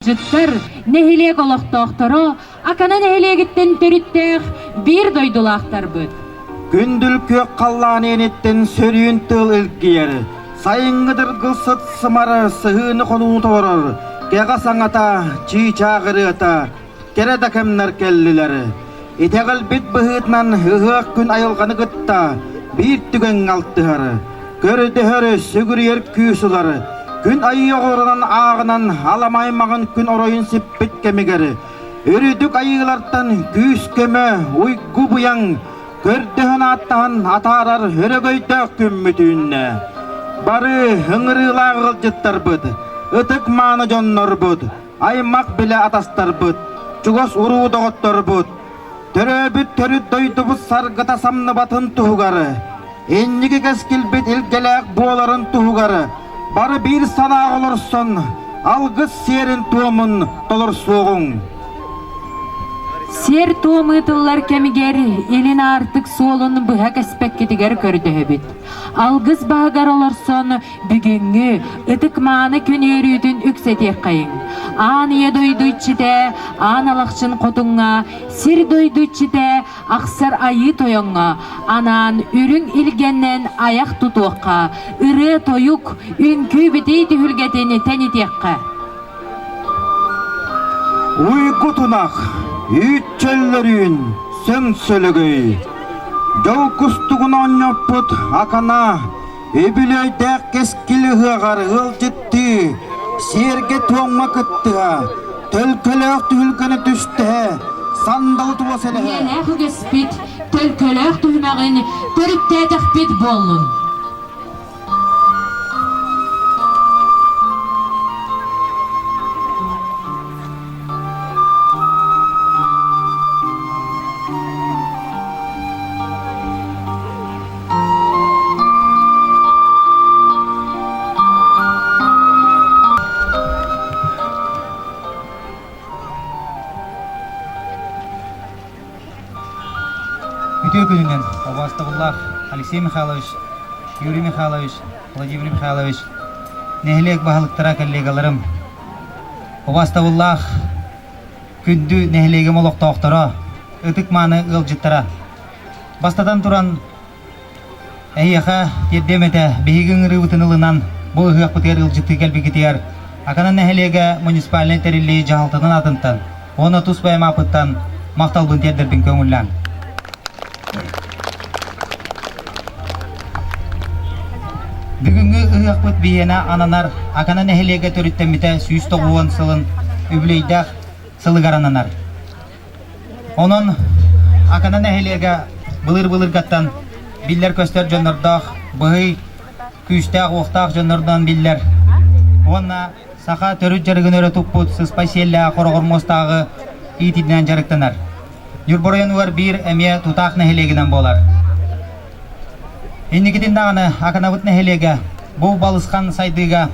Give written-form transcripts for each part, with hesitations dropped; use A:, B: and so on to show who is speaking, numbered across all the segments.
A: Дьыттар нэһилиэк олохтоохторо Акана нэһилиэгиттэн төрүттээх биир дойдулаахтарбыт.
B: Күндүл күөх халлаан иэниттэн сөрүүн тыал илгийэр, сайыҥҥы дыргыл сыт сымар сыһыыны-хонууну толорор, кэҕэ саҥата, чыычаах ырыата, кэрэ да кэмнэр кэллилэр. Итэҕэлбит быһыытынан ыһыах күн айылҕаны кытта биир түгэҥҥэ алтыһар, көрдөһөр, сүгүрүйэр күүс ылар. Күн айыы оҕолорунан ааҕынан аламай маҕан күн оройун сиппит кэмигэр үрдүк айыылартан күүс-көмө, уйгу-быйаҥ көрдөһөн ааттаһан атаарар өрөгөйдөөх күммүт үүннэ. Бары ыҥырыылаах ыалдьыттарбыт, ытык-мааны дьоннорбут, аймах-билэ атастарбыт, чугас уруу доҕотторбут, төрөөбүт төрүт дойдубут саргыта самныбатын туһугар, инники кэскилбит илгэлээх буоларын туһугар бары биир санааҕа олорсон алгыс сиэрин-туомун толорсуоҕуҥ.
A: Сиэр-туом ыытыллар кэмигэр илин аартык суолун быһа кэспэккитигэр көрдөһөбүт. Алгыс баһыгар олорсон Бүгүҥҥү ытык-мааны күн үөрүүтүн үксэтиэххэйиҥ. Аан ийэ дойду иччитэ, Аан Алахчын Хотуҥҥа, сир дойду иччитэ Ахсар Айыы Тойоҥҥо анаан үрүҥ илгэннэн айах тутуохха, ырыа-тойук, үҥкүү-битии түһүлгэтин тэнитиэххэ.
B: Уйгу тунах, үүт чөллөрүүн, сөҥ сөлөгөй. Дьол кустугун оонньоппут Акана Үбүлүөйдээх кэскил ыһыаҕар ыалдьыттыы, сиэргэ-туомҥа кыттыһа, төлкөлөөх түһүлгэни түстэһэ, сандалы тула сэлэһэ.
A: Үйэлээх үгэспит төлкөлөөх түһүмэҕин төрүттээтэхпит буоллун.
C: Үтүө күнүнэн убаастабыллаах Алексей Михайлович, Юрий Михайлович, Владимир Михайлович, нэһилиэк баһылыктара, коллегаларым, убаастабыллаах күндү нэһилиэгим олохтоохторо, ытык-мааны ыалдьыттара. Бастатан туран, эһиэхэ тиэрдиэм этэ, биһиги ыҥырыыбытын ылынан, бу ыһыахпытыгар ыалдьыттыы кэлбиккитигэр Акана нэһилиэгэ муниципальнай тэриллии дьаһалтатын аатынтан уонна тус бэйэм ааппыттан махталбын тиэрдэрбин көҥүллээҥ. Бүгүҥҥү ыһыахпыт биһиэнэ ананар Акана нэһилиэгэ төрүттэммитэ 190 сылын үбүлүөйдээх сылыгар ананар. Онон Акана нэһилиэгэ былыр-былыргаттан биллэр-көстөр дьоннордоох, быһый, күүстээх-уохтаах дьоннордоон биллэр. Уонна саха төрүт дьарыгын өрө туппут сыспай сиэллээх хороҕор муостааҕы иитиинэн дьарыктанар. Ньурба оройуонугар биир эмиэ тутаах нэһилиэгинэн буолар. Инникитин даҕаны Аканабыт нэһилиэгэ бу балысхан сайдыыга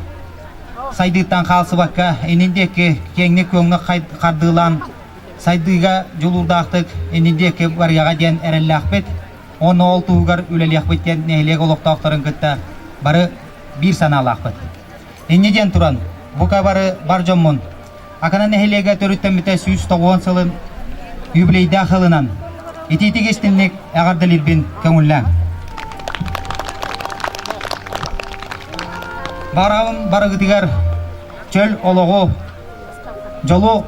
C: сайдыыттан хаалсыбакка иннин диэки киэҥник-куоҥнук хардыылаан сайдыыга дьулуурдаахтык иннин диэки барыаҕа диэн эрэллээхпит. Уонна ол туһугар үлэлиэхпит диэн нэһилиэк олохтоохторун кытта бары биир санаалаахпыт. Инньэ диэн туран, бука бары бар дьоммун Акана нэһилиэгэ төрүттэммитэ 190 сылын юбилейдаах ылынан итиитик истинник эҕэрдэлиирбин көҥүллээҥ. Барабын барыгытыгар чөл олоҕу, дьолу,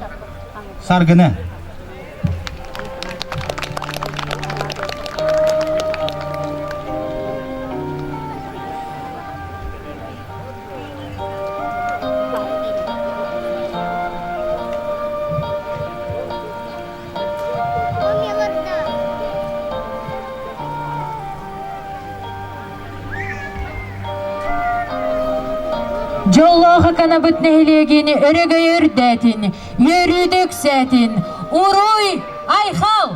C: саргыны.
A: Дьоллоох Аканабыт нэһилиэгин өрөгөйө үрдээтин, үөрүүтэ үксээтин! Уруй! Айхал!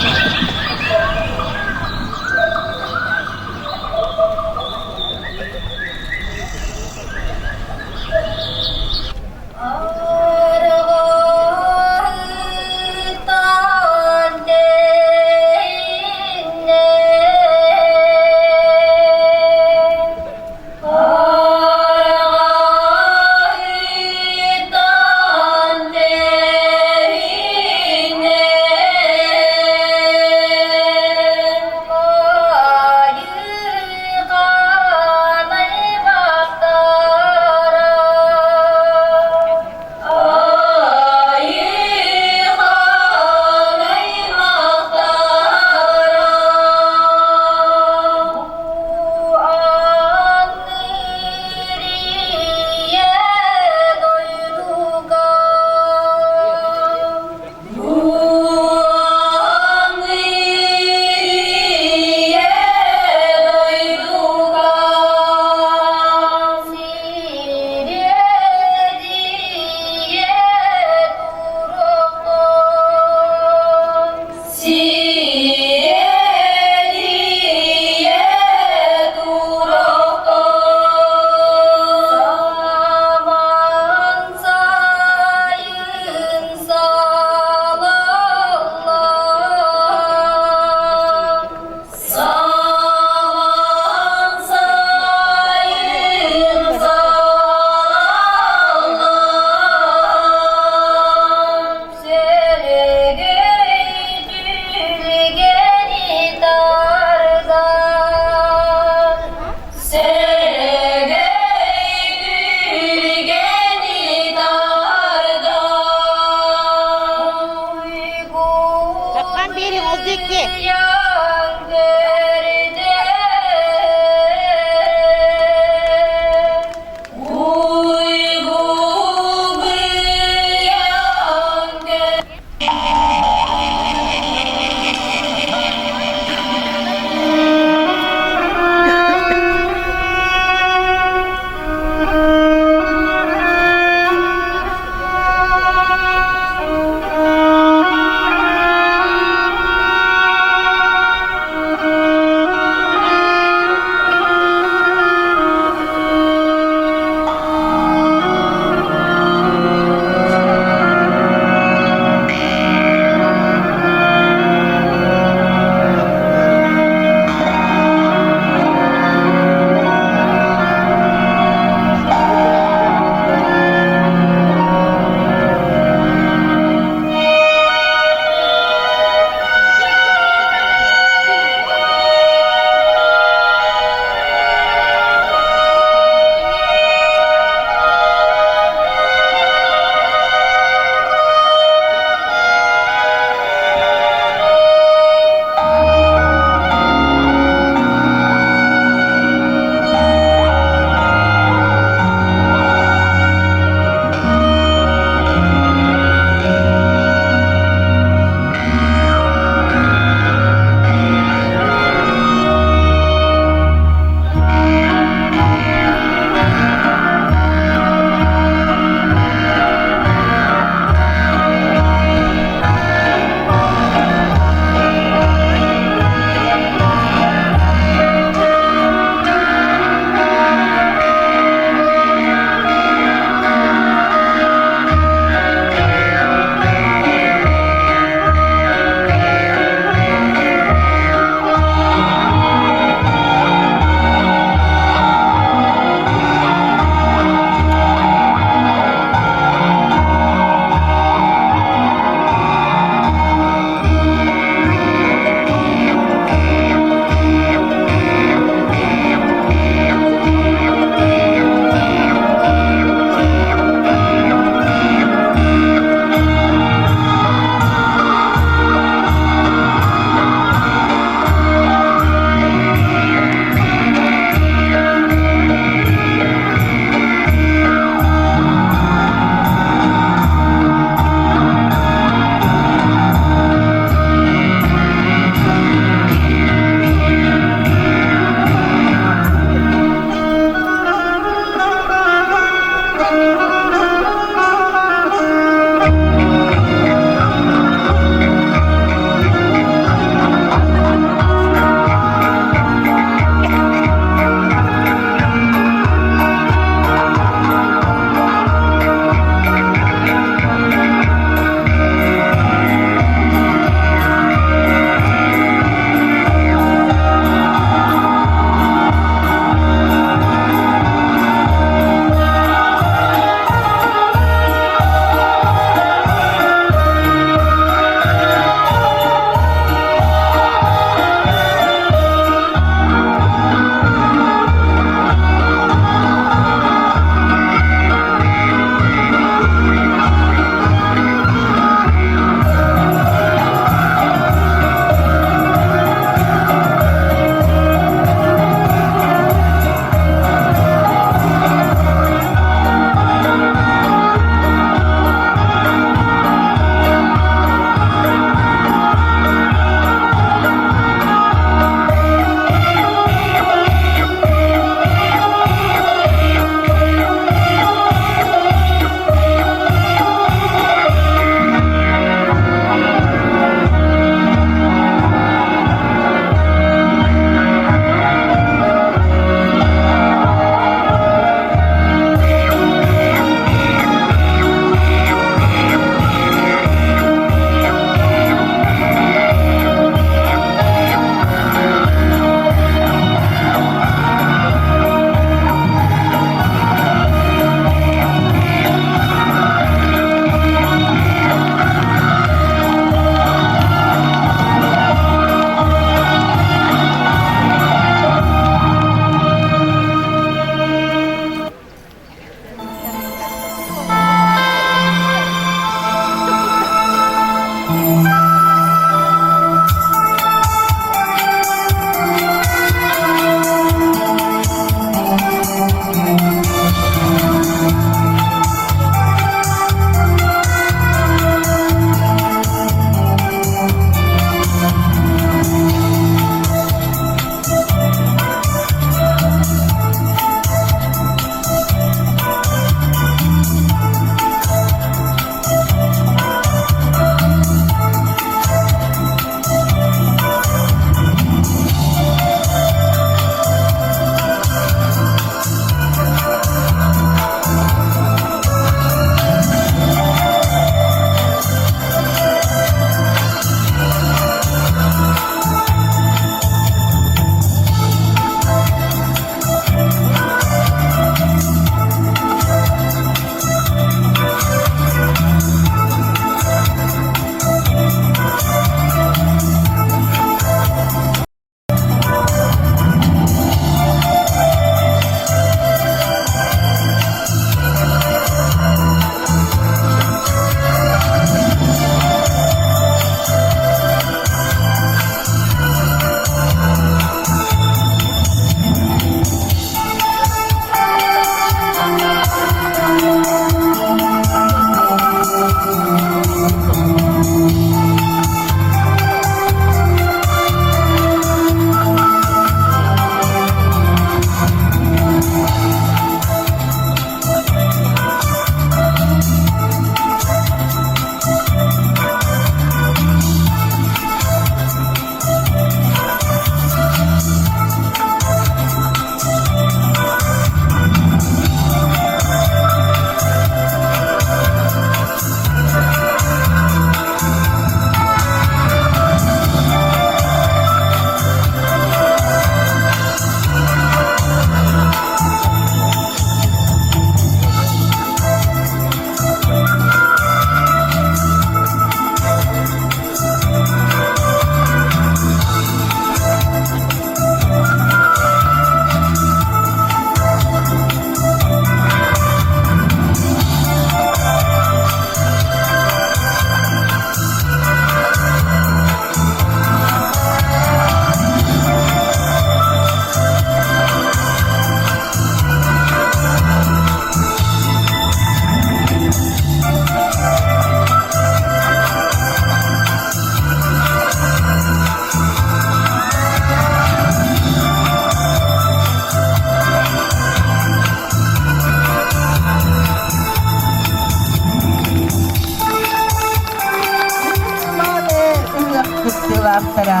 D: кыттыылаахтара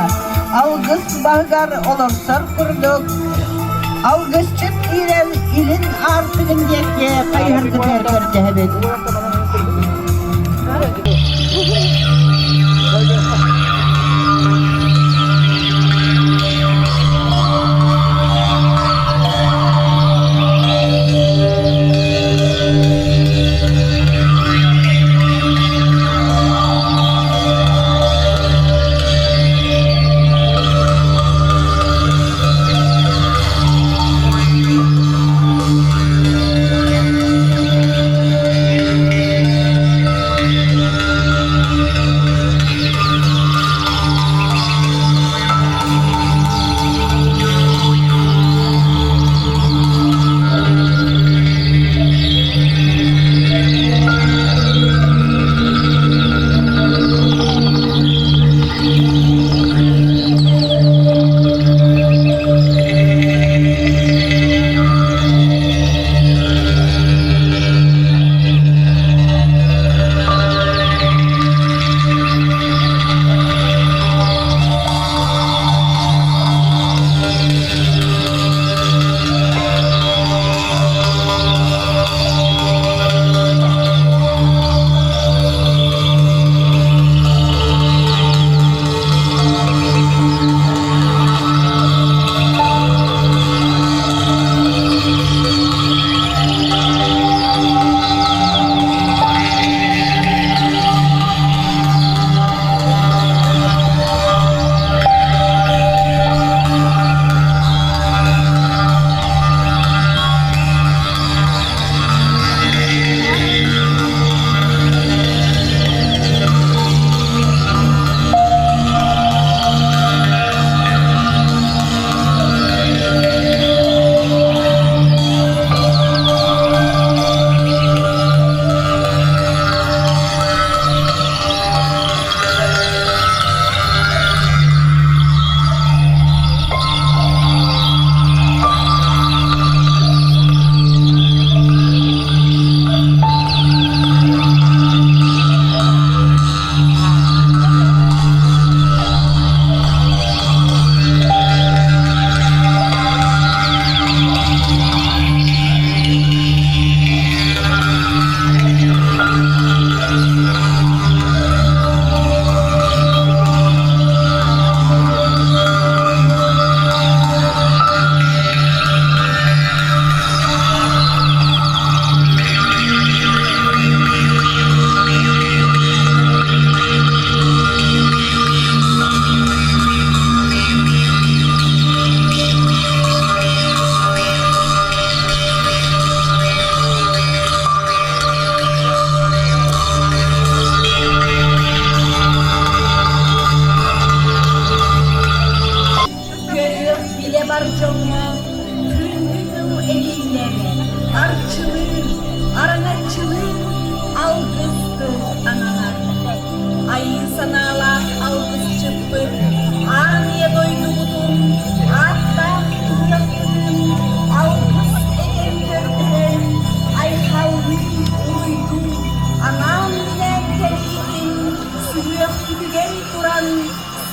D: алгыс баһыгар олорсор курдук алгысчыт киирэн илин аартыгын диэки хайыһаргытыгар көрдөһөбүт.
E: Көрүөх билэ бар дьоҥҥо күндү тыл этиллэр, арчылыыр, араҥаччылыыр алгыс тыл ананар. Айыы санаалаах алгысчыппыт аан ийэ дойдубутун ааттаах туруйахпытын алгыс этэн көрдөһөн, айхаллыы уруйдуу анаан-минээн кэлиитин сүһүөхпүтүгэр туран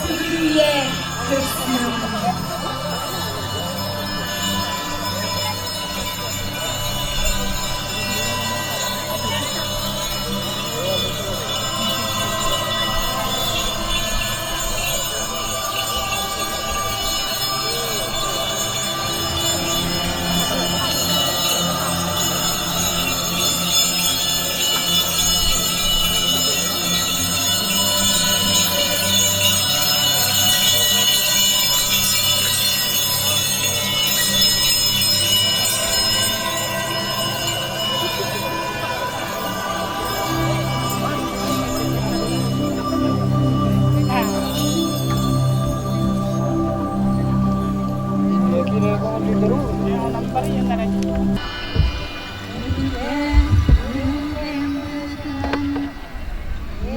E: сүгүрүйэ көрсүөҕүҥ.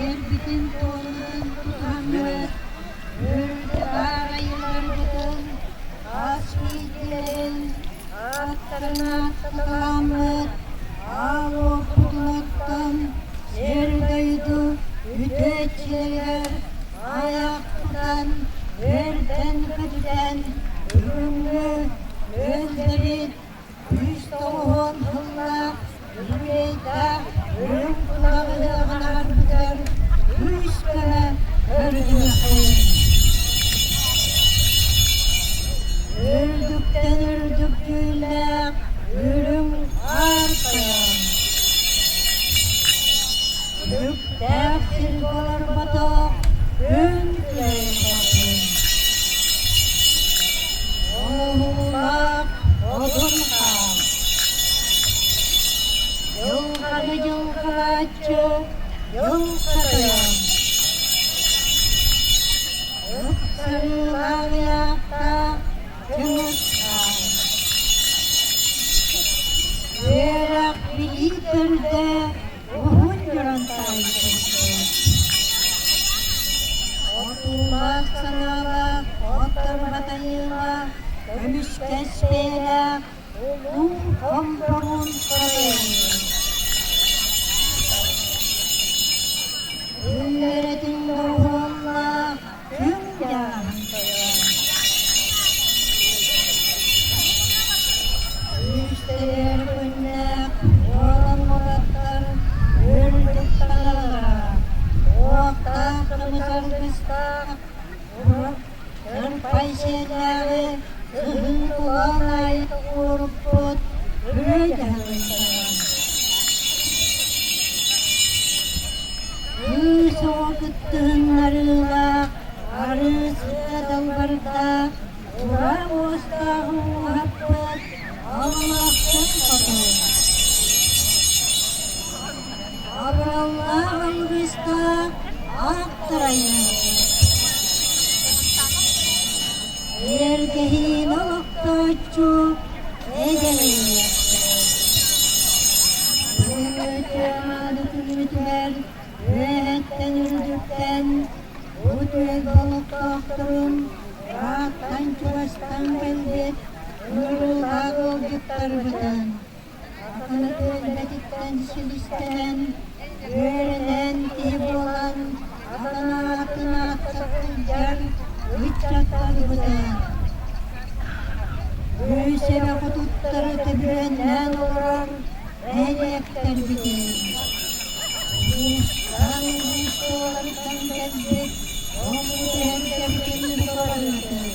D: Эрбитин туолутун тутуһаммыт, үрдэ баарайыларбытын ас биирдэрин ааттарын ааттаталаммыт, аал уоппутунуттан сир-дойду үтүө иччилэригэр айах. кутан, үөрдэн-көтүтэн, бүгүҥҥү үөллэбит үс тоҕуһуон сыллаах үбүлүөйдээх үрүҥ кулак ыһыаҕын аҕарбытыгар күүс-көмө көрдүөххэйиҥ. Үрдүктэн үрдүк дьүүллээх үрүҥ аар тойон. Үктээх сиргэ олорботох күн күөйэ хотун. Оҥоһуулаах одун хаан. Дьылҕаны дьылҕалааччы дьылҕа тойон. Ыпсарыылаах ыйаахтаах Чыҥыс хаан. Үөрэх билии төрдө Уһун дьонон таайбыппыт. Отуулаах санаалаах, оттор батайыылаах, көмүскэс бэйэлээх улуу хомпоруун хотойун. Үллэрэтин доҕуһуоллаах күн дьааһын тойон. Күүстэрэр күннээх уолан уолаттар үрдүк таҥаралара, уохтаах көмүс аргыстаах Кырпай сиэллээҕи кыһын куһаҕан аайы уоруппут үрүө дьаһалыттара. Кыыс оҕо кыттыһыннарыылаах, арыы сыа далбардаах, ураа уостаах ууһаппыт аллахтан хотун. Абыраллаах алгыстаах аахтарайын. Эргэһиин олохтооччу эдэрийиэхтэр. Үтүө күммүтүгэр үөһэттэн үрдүктэн утуйга олохтоохторун ыраахтан чугастан кэлбит ыҥырыылаах ыалдьыттарбытын Акана түөлбэтиттэн силистэнэн, үөрэнэн киһи буолан, Акана аатын ааттата сылдьар ыччаттарбытын Үс эрэ хотуттары төбүрүөннээн олорор нэһилиэктэрбитин Уустан улуус туоларыттан кэлбит омугу түһэрсэбитин туорарбытын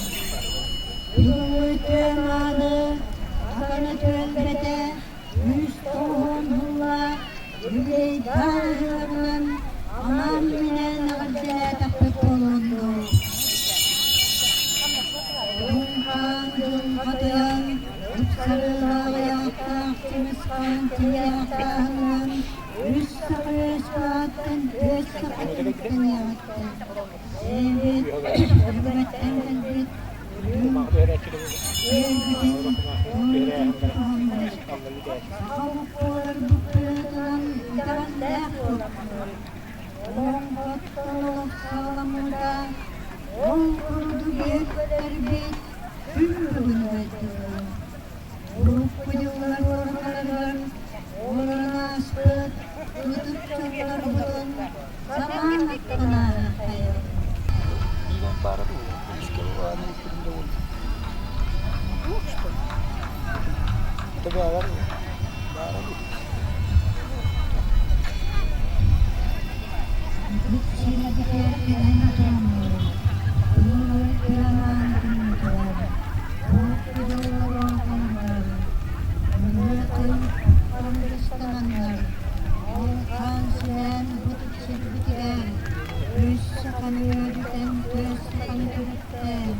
D: Бүгүҥҥү үтүө мааны Акана түөлбэтэ үс тоҕуһун һыллаах үбүлүөйдээх ыһыаҕынан анаан-минээн эҕэрдэлээтэхпит буолуон дуо? Уһун-хаан дьылҕатыйан, ыпсарыылаах айаахтаах Чыҥыс-хаан тиийээхтээһининэн үс саха үөс ааттан үөс саха түмүктэниэҕиттэн Эбит өбүгэттэн кэлбит Ол курдук үөттэрбит күн бүгүнүгэр дылы урукку дьыллар уорҕаларыгар олорон ааспыт ытык дьоннорбутун санаан аттанаахайын. Сирдьитигэр кэлэн тураммыт, ууну кырамаан күммүтүгэр, урукку дьоллоро хоннор, ырыатын аргыстананнар, ол хаан сүрээн бытык сирбитигэр, үс саханы үөдүтэн түөс саханы төрүттээн,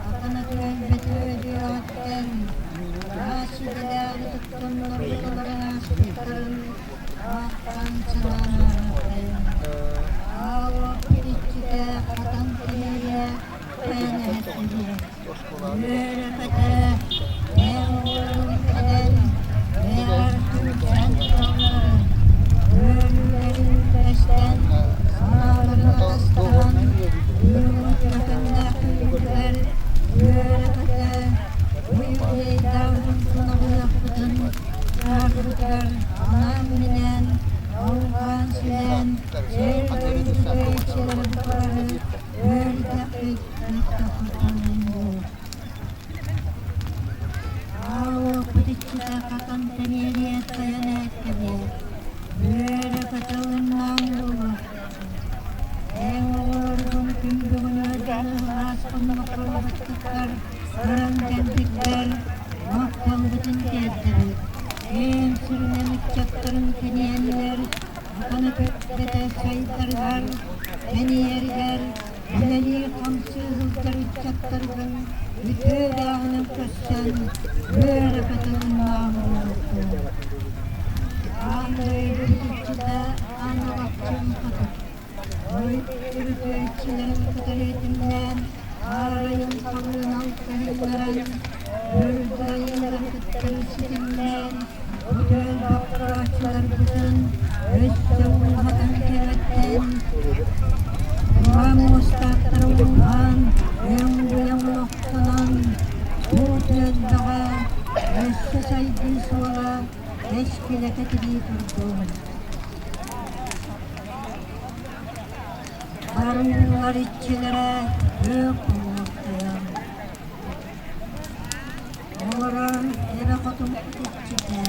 D: Акана түөлбэти үөдүйэҕиттэн, ыраас идэлээх ытыктаннар олорон ааспыттарын ааттаан санаан ааһыаххайыҥ. Ааллах иччитэ хатан тимириэ тойон эһэттиһиэ. Үөрэ-көтө, эн кэлэн, бэйэҕэр түмсэн туралларын, үөрүүлэрин үллэстэн, санааларын атастаһан, үүммүт күннэригэр үөрэ-көтө, уйгуйдаах тунаҕыахпытын саарбытыгар анаан-минээн, алҕаан-сүлээн, эр дойду үчүгэй бары үөрдэхпит. үөрэ-көтө Ааллаахпыт иччитэ хатан тэниэлиэ тайан ээккэбиэ, үөрэ-көтө ылыннаан буолуохтун. Эн оҕолоргун күн бүгүн ыардан ыраас хоннохторбуттар, көрөн кэлбиттэр, махталбытын тиэрдэбит. Киэҥ сиринэн ыччаттарын тэнийэннэр, Акана күрдэтэ сайдарыгар, тэнийэригэр үлэлии-хамсыы сылдьар ыччаттаргын үтүө дааҕынан көрсөн, үөрэ-көтө ылыннаан буолуохтун. Аан дойдубут иччитэ Аан Алахчын Хотун, Ой үтүөччүлэрин кытары этимнээн, аарайын халыын алтыһыннаран, үрдайыннары кыттары ситимнээн, үтүөн боппурааччыларбытын өссө ууһатан кэбэттэн, Тура муостаахтары ууһаан, өҥ-быйаҥ олохтонон, бу түөлбэҕэ өссө сайдыы суола кэскилэ кэтирии турдун. Барыллар иччилэрэ күөх уҥуохтайан, олорор эбэ хотун иччитэ,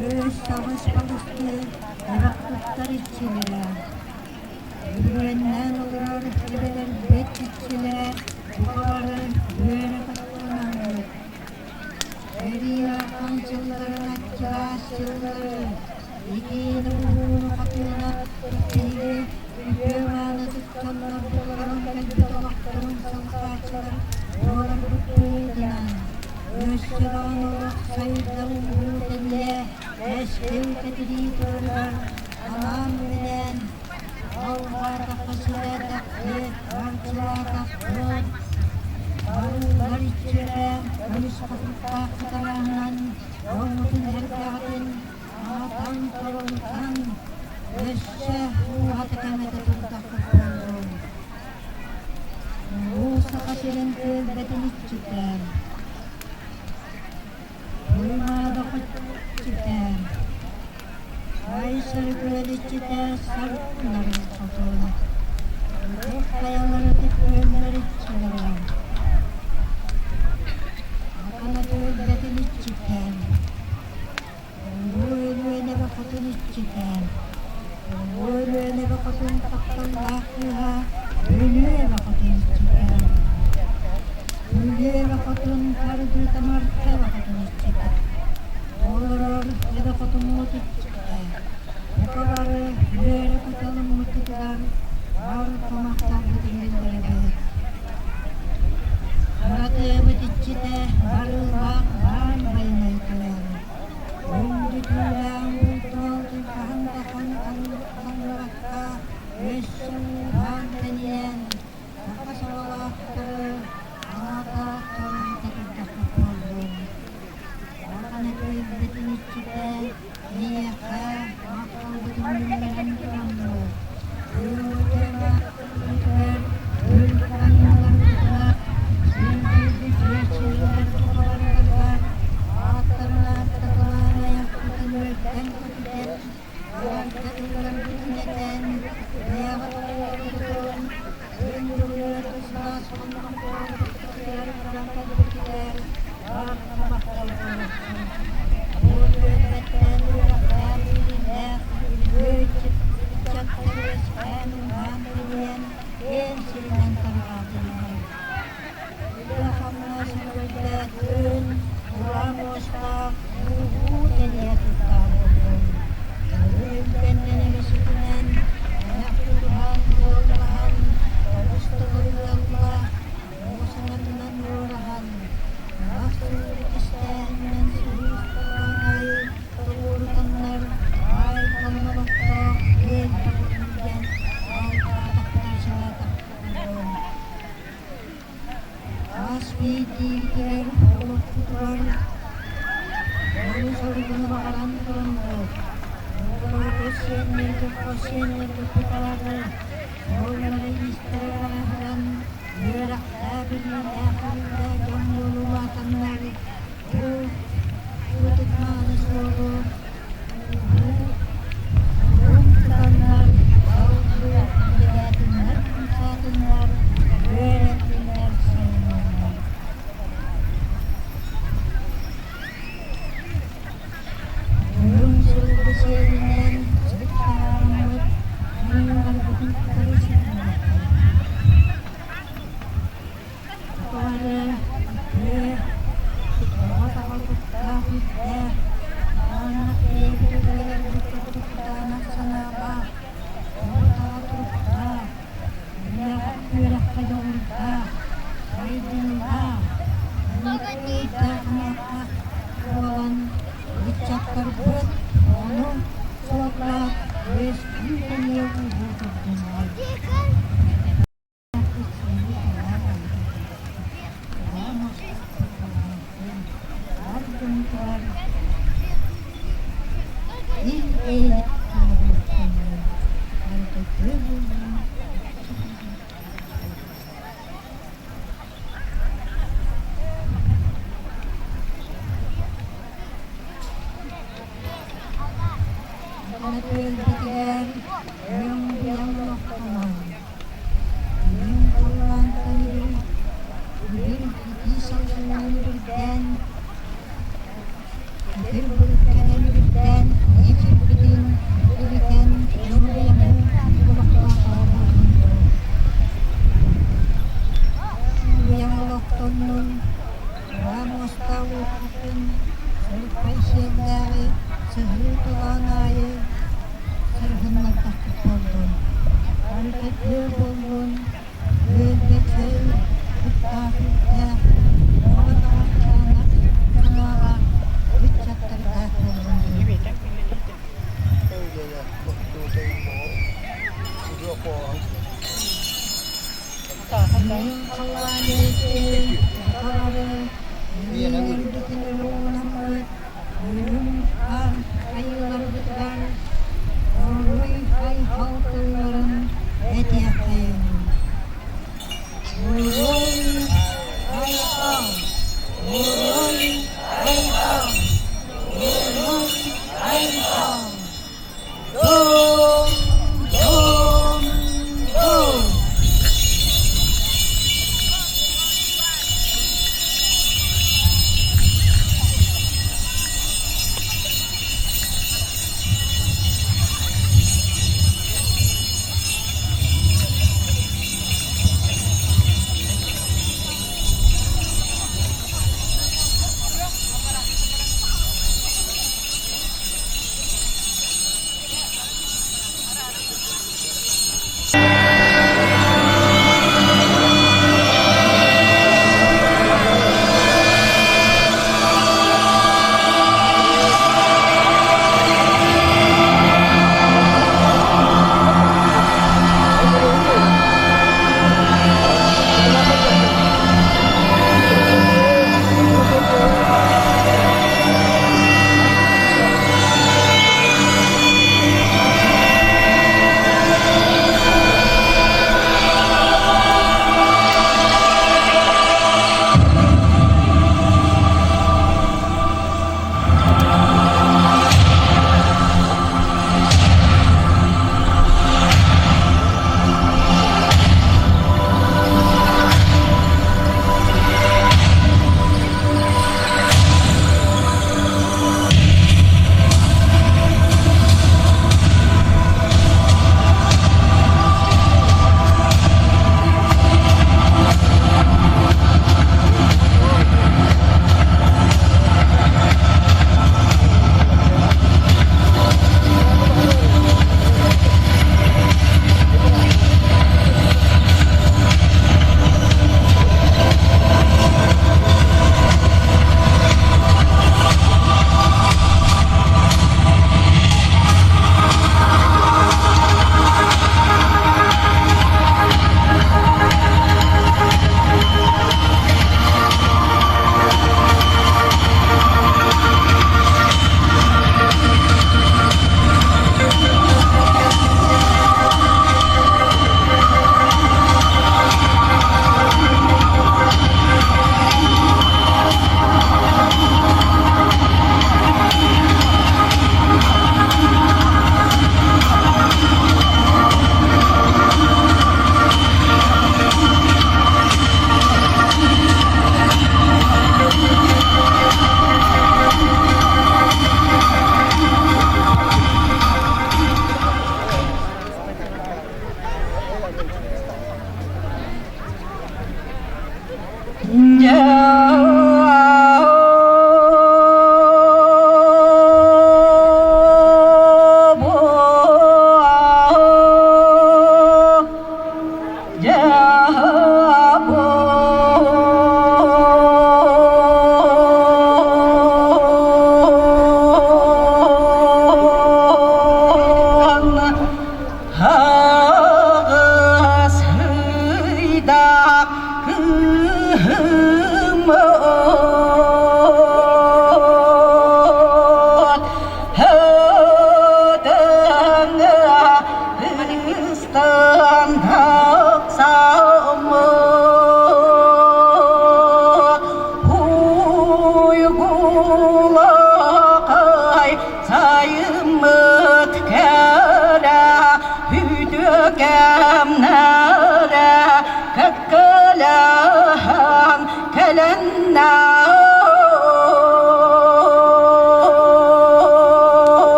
D: үс аҕыс балыстыы эбэх туттар иччилэрэ, үрүөннээн олорор эбэлэрбит иччилэрэ бука бары үөрэ көтөҕүллэллэр. Сэрии ыарахан сылларын аччылаас сыллары итиини уһууну хатыына биһиги үтүө мааны туттаннар олорон кэлбит олохторун салҕааччылар буоларбыт быһыытынан өссө даҕаны олох сайдар улуу тэнийэ кэскил кэтирии турарыгар анаан-минээн алҕаатахха силээтэхпит, арчылаатахпыт, барыллар иччилэрэ көмүс хатыктаах хатарааһынан дьоммутун эрдэҕитин аатан торолутан өссө ууһата кэмэтэ турдахпыт буоллун. Улуу Саха сирин түөлбэтин иччитэ, Туймаада иччитэ, Айсары күөл иччитэ саргыларын хотун, Ытык хайалары күөллэр иччилэрэ, Акана түөлбэтин иччитэ, Улуу Өлүөнэбэ хотун иччитэ, Улуу Өлүөнэбэ хотун тапталлаах кыыһа Өлүөбэ хотун иччитэ, Өлүөбэ хотун тардыыта Мартаба хотун иччитэ, Олорор эбэ хотуммут иччитэ, Бука бары үөрэ куталыммытыгар бар тамахтарбытын биллэрэбит. Кыратыабыт иччитэ барыылаах баан байанай тойон. Үндүтүүлээн бултуолтун хаһан да ханныбакка өссө ууһаан тэнийэн, саха саҕалаахтары аата торумта турдахпыт буоллун. Саханы кыайбытын иччитэ миэхэ махталбытын биллэрэн тураммыт, Өлүөхүмэ өлүк айымньыларбытыгар, сирдэрбит тулаларыгар ааттарын ааттаталаан айахпытын үөрдэн-көтүтэн, эҕэрдэ тылларбытын этэн, бэйэҕит оҕолоргутун, күн-бүгүнү тус-маас хоннохтообуккутугар баран кэлбиккитигэр барҕа махтал буолуохтун. Бу түөлбэттэн үөрэхтээх, билиилээх, ыччаттар үөскээн-ууһаан тэнийэн, киэҥ сиринэн тарҕаатыннар. Үлэ-хамнас өрөгөйдөтүн, ураа муостаах ууһуу тэнийэ туттаах буоллун. Өрүлгэннэн эмиситинэн, айах тутуһан, туоллаһан, оҕус тылын ыаллаах, оҕус аҥатынан уораһан, мас тыллык истээһининэн сыһыысталаан аайы тоҕуорутаннар, аай халыҥ олохтоох киэҥ табыллын диэн алҕаатахтар сылаатахтар. Хас биирдиибитигэр олохпутугар ону-соргуну баҕаран тураммыт, оҕолорго, сиэннэргэ, хос сиэннэргэ куталары, суоллары иистэрэ ырааһыран, үөрэхтээх, билиилээх, көрүүлээх дьон буолуу улаатаннар, бу ытык-мааны суолу уһун тутаннар, салгыы үлэлээтиннэр, хамсаатыннар. түөлбэтигэр өҥ-быйаҥ олохтонон, үрүҥ халлаантан үрүҥ итии салгынынан үрдээн, күтүр былыт кэлэн үрдээн, ийэ сирбитин илитэн дьону-быйаҥы олохтоох буоллун дуо? Быйаҥ олохтоннун, ураа муостаах уоппутун, сырыппай сиэллээҕи сыһыы толоон аайы сырыһыннардахпыт буоллун, барыта үтүө буоллун, үөлбэ чөл, куттаах үптээх, оҕо таҕастаанах санаалаах ыччаттардаах буоллун дуу. Мин халаан эти, үүнэрбитин уунаммыт, үрүҥ аар айыыларбытыгар уруй-айхал тылларын этиэххэйиҥ. Уруй-айхал! Уруй-айхал! Уруй-айхал! Дом! Дом! Дом!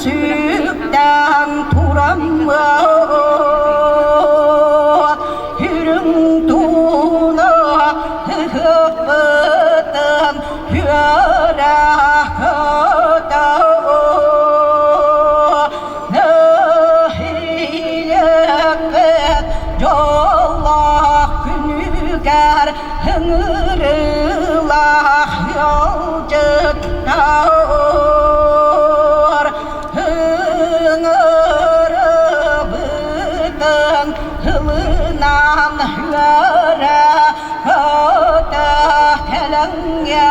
F: сүктэн тураммыт үрүҥ тууна ыһыкпытын үөрэ көтө Нэһилиэкпит дьоллоох күнүгэр ыҥырыылаах ыалдьыттар ыҥырыбытын ылынан үөрэ көтө кэлэҥҥэ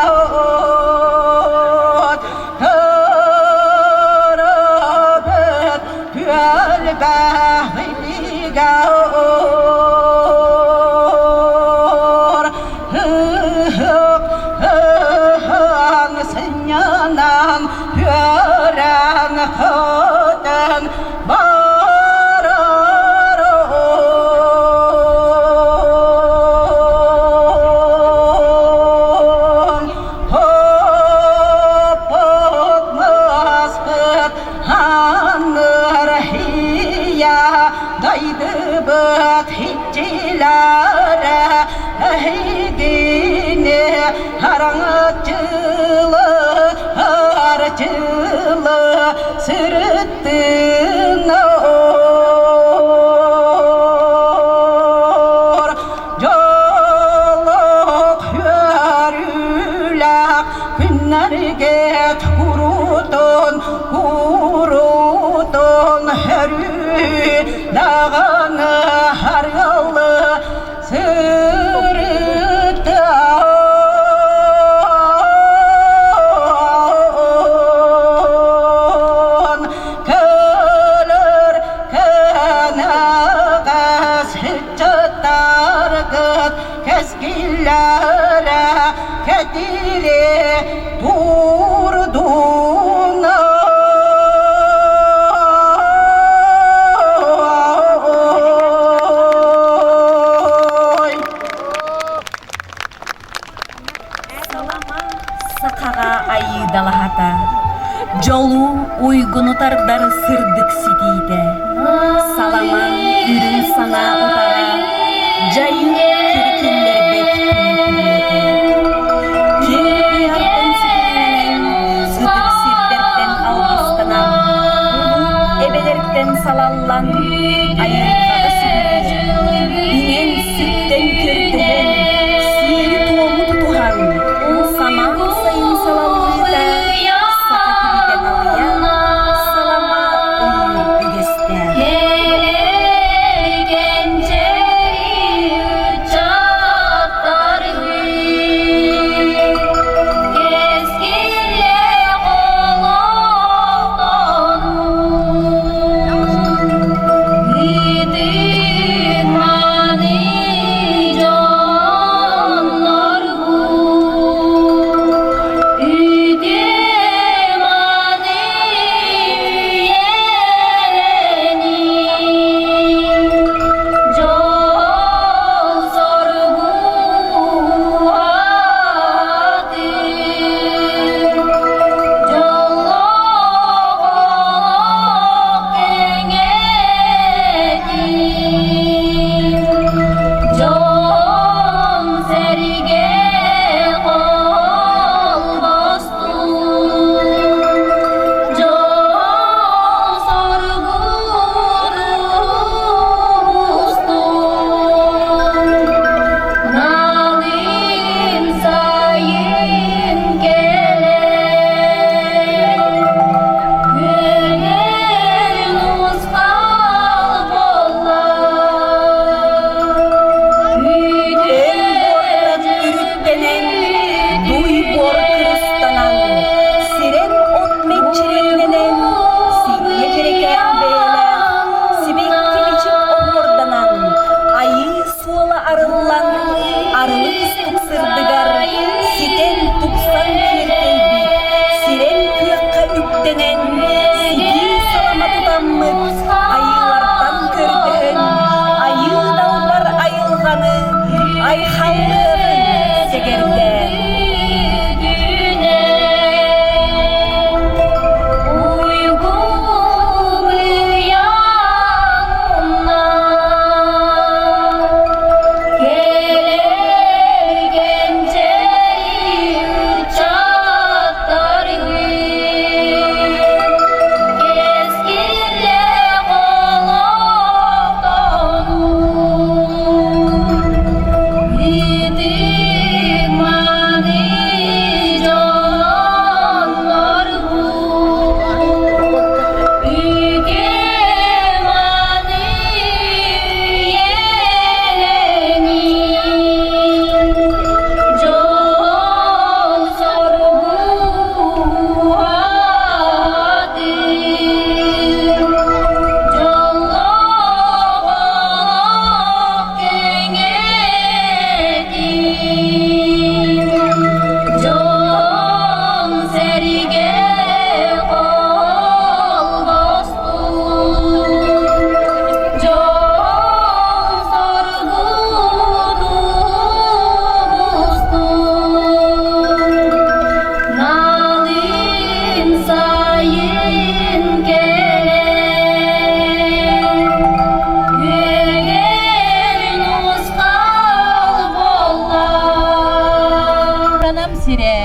F: Көрөбүт түөлбэҕитигэр ыһык ыһан сынньанан үөрэн көтөн барарым. Хоппут мыспыт анырхия дайдыбыт иччилэрэ эһигини хараҥаччылы арчылы сырыттынор Дьоллоох үөрүүлээх күннэргэ куруутун, куруутун өрүү даҕаны арыалы сырыттан кэлэр кэнэҕэс Чаттаргыт кэскиллэрэ кэтири турдуна.
E: Салама сахаҕа айыы далаһата, дьолу уйгуну тардар сырдык ситиитэ, салама үрүҥ санаа утара, дьайыы киркиллэрбэт күн-күнүтэ. Киэҥ куйаартан ситимнэнэн, ытык сирдэртэн алгыстанан, улуу эбэлэртэн салаллан, айылҕаҕа сүгүрүйэн, үҥэн-сүктэн көрдөһөн, сиэри-туому тутуһан, самаан сайын салаллыыта саха киһитэ налыйан, салама ойуур үгэстээх. Эн буортан үрүттэнэн, дуй буор кырыстанан, сирэн от мэччирэҥнэнэн, синньэ дьэрэкээн бэйэлээх, сибэкки бичик оһуорданан, айыы суола арыллан, арылы кустук сырдыгар ситэн тупсан киэркэйбит, сирэн күөххэ үктэнэн, ситии салама тутаммыт, айыылартан көрдөһөн, айыы далбар айылҕаны айхаллыаҕыҥ сэгэрдээн.
G: Сайын кэлэн, күөгэрин ускал буолла.
A: Аканам сирэ,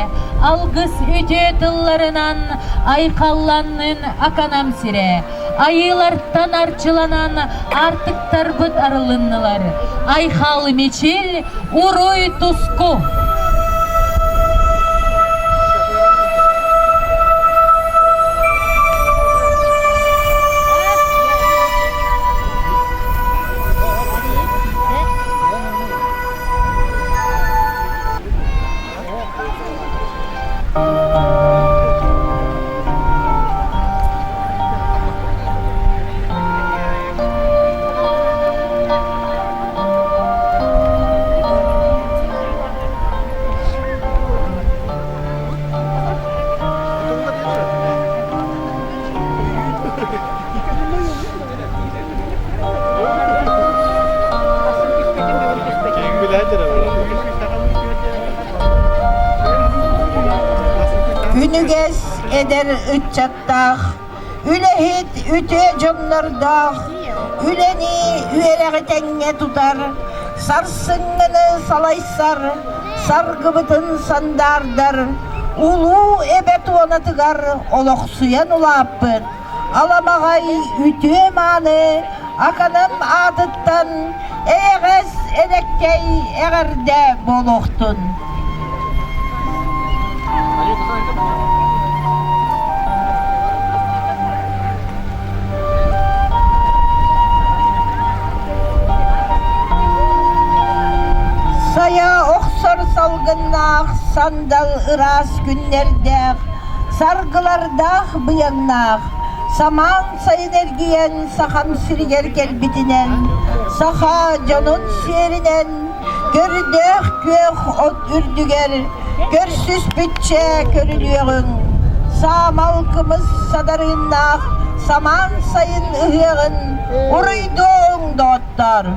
A: алгыс үтүө тылларынан айхалланнын Аканам сирэ, айыылартан арчыланан аартыктарбыт арылыннылар. Айхал мичил, уруй туску!
F: Үнүгэс эдэр ыччаттаах, үлэһит үтүө дьоннордоох, үлэни үөрэҕи тэҥҥэ тутар, сарсыҥҥыны салайсар, саргыбытын сандаардар, улуу эбэ туонатыгар олохсуйан улааппыт аламаҕай үтүө-мааны Аканам аатыттан эйэҕэс элэккэй эҕэрдэ буолуохтун! Сайа охсор салгыннаах сандал ыраас күннэрдээх, саргылардаах быйаҥнаах, самаан сайын эргийэн Сахам сиригэр кэлбитинэн, саха дьонун сиэринэн, көрдөөх күөх от үрдүгэр көрсүспүччэ көрүлүөҕүҥ, саамал кымыс садарыыннаах самаан сайын ыһыаҕын уруйдуоҕуҥ, доҕоттоор!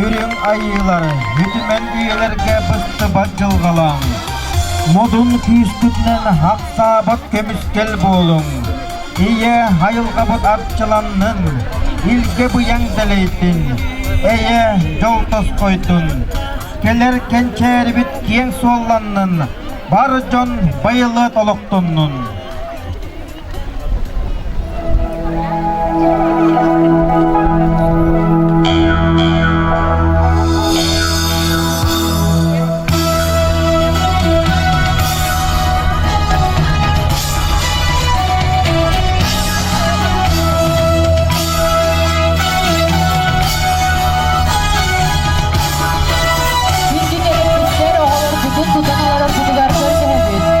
B: Үрүҥ айыылар үтүмэн үйэлэргэ быстыбат дьылҕалааҥ, модун күүскүтүнэн ахсаабат көмүскэл буолуҥ. Ийэ айылҕабыт арчыланнын, илгэ быйаҥ дэлэйдин, эйэ дьол тосхойдун. Кэлэр кэнчээрибит киэҥ суолланнын, бар дьон байылыат олохтоннун.
A: Күндү төрөппүттэр оҕолорбутун тутан олорорбутугар көрдөһөбүт.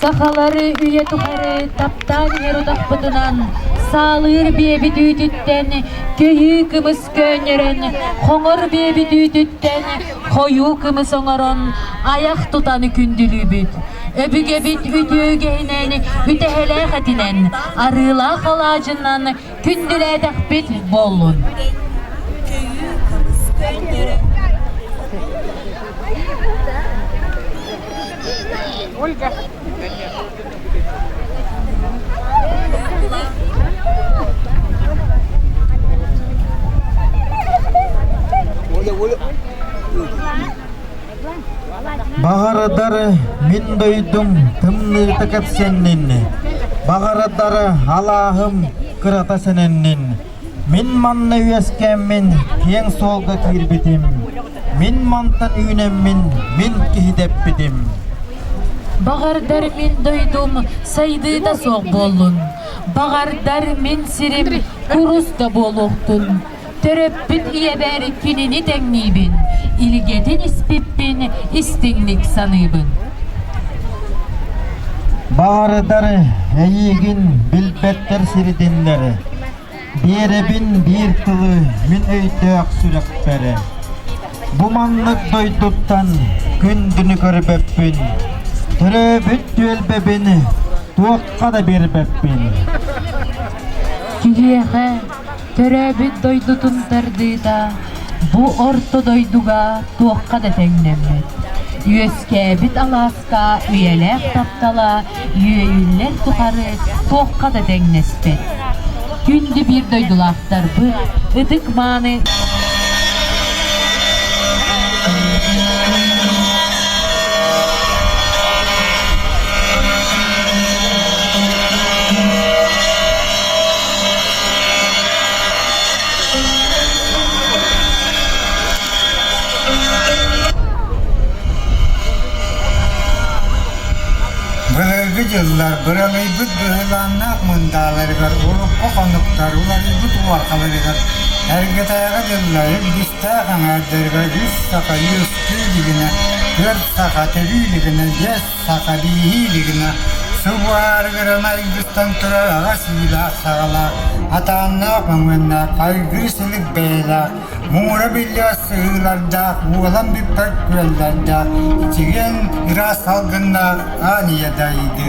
A: Сахалары үйэ тухары таптаан иһэр утахпытынан саалыыр биэбит үүтүттэн көйүү кымыс көөнньөрөн, хоҥор биэбит үүтүттэн хойуу кымыс оҥорон айах тутан күндүлүүбүт. Өбүгэбит үтүө үгэһинэн, үтэһэлээх этинэн, арыылаах алаадьынан күндүлээтэхпит буоллун.
E: Көйүү кымыс көөнньөрөн
H: Ольга.
B: Баҕардар мин дойдум тымныыта кэпсэннин, баҕардар алааһым кырата сэнэннин. Мин манна үөскээммин киэҥ суолга киирбитим, мин мантан үүнэммин мин киһи дэппитим.
A: Баҕардар мин дойдум сайдыыта суох буоллун, баҕардар мин сирим курус да буолуохтун. Төрөппүт ийэбэр кинини тэҥниибин, илгэтин испиппин истиҥник саныыбын.
B: Баҕардар эйиигин билбэттэр сирдиннэр, биэрэбин биир тылы мин өйдөөх сүрэхпэр. Бу маннык дойдуттан күндүнү көрбөппүн, төрөөбүт түөлбэбин туохха да биэрбэппин.
A: Киһиэхэ төрөөбүт дойдутун тардыыта бу орто дойдуга туохха да тэҥнэммэт. Үөскээбит алааска үйэлээх таптала үөйүллэр тухары туохха да тэҥнэспэт. Күндү биир дойдулаахтарбыт, ытык-мааны
H: Былыргы дьыллар быралыйбыт быһылааннаах мындааларыгар урукку хонуктар уларыйбыт уорҕаларыгар эргэтээҕи дьыллар илбистээх аҥаардарыгар үс саха үөскүү илигинэ, түөрт саха төрүү илигинэ, биэс саха бииһии илигинэ субуһаарыгыран айгыстан турар аҕа сиилээх саҕалаах, атааннаах өҥөннөөх, айгыр силик бэйэлээх Муҥура биллибэт сыһыылардаах, уолан бүппэт күөллэрдээх, чэгиэн ыраас салгыннаах аан ийэ дайыды.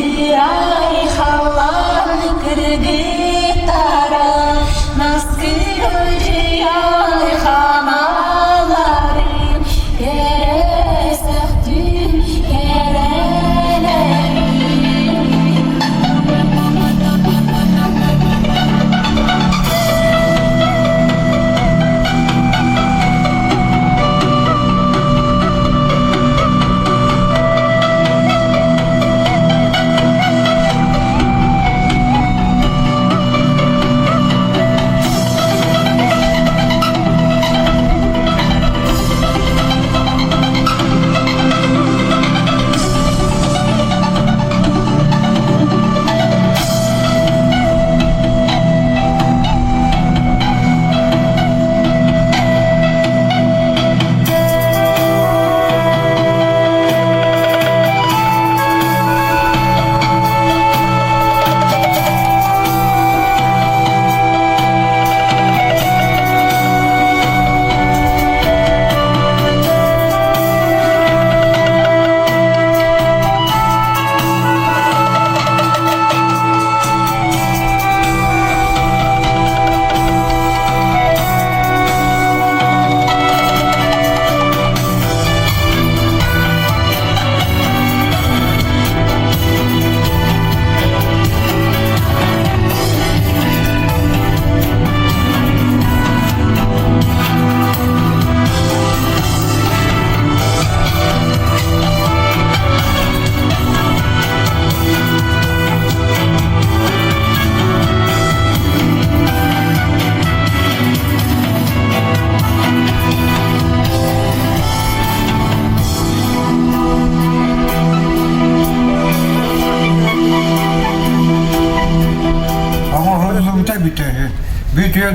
G: Кырай халлан кыргыттара наскы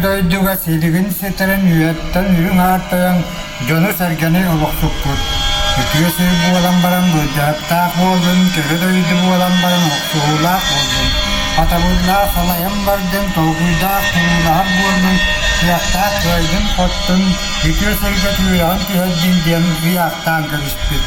H: дойдуга силигин ситэрэн үйэттэн үрүҥ аартайан дьону-сэргэни олохсуппут. Үтүө сир буолан баран былдьаһыктаах буоллун, кэрэ дойду буолан баран охсуһуулаах буоллун, хатабыллаах салайан бардын, толкуйдаах туруулаһар буоллун, кыахтаах кыайдын-хоттун, үтүө сиргэ түөрэҕин түһэрдин диэн ыйаахтаан кэбиспит.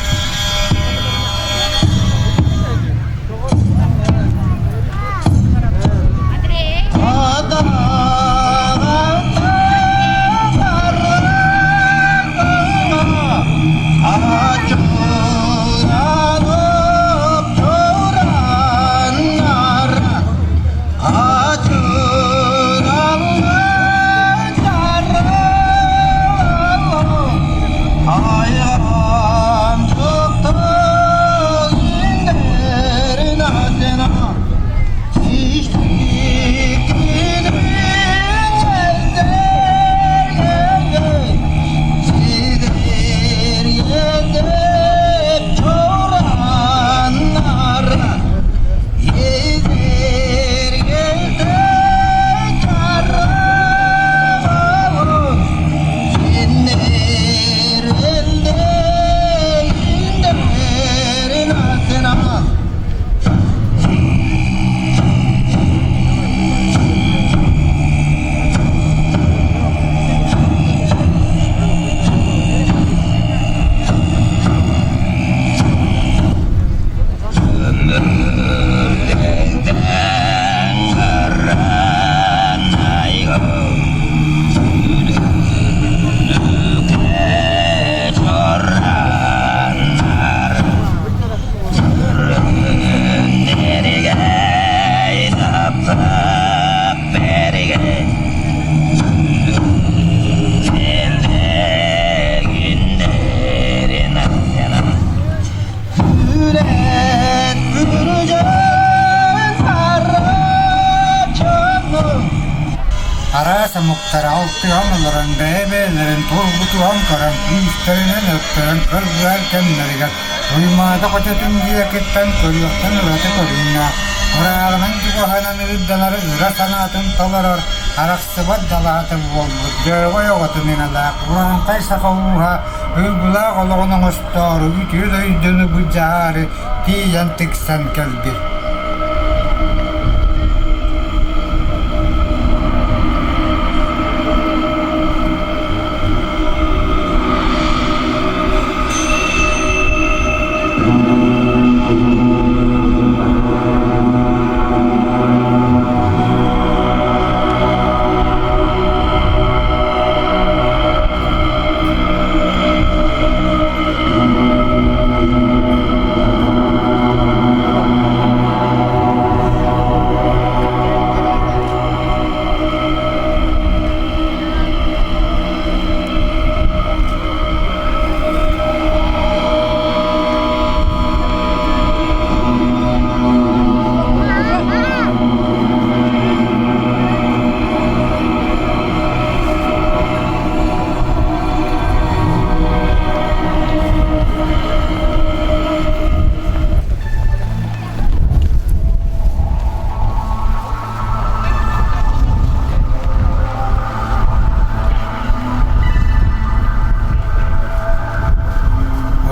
H: Араас омуктар алтыһан олорон бэйэ-бэйэлэрин тургутуһан көрөн күүстэринэн өттөрөн кыргыһар кэмнэригэр Туймаада хочотун диэкиттэн көрүөхтэн ураты көрүҥнээх, ырааҕынан чугаһынан ыырданар ыра санаатын толорор арахсыбат далаһата буолбут дьоруой оҕотун иҥэлээх урааҥхай саха ууһа уйгулаах олоҕун оҥостоору үтүө дойдуну былдьаһаары тиийэн тиксэн кэлбит.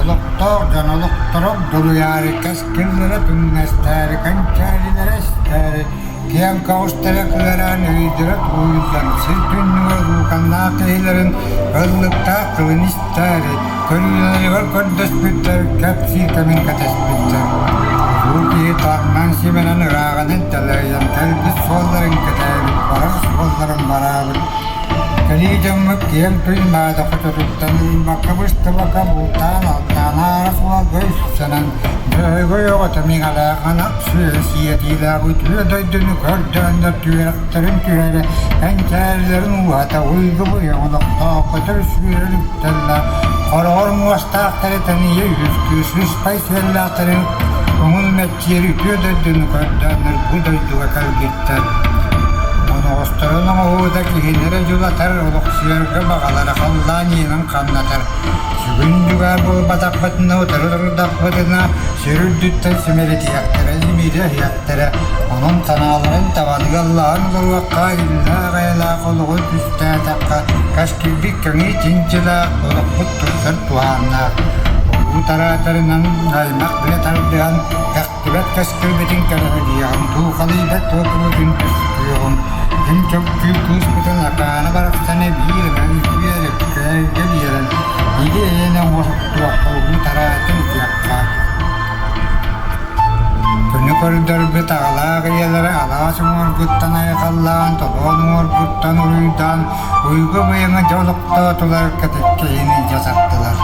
H: Олохтоох дьон олохторо дуруйаары, кэскиллэрэ түҥнэстээри, кэнчээрилэрэ истээри, киэҥ көҕүстэрэ кыараан өйдөрө тууйуллан, сир түннүгэр улууканнаах киһилэрин ыллыктаах тылын истээри, көрүүлэригэр көрдөспүттэр, кэпсиир кэмин кэтэспиттэр. Улуу киһи таҥнан-симэнэн ырааҕынан тэлэйэн кэлбит суолларын кэтээбит, барар суолларын бараабыт. Кэлии дьоммут киэҥ Туймаада хочотуттан ылбакка-быстыбакка бултаан-алтаан аара суолга үссэнэн, Дьөһөгөй оҕото миҥэлээх ынах сүөһү сиэтиилээх үтүө дойдуну көрдөөннөр түөрэхтэрин түһэрэ, кэнчээрилэрин ууһата уйгу-быйаҥ олохтоох көтөр сүүрэр үктэллээх, хороҕор муостаахтары тэнийэ үөскүү сыспай сиэллээхтэрин көҥүл мэччийэр үтүө дойдуну көрдөөннөр бу дойдуга кэлбиттэр. Оноҕосторун оҥоһуута киһини эрэ дьулатар, олохсуйарга баҕалара халлаан иэнин хамнатар. Сүгүн дьугаар буолбатахпытына, утары турдахпытына, сир үрдүттэн симэлитиэхтэрэ, имири эһиэхтэрэ. Онон санааларын табаныгаллаан олоруохха, иллээх-эйэлээх олоҕу түстээтэххэ, кэскилбит кэҥии чинчилээх, олохпут тупсар туһааннаах. Улуу тараатарынан аймах билэ тардыһан, Кэхтибэт кэскилбитин кэрэһилиэҕин, туухалыйбат туокубутун түстүөҕүҥ, күн чөккүү кыыспытын акаана барахсаны биир эмэ үтүө өрүккэ биэрэн, биири эйэни оҥоһуктуохха, улуу тараатын ытыахха. Күнү көрдөрбүт аҕалаах ийэлэрэ алаас уҥуоргуттан айхаллаан, толоон уҥуоргуттан уруйдаан, уйгу быйаҥы дьол олохтоотулар, кэтиккэйин илдьэ саттылар.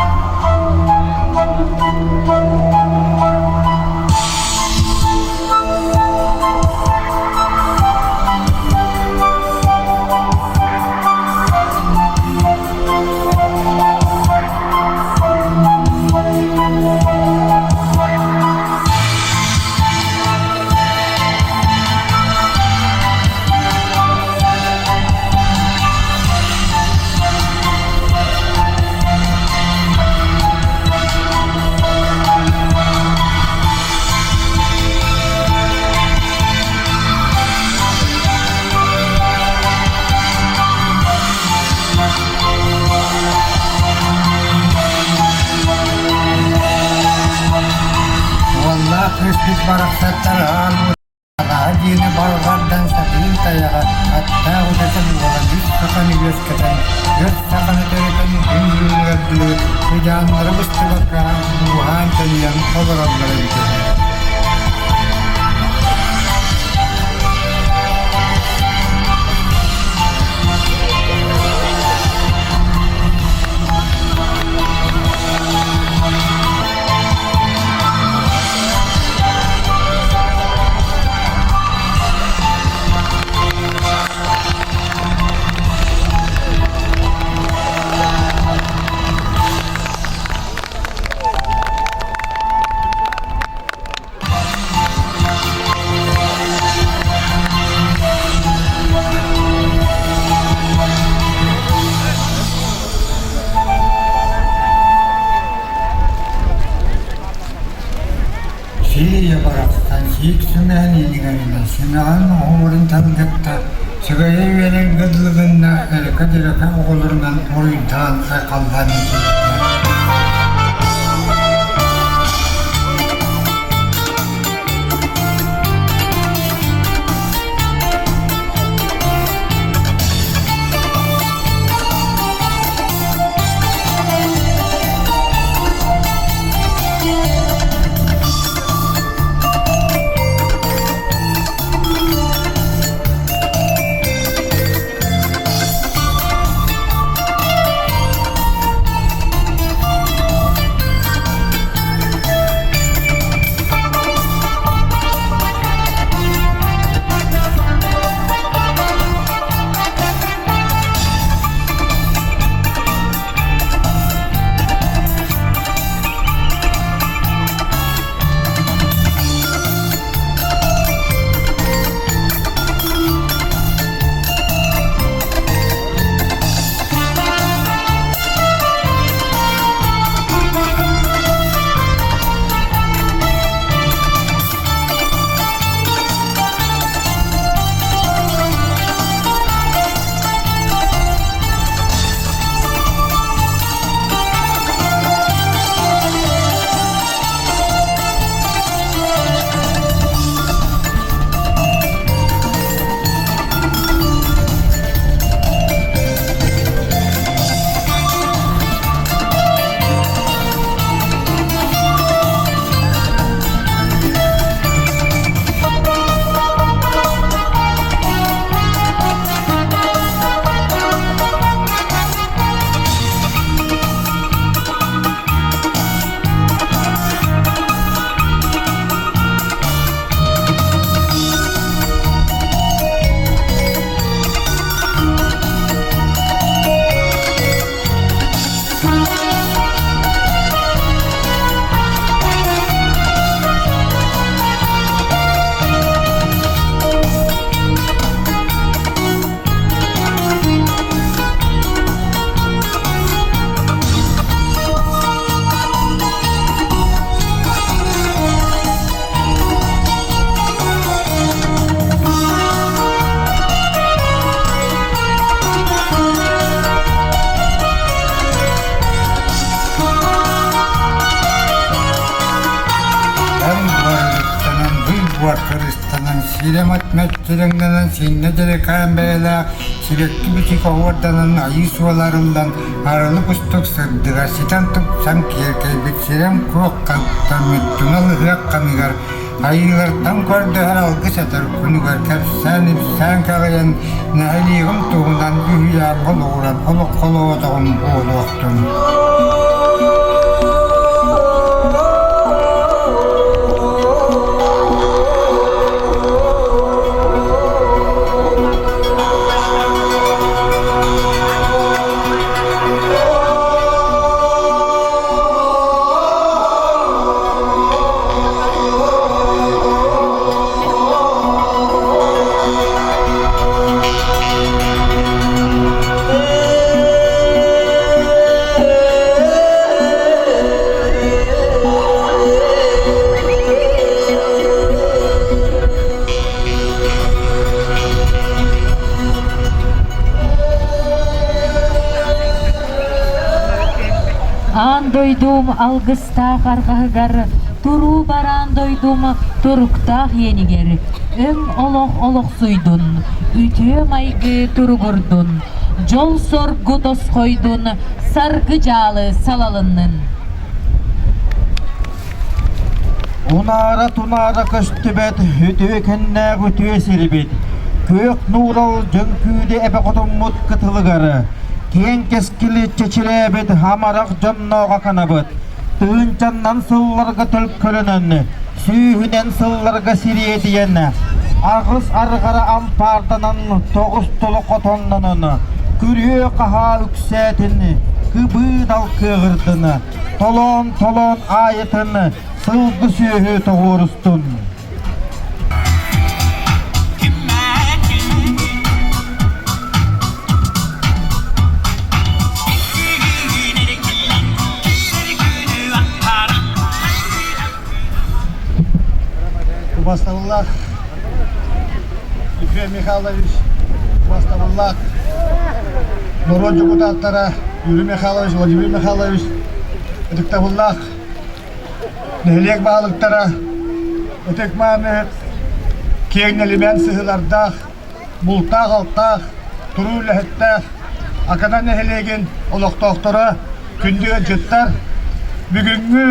H: Уоллаах кыыспыт барахсаттар аан Алаһа дьиэни барҕардан сатыы тайаҕа аттаах утата буолан үс саханы үөскэтэн, түөрт саханы төрөтөн күн бүгүнүгэр дылы сыдьааннара быстыбакка ууһаан-тэнийэн олороллор эбит үһү. Сиийэ барахсан сиик сүмэһин иҥэринэ сүмэҕин оһуорун тардытта, сүгэйэ үөрэн гыдлыгынна эркэ-дьэрэкэ оҕолорунан уруйдаан айхаллаан илдьибиттэр. дуобар кырыстанан, сирэм ат мэччирэҥнэнэн, синньэ дьэрэкээн бэйэлээх, сибэкки бичик оһуорданан айыы суола арыллан, арылы кустук сырдыга ситэн-тупсан киэркэйбит сирэм куох хантаммыт тунал ыһыах ханыгар Айыылартан көрдөһөр алгыс этэр күнүгэр кэпсээн-ипсээн кэҕийэн, нэһилиэгим туһунан үһүйээҥҥэ олоҕуран олоххолоотоҕум буолуохтун.
A: Аан дойдум алгыстаах арҕаһыгар, туруу бараан дойдум туруктаах иэнигэр өҥ олох олохсуйдун, үтүө майгы туругурдун, дьол-соргу тосхойдун, саргы дьаалы салалыннын.
B: Унаара-тунаара көстүбэт үтүө күннээх үтүө сирибит, күөх нуурал дьөҥкүүдэ эбэ хотуммут кытылыгар, киэҥ кэскили чэчирээбит амарах дьонноох аканабыт, тыһыынчаннан сылларга төлкөлөнөн, сүүһүнэн сылларга сириэдийэн, аҕыс арҕара ампаарданан, тоҕус толо хотоннонон, күрүө-хаһаа үксээтин, кыбыы дал кыаҕырдын, Толоон-толоон аайытын сылгы сүөһү тоҕуорустун.
I: Убастабыллаах Ефрем Михайлович, убастабыллаах норуот дьокутааттара Юрий Михайлович, Владимир Михайлович, ытыктабыллаах нэһилиэк баһылыктара, ытык-мааны киэҥ нэлимэн сыһыылардаах, бултаах-алтаах, туруу үлэһиттээх Акана нэһилиэгин олохтоохторо, күндү ыалдьыттар, бүгүҥҥү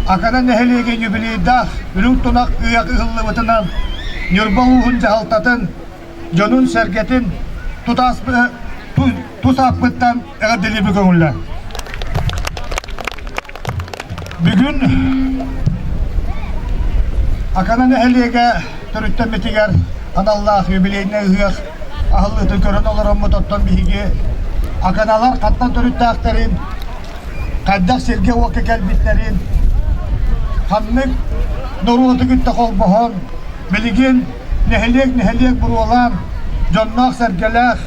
I: Акана нэһилиэгин юбилейдаах үрүҥ тунах ыһыах ыһыллыбытынан Ньурба улууһун дьаһалтатын дьонун-сэргэтин тус ааппыттан эҕэрдэлиибин көҥүллээн. Бүгүн Акана нэһилиэгэ төрүттэммитигэр аналлаах юбилейнай ыһыах аһыллыытын көрөн олороммут оттон биһиги Аканалар хантан төрүттээхтэрин, хайдах сиргэ-уокка кэлбиттэрин, ханнык норуоту кытта холбоһон, билигин нэһилиэк-нэһилиэк буруолаан, дьонноох-сэргэлээх,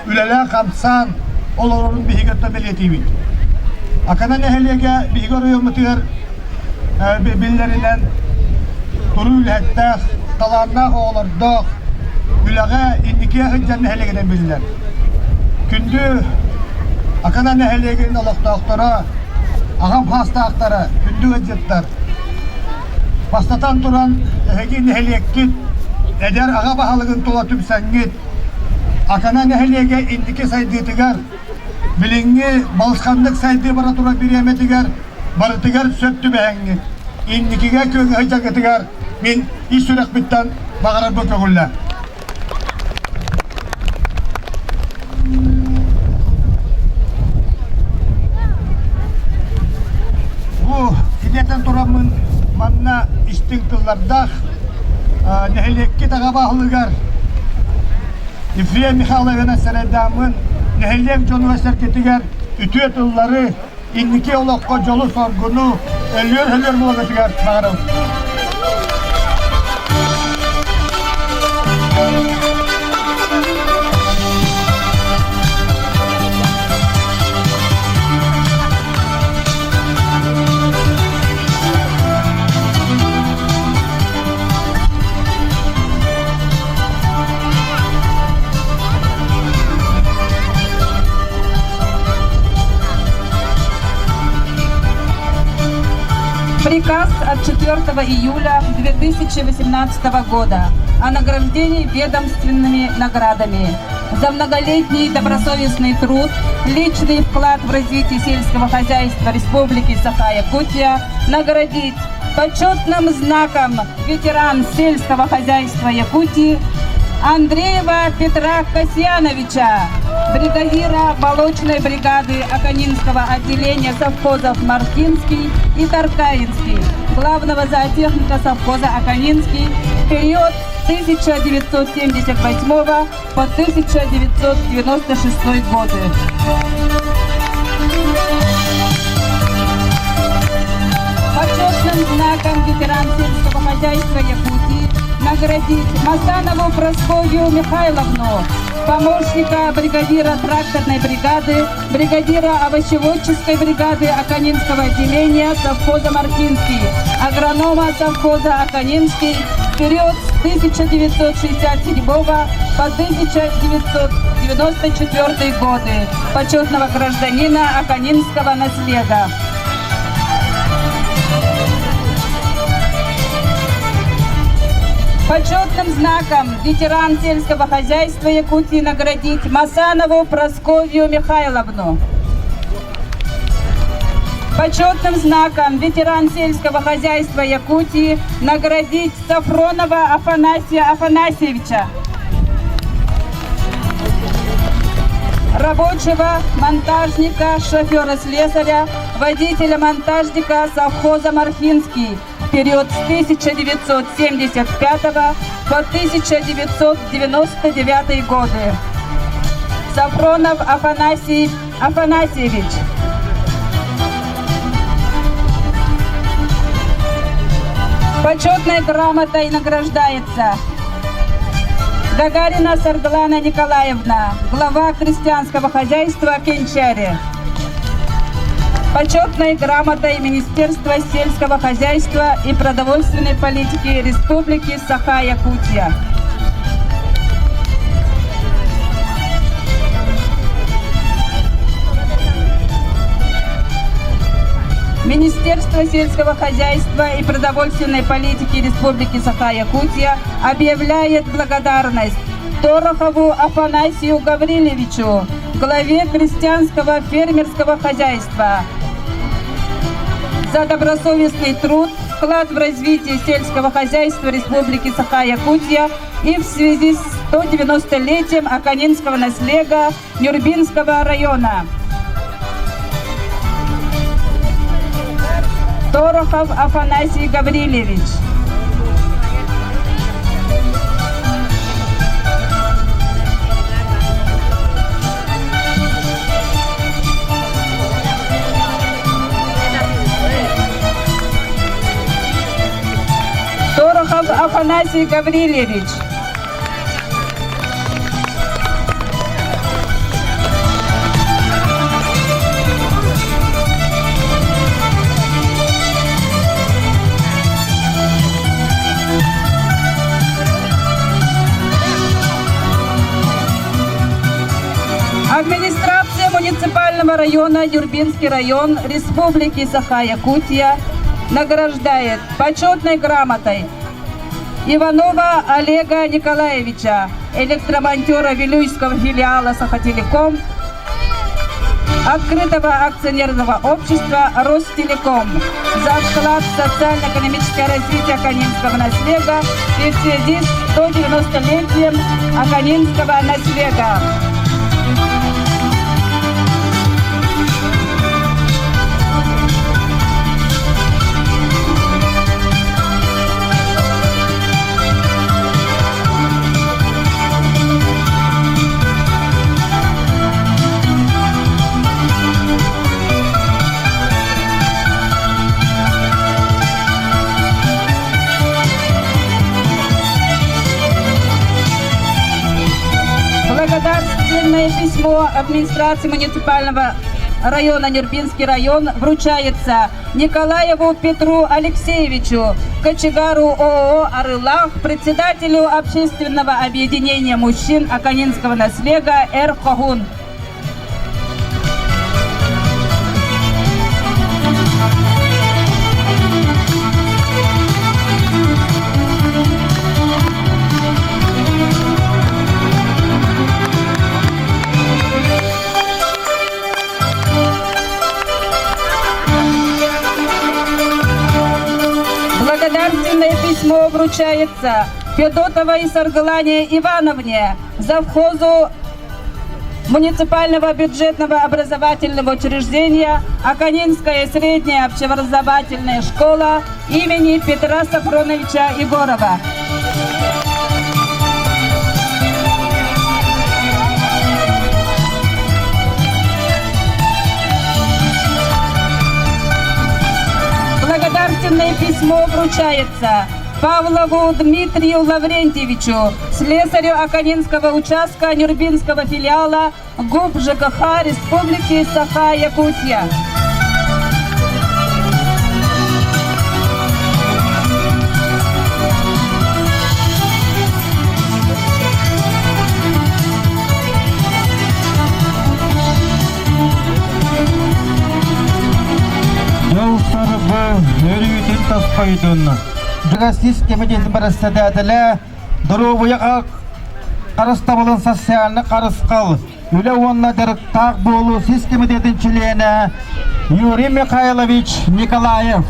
I: үлэлээн-хамсаан олорорун биһиги өттө бэлиэтиибит. Акана нэһилиэгэ биһиги оройуоммутугар биллэринэн туруу үлэһиттээх, талааннаах оҕолордоох, үлэҕэ инникигэ сылдьар нэһилиэгинэн биллэр. Күндү Акана нэһилиэгин олохтоохторо, аҕам хаастаахтара, күндү ыалдьыттар, бастатан туран, эһиги нэһилиэккит эдэр аҕа баһылыгын тула түмсэҥҥит, Акана нэһилиэгэ инники сайдыытыгар, билиҥҥи балысханнык сайдыы бара турар бириэмэтигэр барытыгар сөп түбэһэҥҥит, инникигэ күөҥҥэ сылдьаргытыгар мин ис сүрэхпиттэн баҕарарбын көҥүллээ. Бу киниэтэн тураммын манна истиҥ тыллардаах нэһилиэккит аҕа баһылыгар Ефрем Михайловина сэрэйдээммин нэһилиэк дьонугар-сэргэтигэр үтүө тыллары, инники олоххо дьолу-соргуну, өлүөр-өлүөр буоларгытыгар баҕарабын.
J: Приказ от 4 июля 2018 года о награждении ведомственными наградами за многолетний добросовестный труд, личный вклад в развитие сельского хозяйства Республики Саха-Якутия наградить почетным знаком ветеран сельского хозяйства Якутии Андреева Петра Касьяновича, бригадира молочной бригады Аканинского отделения совхозов Маркинский и Таркаинский, главного зоотехника совхоза Аканинский в период 1978 по 1996 годы. Почетным знаком ветеран сельского хозяйства Якутии наградить Масанову Прасковью Михайловну, помощника бригадира тракторной бригады, бригадира овощеводческой бригады Аканинского отделения совхоза Маркинский, агронома совхоза Аканинский в период с 1967 по 1994 годы, почетного гражданина Аканинского наслега. Почетным знаком ветеран сельского хозяйства Якутии наградить Масанову Прасковью Михайловну. Почетным знаком ветеран сельского хозяйства Якутии наградить Сафронова Афанасия Афанасьевича, рабочего, монтажника, шофера-слесаря, водителя-монтажника совхоза «Мархинский» в период с 1975 по 1999 годы. Сафронов Афанасий Афанасьевич. Почетной грамотой награждается Гагарина Сарглана Николаевна, глава крестьянского хозяйства Кенчари. Почетной грамотой Министерства сельского хозяйства и продовольственной политики Республики Саха-Якутия. Министерство сельского хозяйства и продовольственной политики Республики Саха-Якутия объявляет благодарность Торохову Афанасию Гаврилевичу, главе крестьянского фермерского хозяйства, за добросовестный труд, вклад в развитие сельского хозяйства Республики Саха-Якутия и в связи с 190-летием Аканинского наслега Нюрбинского района. Торохов Афанасий Гаврилевич. Торохов Афанасий Гаврилевич. Администрация муниципального района Юрбинский район Республики Саха-Якутия награждает почетной грамотой Иванова Олега Николаевича, электромонтера Вилюйского филиала «Сахателеком», открытого акционерного общества «Ростелеком» за вклад в социально-экономическое развитие Аканинского наслега и в связи с 190-летием Аканинского наслега. Благодарственное письмо администрации муниципального района Нюрбинский район вручается Николаеву Петру Алексеевичу, кочегару ООО «Арылах», председателю общественного объединения мужчин Аканинского наслега Эр Хогун. письмо вручается Федотовой Саргылане Ивановне, завхозу муниципального бюджетного образовательного учреждения Аканинская средняя общеобразовательная школа имени Петра Сафроновича Егорова. Благодарственное письмо вручается Павлову Дмитрию Лаврентьевичу, слесарю Аканинского участка Нюрбинского филиала ГУП ЖКХ Республики Саха-Якутия.
B: Дьыл-саргы өрүүтүн тосхойдун. Дьыгасис кэмитиэтин бэрэссэдээтэлэ доруобуйаҕа харыстабылын социальнай харысхал, үлэ уонна дьарыктаах буолуу сис кэмитиэтин чилиэнэ Юрий Михайлович Николаев.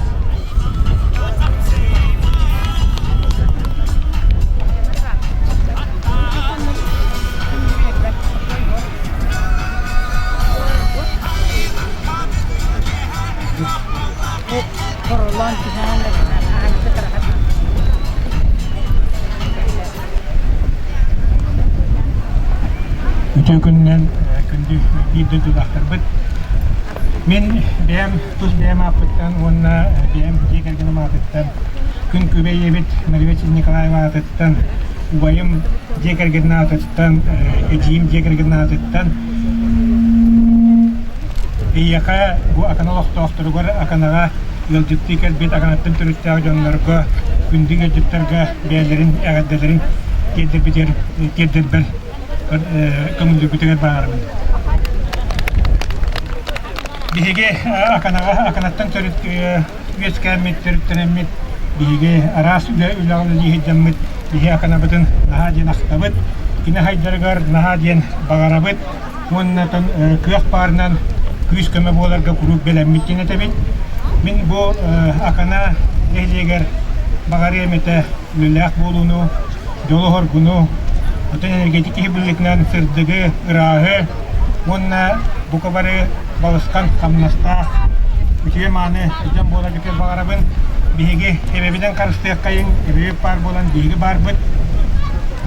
I: Үтүө күнүнэн күндү биир дойдулаахтарбыт. Мин бэйэм тус бэйэм ааппыттан уонна бэйэм дьиэ кэргэним аатыттан күн күбэй ийэбит Мария Николаева аатыттан, убайым дьиэ кэргэнин аатыттан, эдьиийим дьиэ кэргэнин аатыттан Эйиэхэ бу Акана олохтоохторугар Аканаҕа ыалдьыттыы кэлбит Аканаттан төрүттээх дьоннорго, күндү ыалдьыттарга бэйэлэрин эҕэрдэлэрин тиэрдэрбитигэр тиэрдэрбэр көҥүллүүргүтүгэр баҕарабын. Биһиги Аканаҕа Аканаттан төрүт үөскээммит, төрүттэнэммит, биһиги араас үлэ үлэҕэ үлэлии сылдьаммыт, биһи Аканабытын наһаа диэн ахтабыт, кини хайдарыгар наһаа диэн баҕарабыт. Уонна кыах баарынан күүс-көмө буоларга куруук бэлэммит диэн этэбит. Мин бу Акана нэһилиэгэр баҕарыам этэ үлэлээх буолууну, дьолу-соргуну, оттон энергетик киһи быһыытынан сырдыгы, ырааһы уонна бука бары балысхан хамнастаах үтүө-мааны дьон буоларгытыгар баҕарабын. Биһиги эбэбинэн харыстыаххайыҥ, эбэбит баар буолан биһиги баарбыт.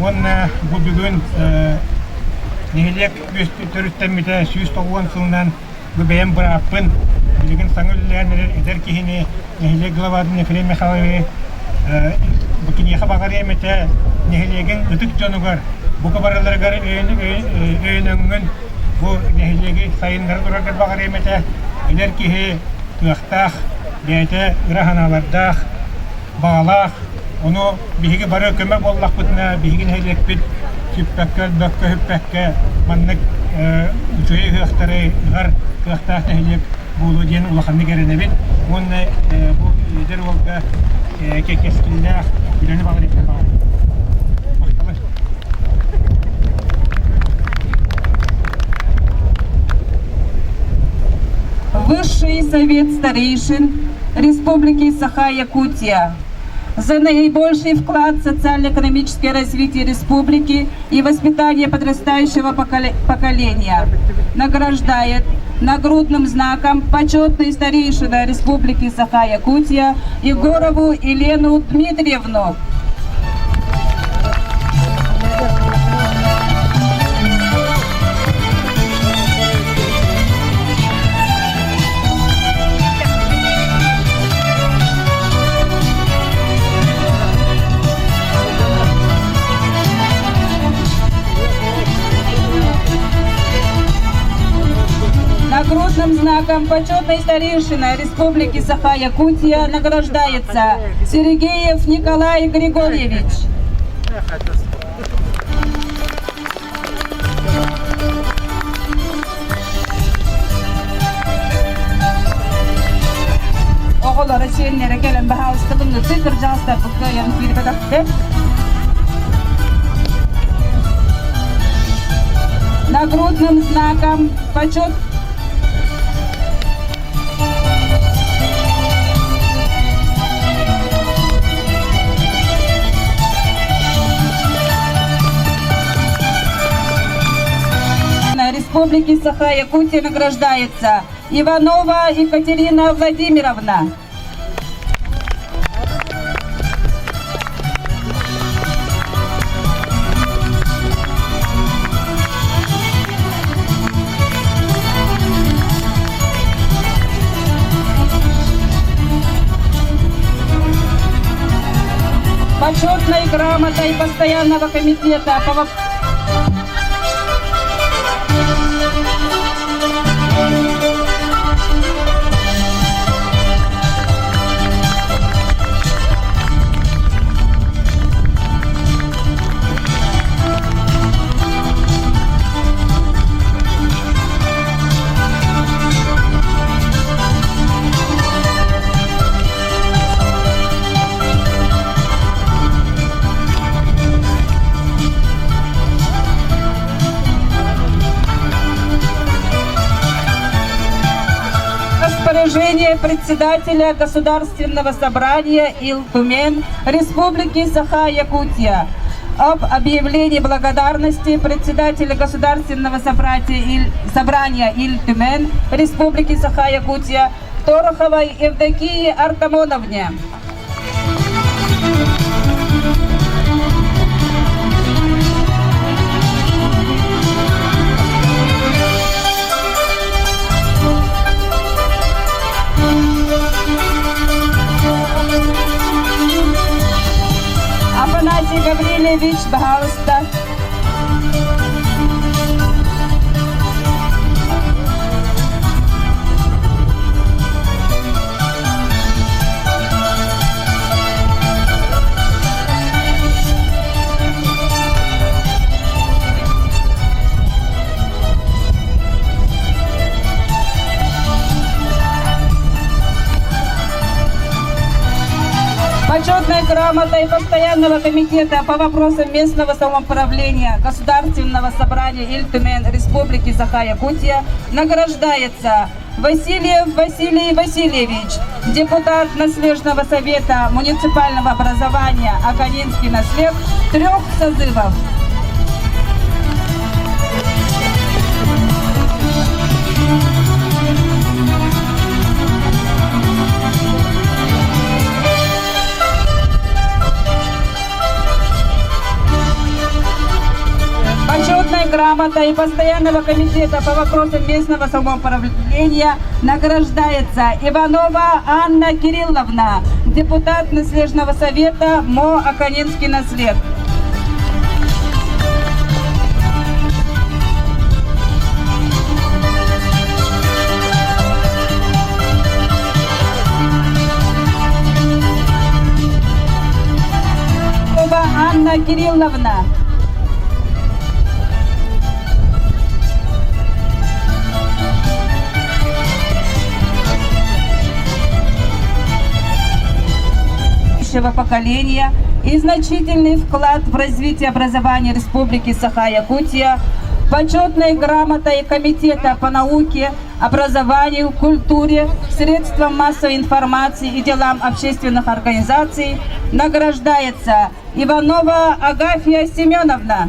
I: Уонна бу бүгүн Нэһилиэк төрүттэммитэ 190 сылынан бу бэйэм бырааппын, билигин саҥа үлэлээн эрэр эдэр киһини, нэһилиэк главатын Ефрем Михайловиһы бу киниэхэ баҕарыам этэ, нэһилиэгин ытык дьонугар, бука барыларыгар өйөнөҥҥүн бу нэһилиэги сайыннара тураргар баҕарыам этэ. Эдэр киһи кыахтаах, бэйэтэ ыра санаалардаах, баҕалаах, Ону биһиги бары көмө буоллахпытына, биһиги нэһилиэкпит сүппэккэ, өлбөккө, сүппэккэ маннык үчүгэй ыһыахтары ыһар кыахтаах нэһилиэк буолуо диэн улаханнык эрэнэбит. Уонна бу эдэр уолга кэскиллээх үлэни баҕарыахха баҕарабын. Махталы.
J: Высший совет старейшин Республики Саха-Якутия за наибольший вклад в социально-экономическое развитие республики и воспитание подрастающего поколения. Награждает нагрудным знаком почетный старейшина Республики Саха-Якутия Егорову Елену Дмитриевну. Нагрудным знаком почетной старейшины Республики Саха-Якутия награждается Сергеев Николай Григорьевич. Оҕолоро сиэннэрэ кэлэн баһаалыста тымнытыы кырдьаҕастарбыт кыайан киирбэтэхтэр. Нагрудным знаком почет Республики Саха-Якутия награждается Иванова Екатерина Владимировна. Почетной грамотой Постоянного комитета по Распоряжение председателя Государственного собрания Илтумен Республики Саха-Якутия об объявлении благодарности председателя Государственного собрания Ильтумен Республики Саха-Якутия Тороховой Евдокии Артамоновне. Афанасий Гаврильевич, пожалуйста. Почетной грамотой Постоянного комитета по вопросам местного самоуправления Государственного собрания Ильтумен Республики Саха-Якутия награждается Васильев Василий Васильевич, депутат Наслежного совета муниципального образования Аканинский наслег трех созывов. Почетной грамотой Постоянного комитета по вопросам местного самоуправления награждается Иванова Анна Кирилловна, депутат Наслежного совета МО Аканинский наслед. Анна Кирилловна. поколения и значительный вклад в развитие образования Республики Саха-Якутия, почетной грамотой Комитета по науке, образованию, культуре, средствам массовой информации и делам общественных организаций награждается Иванова Агафья Семеновна.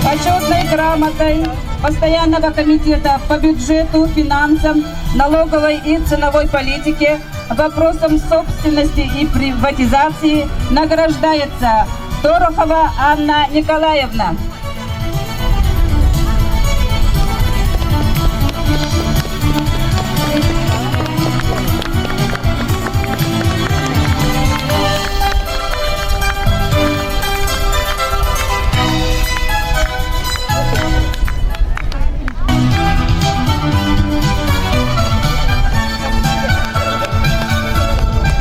J: Почетной грамотой Постоянного комитета по бюджету, финансам, налоговой и ценовой политике, вопросам собственности и приватизации награждается Торохова Анна Николаевна.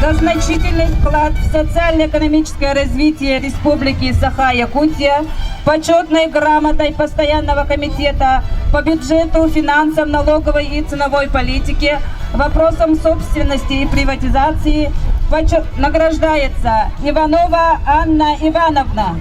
J: За значительный вклад в социально-экономическое развитие Республики Саха-Якутия почетной грамотой Постоянного комитета по бюджету, финансам, налоговой и ценовой политике, вопросам собственности и приватизации награждается Иванова Анна Ивановна.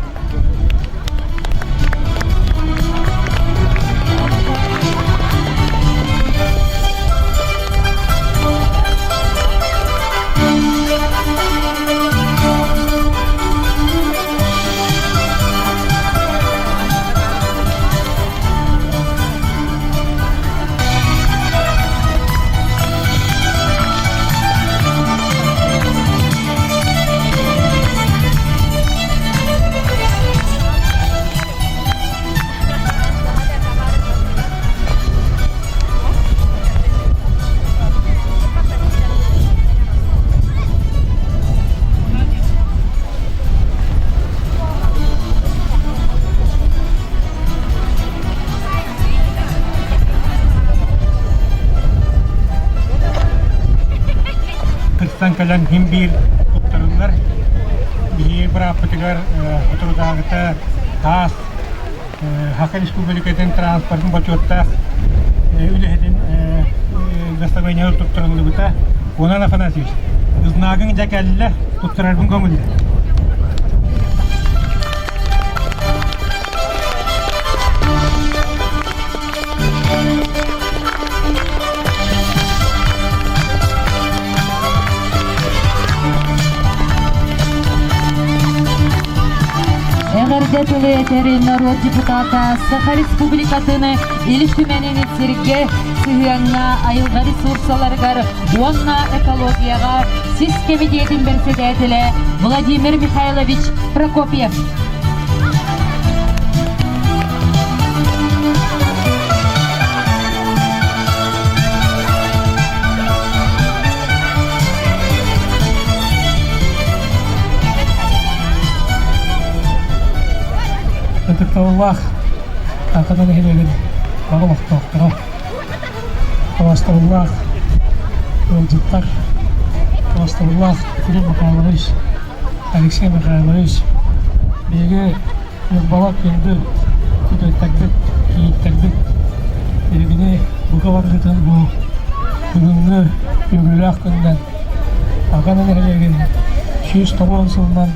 I: Кырсан кэлэн хим биир туттарыллар. Биһиги бырааппытыгар соторутааҕыта таас Саха Республикатын транспортын бочуоттаах үлэһитин дастабырыанньа туттарыллыбыта. Конан Афанасьевич, знагыҥ дьэ кэллэ, туттарарбын көҥүллэ.
A: Эҕэрдэ тылы этэр норуот депутата Саха Республикатын Ил Түмэнин сиргэ сыһыаҥҥа айылҕа ресурсаларыгар уонна экологияҕа сис кэмитиэтин бэрэссэдээтэлэ Владимир Михайлович Прокопьев.
K: Ытыктабыллаах Таатта нэһилиэгин баҕа олохтоохторо, Холостовуллаах ыалдьыттар, Холостовуллаах Кирилл Михайлович, Алексей Михайлович, биһиги Ньурбалар күндү күтүөттэрбит, кийииттэрбит, биһигини бука баргытын бу бүгүҥҥү үөрүүлээх күнүнэн Аҕа нэһилиэгин 190 сылынан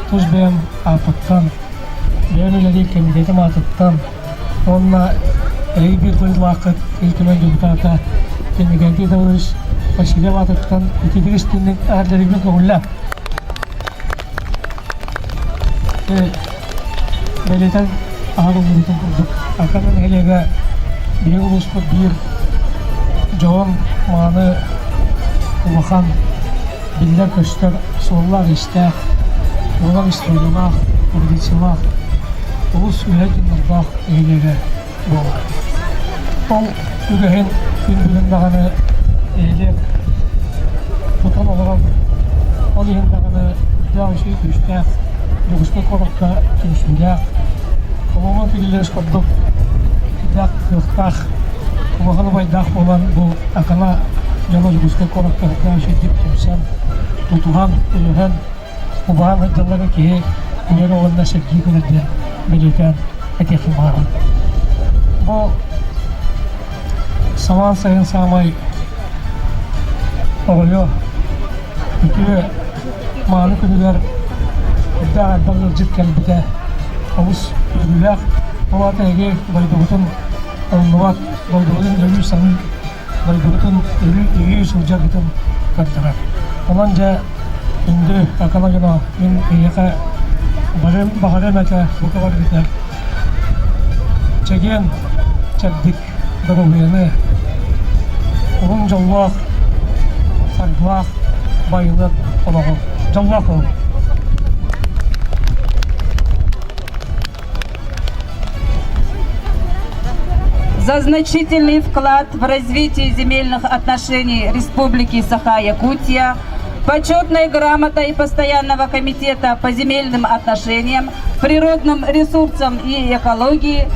K: тус бэйэм ааппыттан, бэйэм үлэлиир кэмитиэтим аатыттан уонна эһиги биир дойдулааххыт Ил Түмэн депутата Иннокентий Давыдович Васильев аатыттан ититик истинник эҕэрдэлиирбин көҥүллээн. Бэлиэтэн аһарыллыбытын курдук, Акана нэһилиэгэ биһиги улууспут биир дьоһун мааны улахан биллэр-көстөр суоллаах-иистээх, улахан историялаах, традициялаах, олус үлэһит дьоннордоох нэһилиэгэ буолар. Ол үгэһин күн бүгүн даҕаны нэһилиэк тутан олорон, ол иһин даҕаны үрдээх үчүгэй күүстээх Дьокуускай куоракка түмсүүлээх, Соломон Кириллович курдук үрдээх кыахтаах, улахан убайдаах буолан бу Акана дьоно Дьокуускай куоракка үрдээх үчүгэйдик түмсэн, тутуһан, өйөһөн, убаһан сылдьаллара киһи үөрэ уонна сэргии көрөр диэн бэлиэтээн этиэхпин баҕарабын. Бу самаан сайын саамай оҕойо үтүө мааны күнүгэр элбэх элбэх ыалдьыт кэлбитэ олус үөрүүлээх. Ол аата эһиги дойдубутун умнубат, дойдубутун өрүү саныы дойдубутун өрүү өйүү сылдьарбытын көрдөрөр. Онон дьэ күндү Акана дьоно мин эйиэхэ барым баҕарыам этэ бука барбыта чэгиэн чэбдик доруобуйаны уһун дьоллоох саргылаах байылыат олоҕу дьоллоох буолуҥ
J: За значительный вклад в развитие земельных отношений Республики Саха-Якутия почетной грамотой Постоянного комитета по земельным отношениям, природным ресурсам и экологии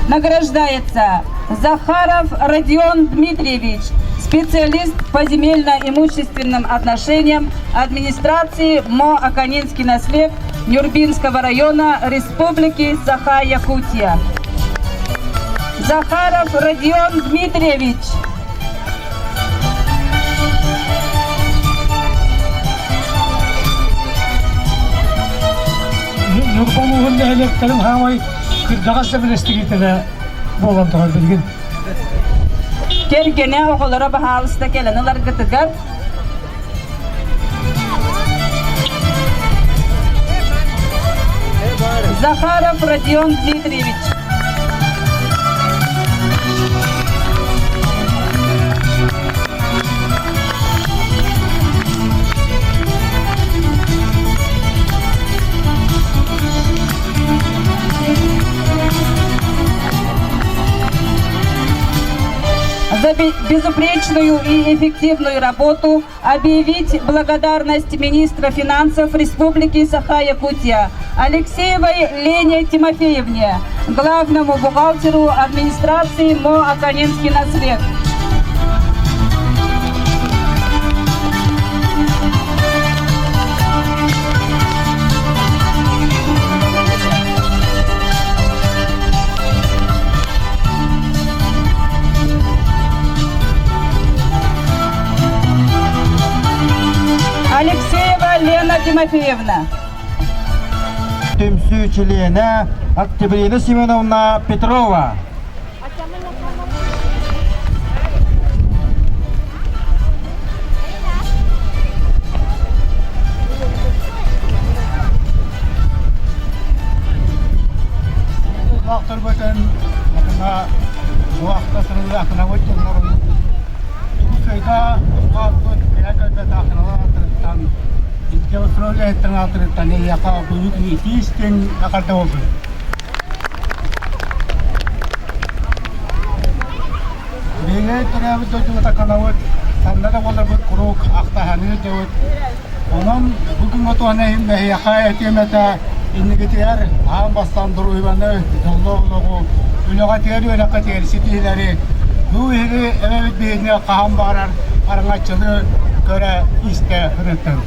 J: награждается Захаров Родион Дмитриевич, специалист по земельно-имущественным отношениям администрации МО «Аканинский наслед» Нюрбинского района Республики Саха-Якутия. Захаров Родион Дмитриевич.
K: Ньурба улууһун нэһилиэктэрин хаамай кырдьаҕас да бэлэстигиитэлэ буолан турар билигин.
J: Кэргэнэ оҕолоро баһаалыста кэлэн ыларгытыгар Захаров Родион Дмитриевич. За безупречную и эффективную работу объявить благодарность министра финансов Республики Саха-Якутия Алексеевой Лене Тимофеевне, главному бухгалтеру администрации МО «Аканинский наслед». Алексеева Лена Тимофеевна.
B: Түмсүү чилиэнэ Октябрина Семеновна Петрова.
H: Лахтарбытын Биһиги төрөөбүт дойдубут Аканабыт, ханна да буоларбыт куруук ахтаһаныы дьыбыт. Онон бу күҥҥэ туһана иһин биһиэхэ этиэм этэ инникитигэр аан бастаан доруобуйаны, дьоллоох олоҕу, үлэҕитигэр, үөрэххитигэр ситиһиилэри, бу биһиги эбэбит биһигини хаһан баҕарар араҥаччыны көрө истэ сырыттын.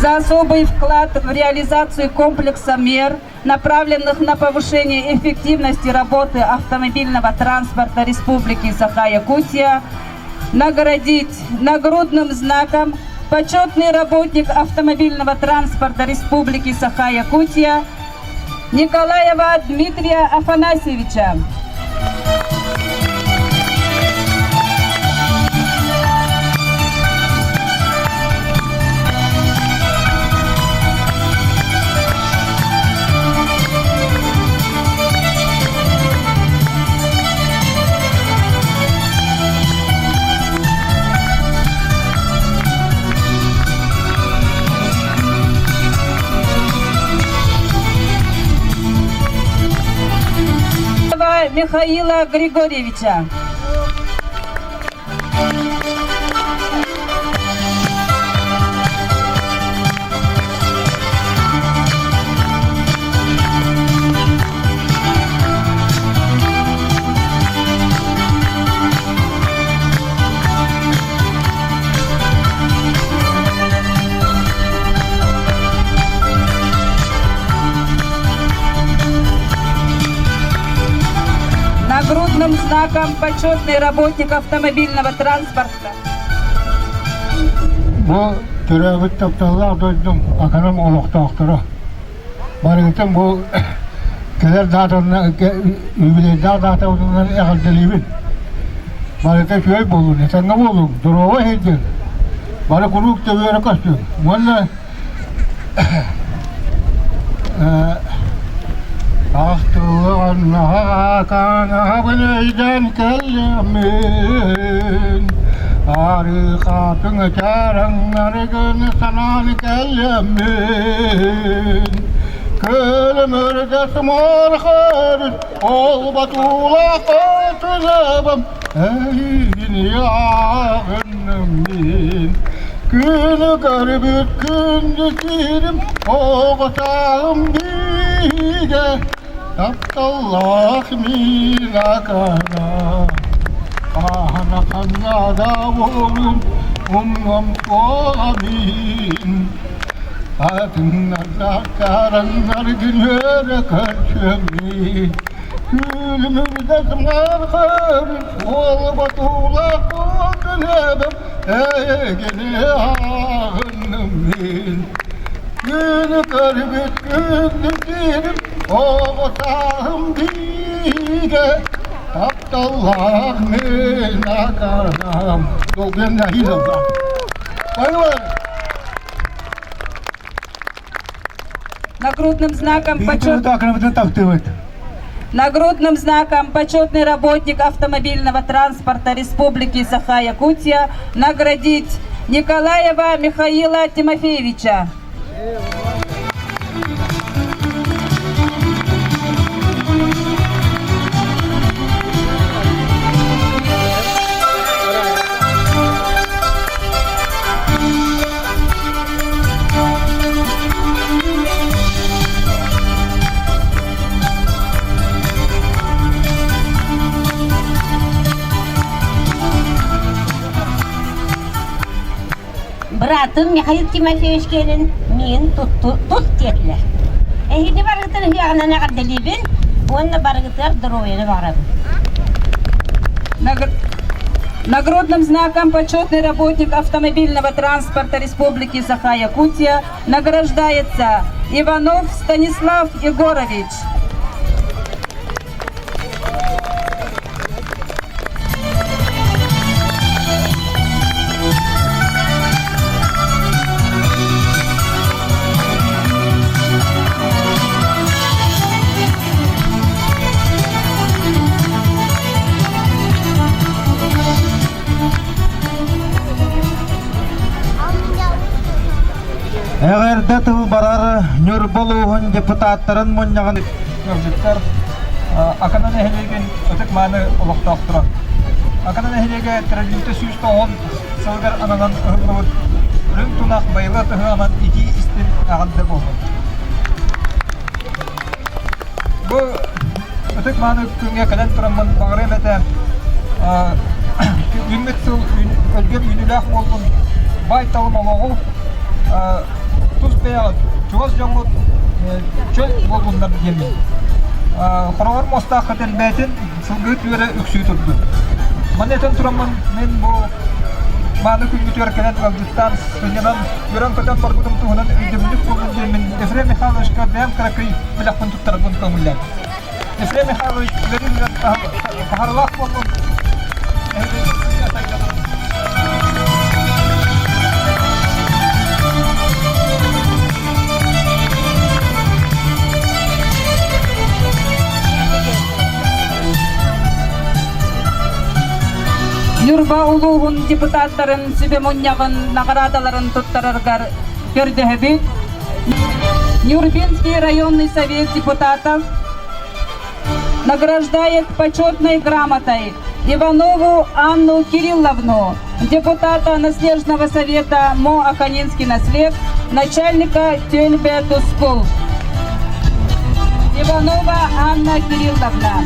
J: За особый вклад в реализацию комплекса мер, направленных на повышение эффективности работы автомобильного транспорта Республики Саха-Якутия, наградить нагрудным знаком почетный работник автомобильного транспорта Республики Саха-Якутия Николаева Дмитрия Афанасьевича. Михаила Григорьевича. Нагрудным знаком почетный работник автомобильного транспорта.
H: Бу төрөөбүт тапталлаах дойдум Аканым олохтоохторо. Барыгытын бу кэлэр даатанан юбилейдаах даатабытынан эҕэрдэлиибин. Барыта үчүгэй буоллун, этэҥҥэ буолуҥ, доруобай сылдьыҥ. Бары куруук төбүөрэ көстүҥ. Уонна Ахтыллыҕын өйдөөн кэллэммин Арыхатын чараҥнарыгын санаан кэллэммин Көлөмөргө сымархар ол батуулаах отулабым Эйигин ааҕынным мин Күнү көрбүт күндү сирим оҕо сааһым бигэ Тапталлаах мин акана Аһана ханна да буолум умнам туола мин. Атыннардаах чаараннаргын үөрэ көрсүөммүт. Күлүмүрдэ сымархар, уолба туулаах куотунэбэм, эйигини ааҕынным мин. Күнү көрбүт күндү сирим, оҕо сааһым биигэ, тапталлаах мин акарам. Долгуйан нэһиилэ Понимаешь?
J: Нагрудным знаком почет... Нагрудным знаком почетный работник автомобильного транспорта Республики Саха-Якутия наградить Николаева Михаила Тимофеевича.
L: Быраатым Михаил Тимофеевич кэлин миигин тут диэтилэр. Эһиги барыгытын ыһыаҕынан эҕэрдэлиибин уонна барыгытыгар доруобуйаны баҕарабын.
J: Нагрудным знаком почетный работник автомобильного транспорта Республики Саха-Якутия награждается Иванов Станислав Егорович.
B: Эҕэрдэ тыл барар Ньурба улууһун депутаттарын мунньаҕын
I: Ыалдьыттар Акана нэһилиэгин ытык-мааны олохтоохторо. Акана нэһилиэгэ тэриллибитэ 190 сылыгар ананан ыһыллыбыт Үрүҥ тунах байылыат ыһыаҕынан итии истин эҕэрдэ буоллун. Бу ытык-мааны күҥҥэ кэлэн тураммын баҕарыам этэ үүммүт сыл өлгөм үүнүүлээх буоллун, баай-талым олоҕу тус бэйэҕит, чугас дьоҥҥут чөл буоллуннар диэммин. Хороҕор муостаахха тэлбээтин, сылгыһыт үөрэ үксүү турдун. Маны этэн тураммын, мин бу мааны күммүтүгэр кэлэн ыалдьыттаан, сынньанан, үөрэн-көтөн барбытым туһунан өйдөбүнньүк буоллун диэммин Ефрем Михайловичка бэйэм кыракый бэлэхпин туттарарбын көҥүллээн. Ефрем Михайлович үлэлиир таһарылаах буоллун.
J: Ньурба улууһун депутаттарын сүбэ мунньаҕын наҕараадаларын туттараргар көрдөһөбүт. Нюрбинский районный совет депутатов награждает почетной грамотой Иванову Анну Кирилловну, депутата Наслежного совета МО Аканинский наслед, начальника Тюльбе Тускул. Иванова Анна Кирилловна.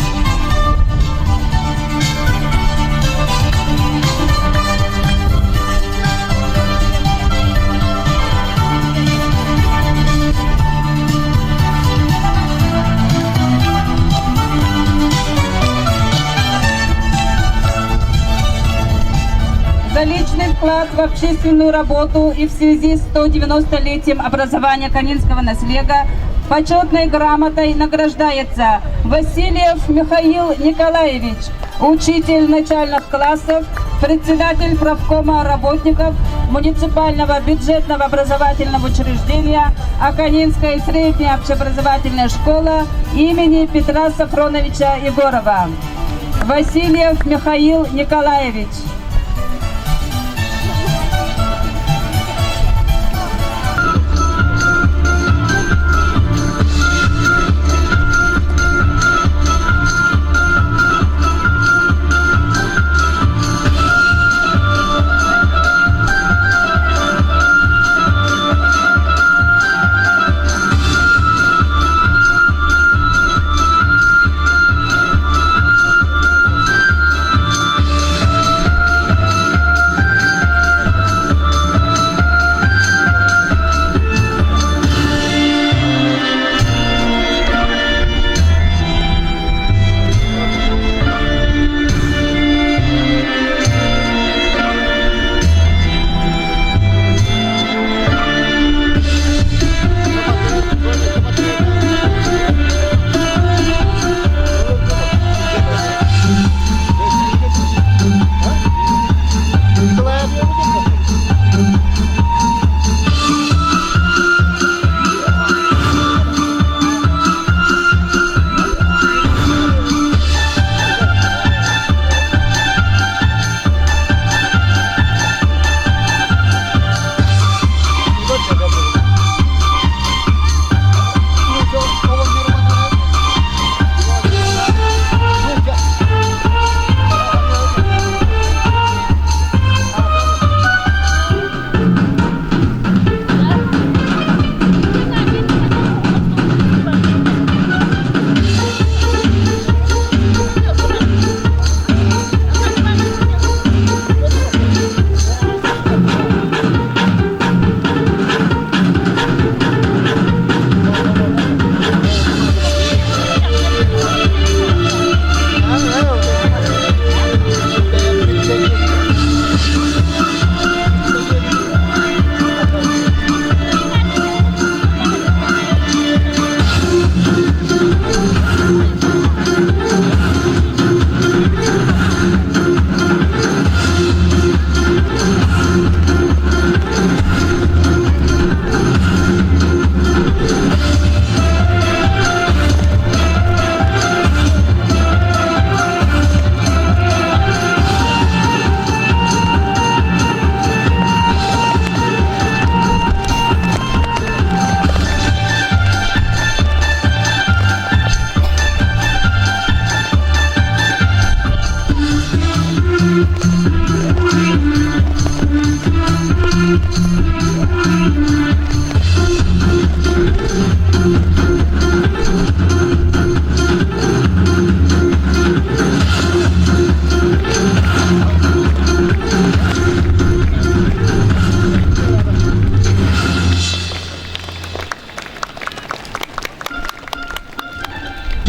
J: За личный вклад в общественную работу и в связи с 190-летием образования Канинского наслега почетной грамотой награждается Васильев Михаил Николаевич, учитель начальных классов, председатель правкома работников муниципального бюджетного образовательного учреждения Аканинская средняя общеобразовательная школа имени Петра Сафроновича Егорова. Васильев Михаил Николаевич.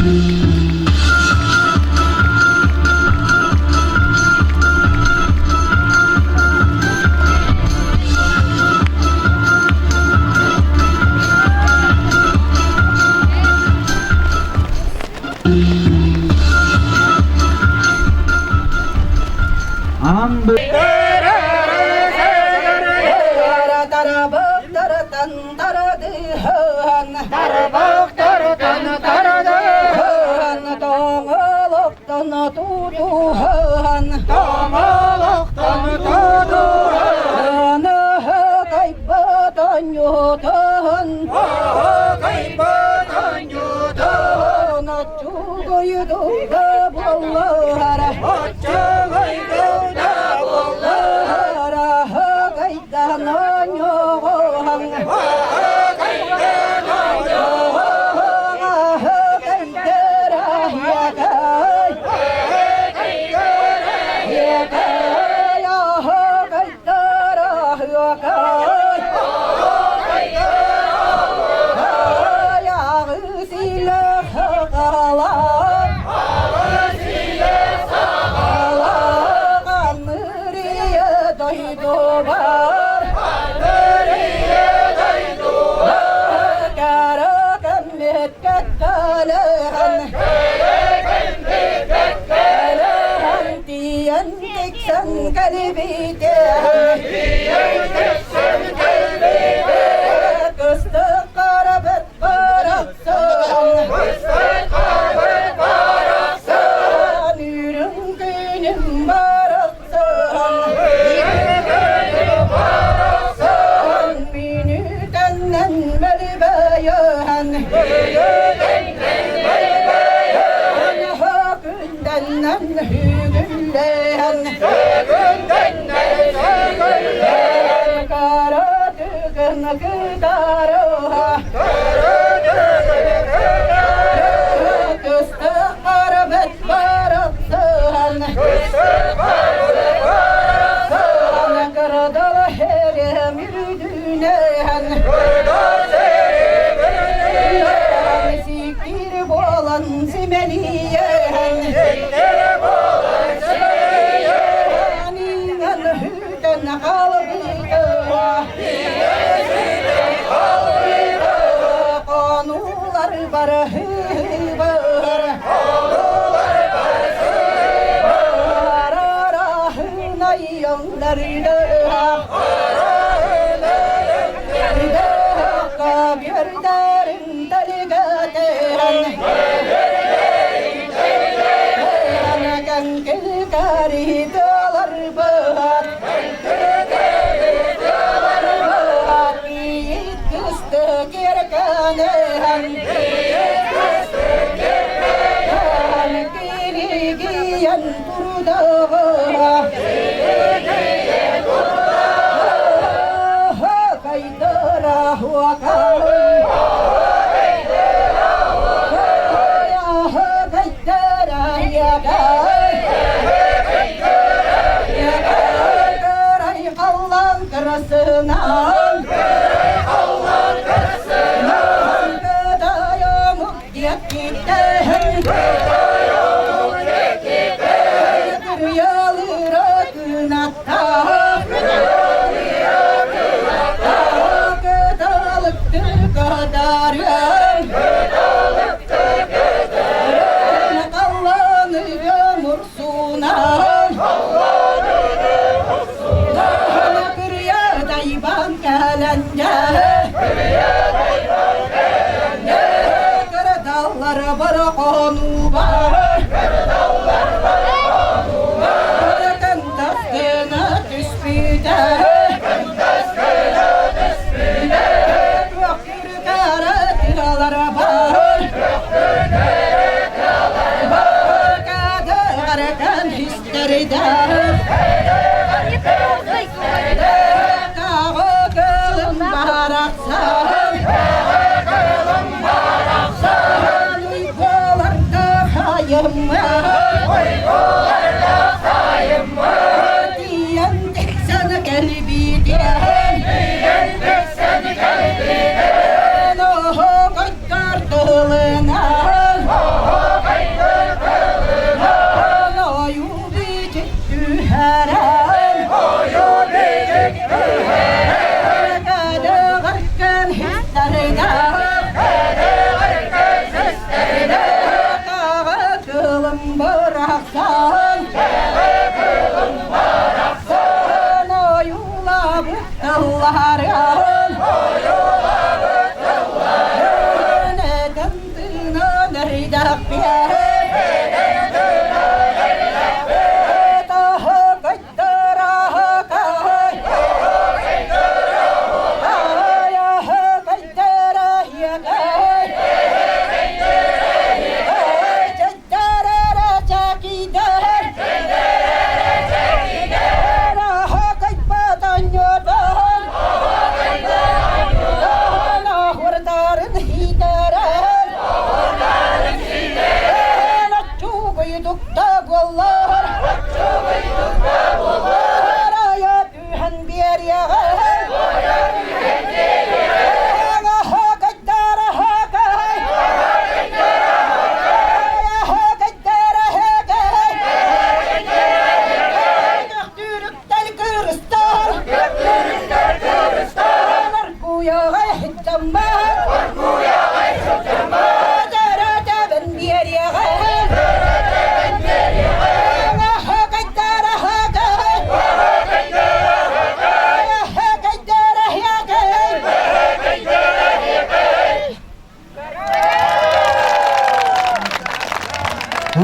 B: Аан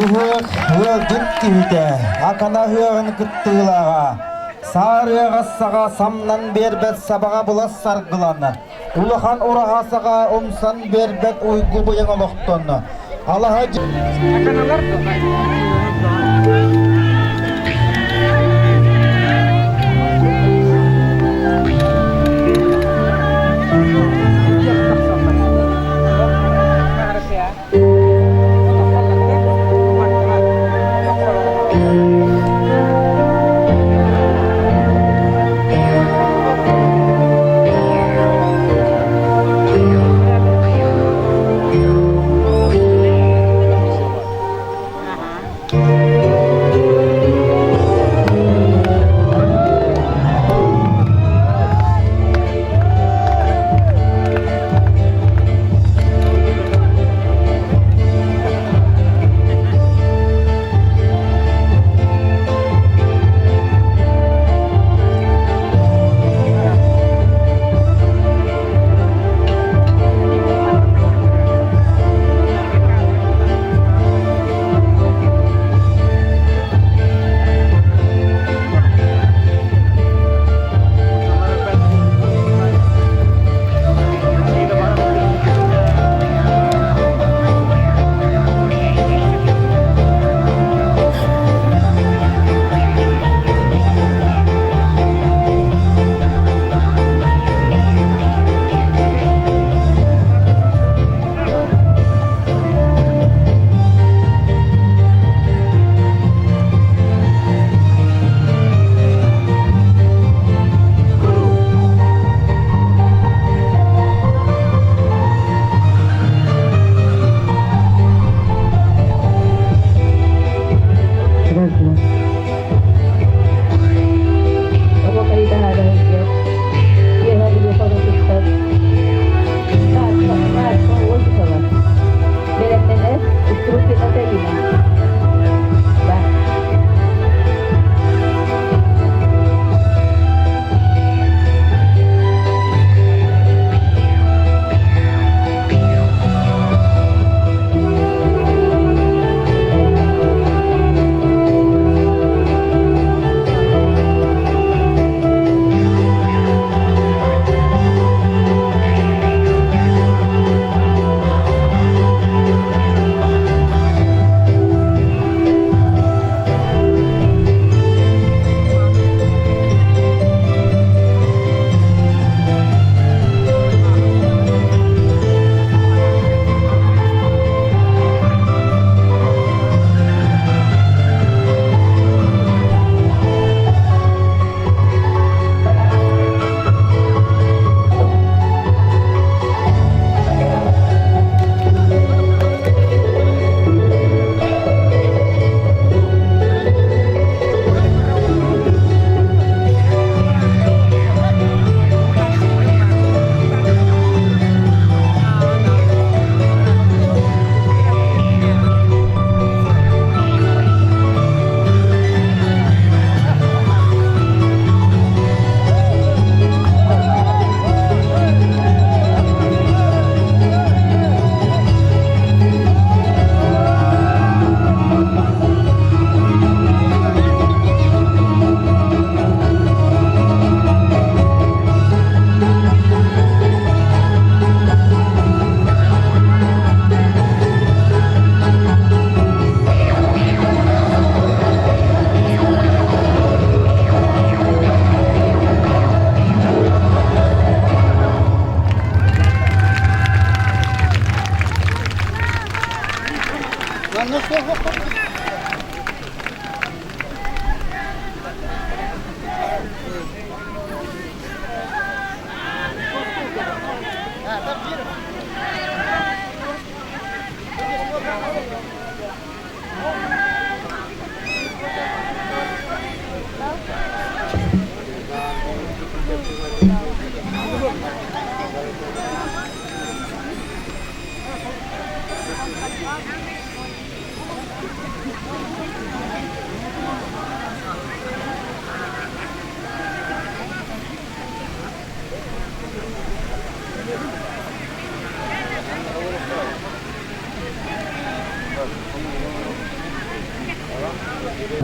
B: Ыһыах ыалдьыт киһитэ, Акана ыһыаҕын кыттыылааҕа, саарыаҕа саҕа самнан биэрбэт сабаҕа булас саргылана, улахан ураһа саҕа умсан биэрбэт уйгу быйаҥ олохтонно. Алаһа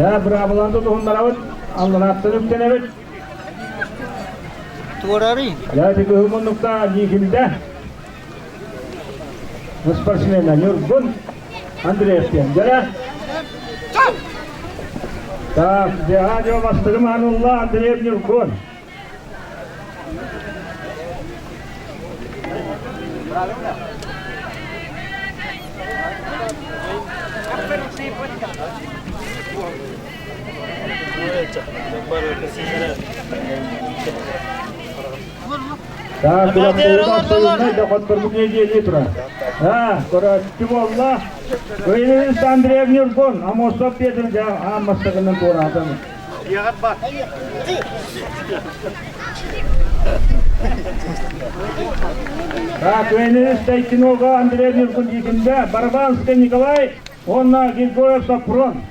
K: Да, быраабыланы тутуһуннарабыт, алларааттан үктэнэбит.
C: Туорарый.
K: Я кыһыл муннукта Никимдэ. Спортсмена Нюргун Андреев диэн. Дьэ. Так, Дьэ, бастыгым анулла Андреев Нюргун. Так, Көрөөччү буолла. Ильич Андреев Ньургун, Амосов Петр аан бастакынан туораатан. Так, Ильич Тайкинога Андрей Ньургун диитинде, Барабанский Николай, уонна Григорьев Сопрон.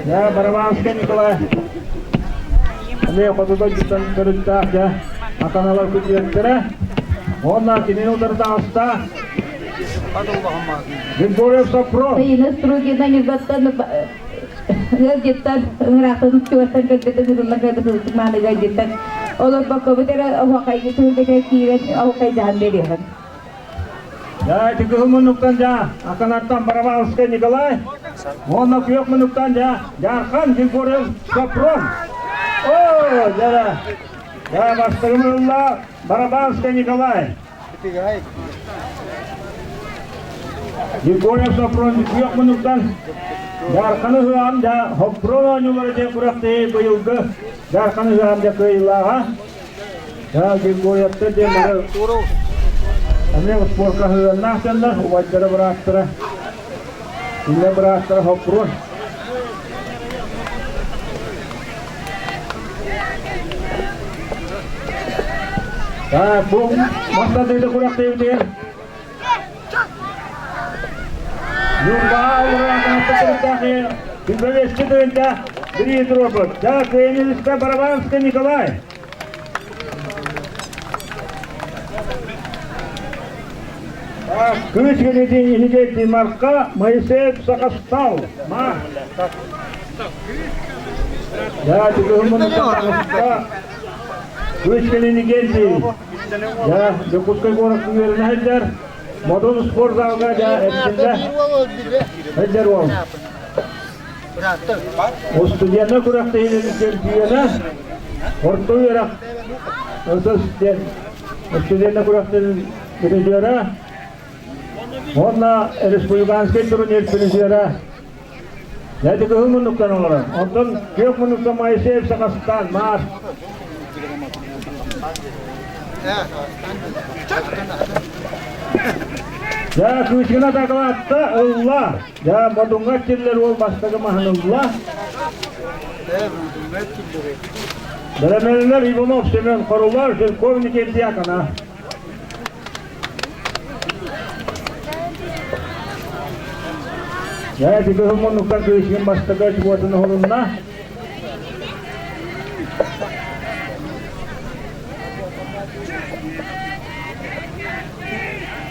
K: Я Барабанский Николай. Эмиэ хотута дьиттэн төрүттээх дьэ атаналар күтүөттэрэ. Уонна кинини утары таҕыста Григорьев Сопрон.
J: Сайына Строгина Ньурбаттан ыалдьыттар ыҥыраахтан чугастан кэлбитин ырыллан кэлбит ылытык мааны ыалдьыттар олорбоккобут эрэ оһуохайга түһүлгэтэ киирэн оһуохайдаһан биэриэҕин.
K: Дьэ, ити кыһыл муннуктан дьэ, Аканаттан Барабановскай Николай, уонна күөх муннуктан дьэ, Дьаархан Григорьев Сопрон. О, дьэ, дьэ, бастакы ылла Барабанскай Николай. Григорьев Сопрон күөх муннуктан Дьаарханы ыһыаҕын дьэ, Хопрон оонньуулара диэн күрэхтэһии быйылгы Дьаарханы ыһыаҕын дьэ кыайыылааҕа. Да, Григорьевтар диэн бары эмиэ спорка сыһыаннаах дьоннор, убайдара, бырааттара. Кинилэр бырааттара Хоппуруон. Так, бу мастардыыта күрэхтэһиибитигэр Ньурбаҕа олорон Күбэлэсчи тыынта бирии туруорбут. Так, Кыайынылыста Барабанскай Николай. Кыыс кэлитин иһигэр Марка Моисеев Сахастал. Ма. Да, Кыыс кэлини келди. Да, Дьокуускай куоракка үөрэнэ сылдьар. Модун спортзалга да эрчиллэ сылдьар уол. Устудьуоннар күрэхтэһиилэрин чөмпүйүөнэ орто үөрэх СС диэн устудьуоннар күрэхтэһиилэрин призера уонна республиканскай турнир призера Эти кыһыл муннуктан олорор. Онтон күөх муннуктан Моисеев Сахастан, Маар. Дьэ, Кыычкына дакылаатта ылла. Дьэ, Модуҥҥа киллэр уол бастакы маһын ылла. Бэлэмнэнилэр Иванов Семен Хорулар, Жирков Никит Дьякона. Дьэ, ити кыһыл муннуктан Кыычкин бастакы очукуотун оһолунна.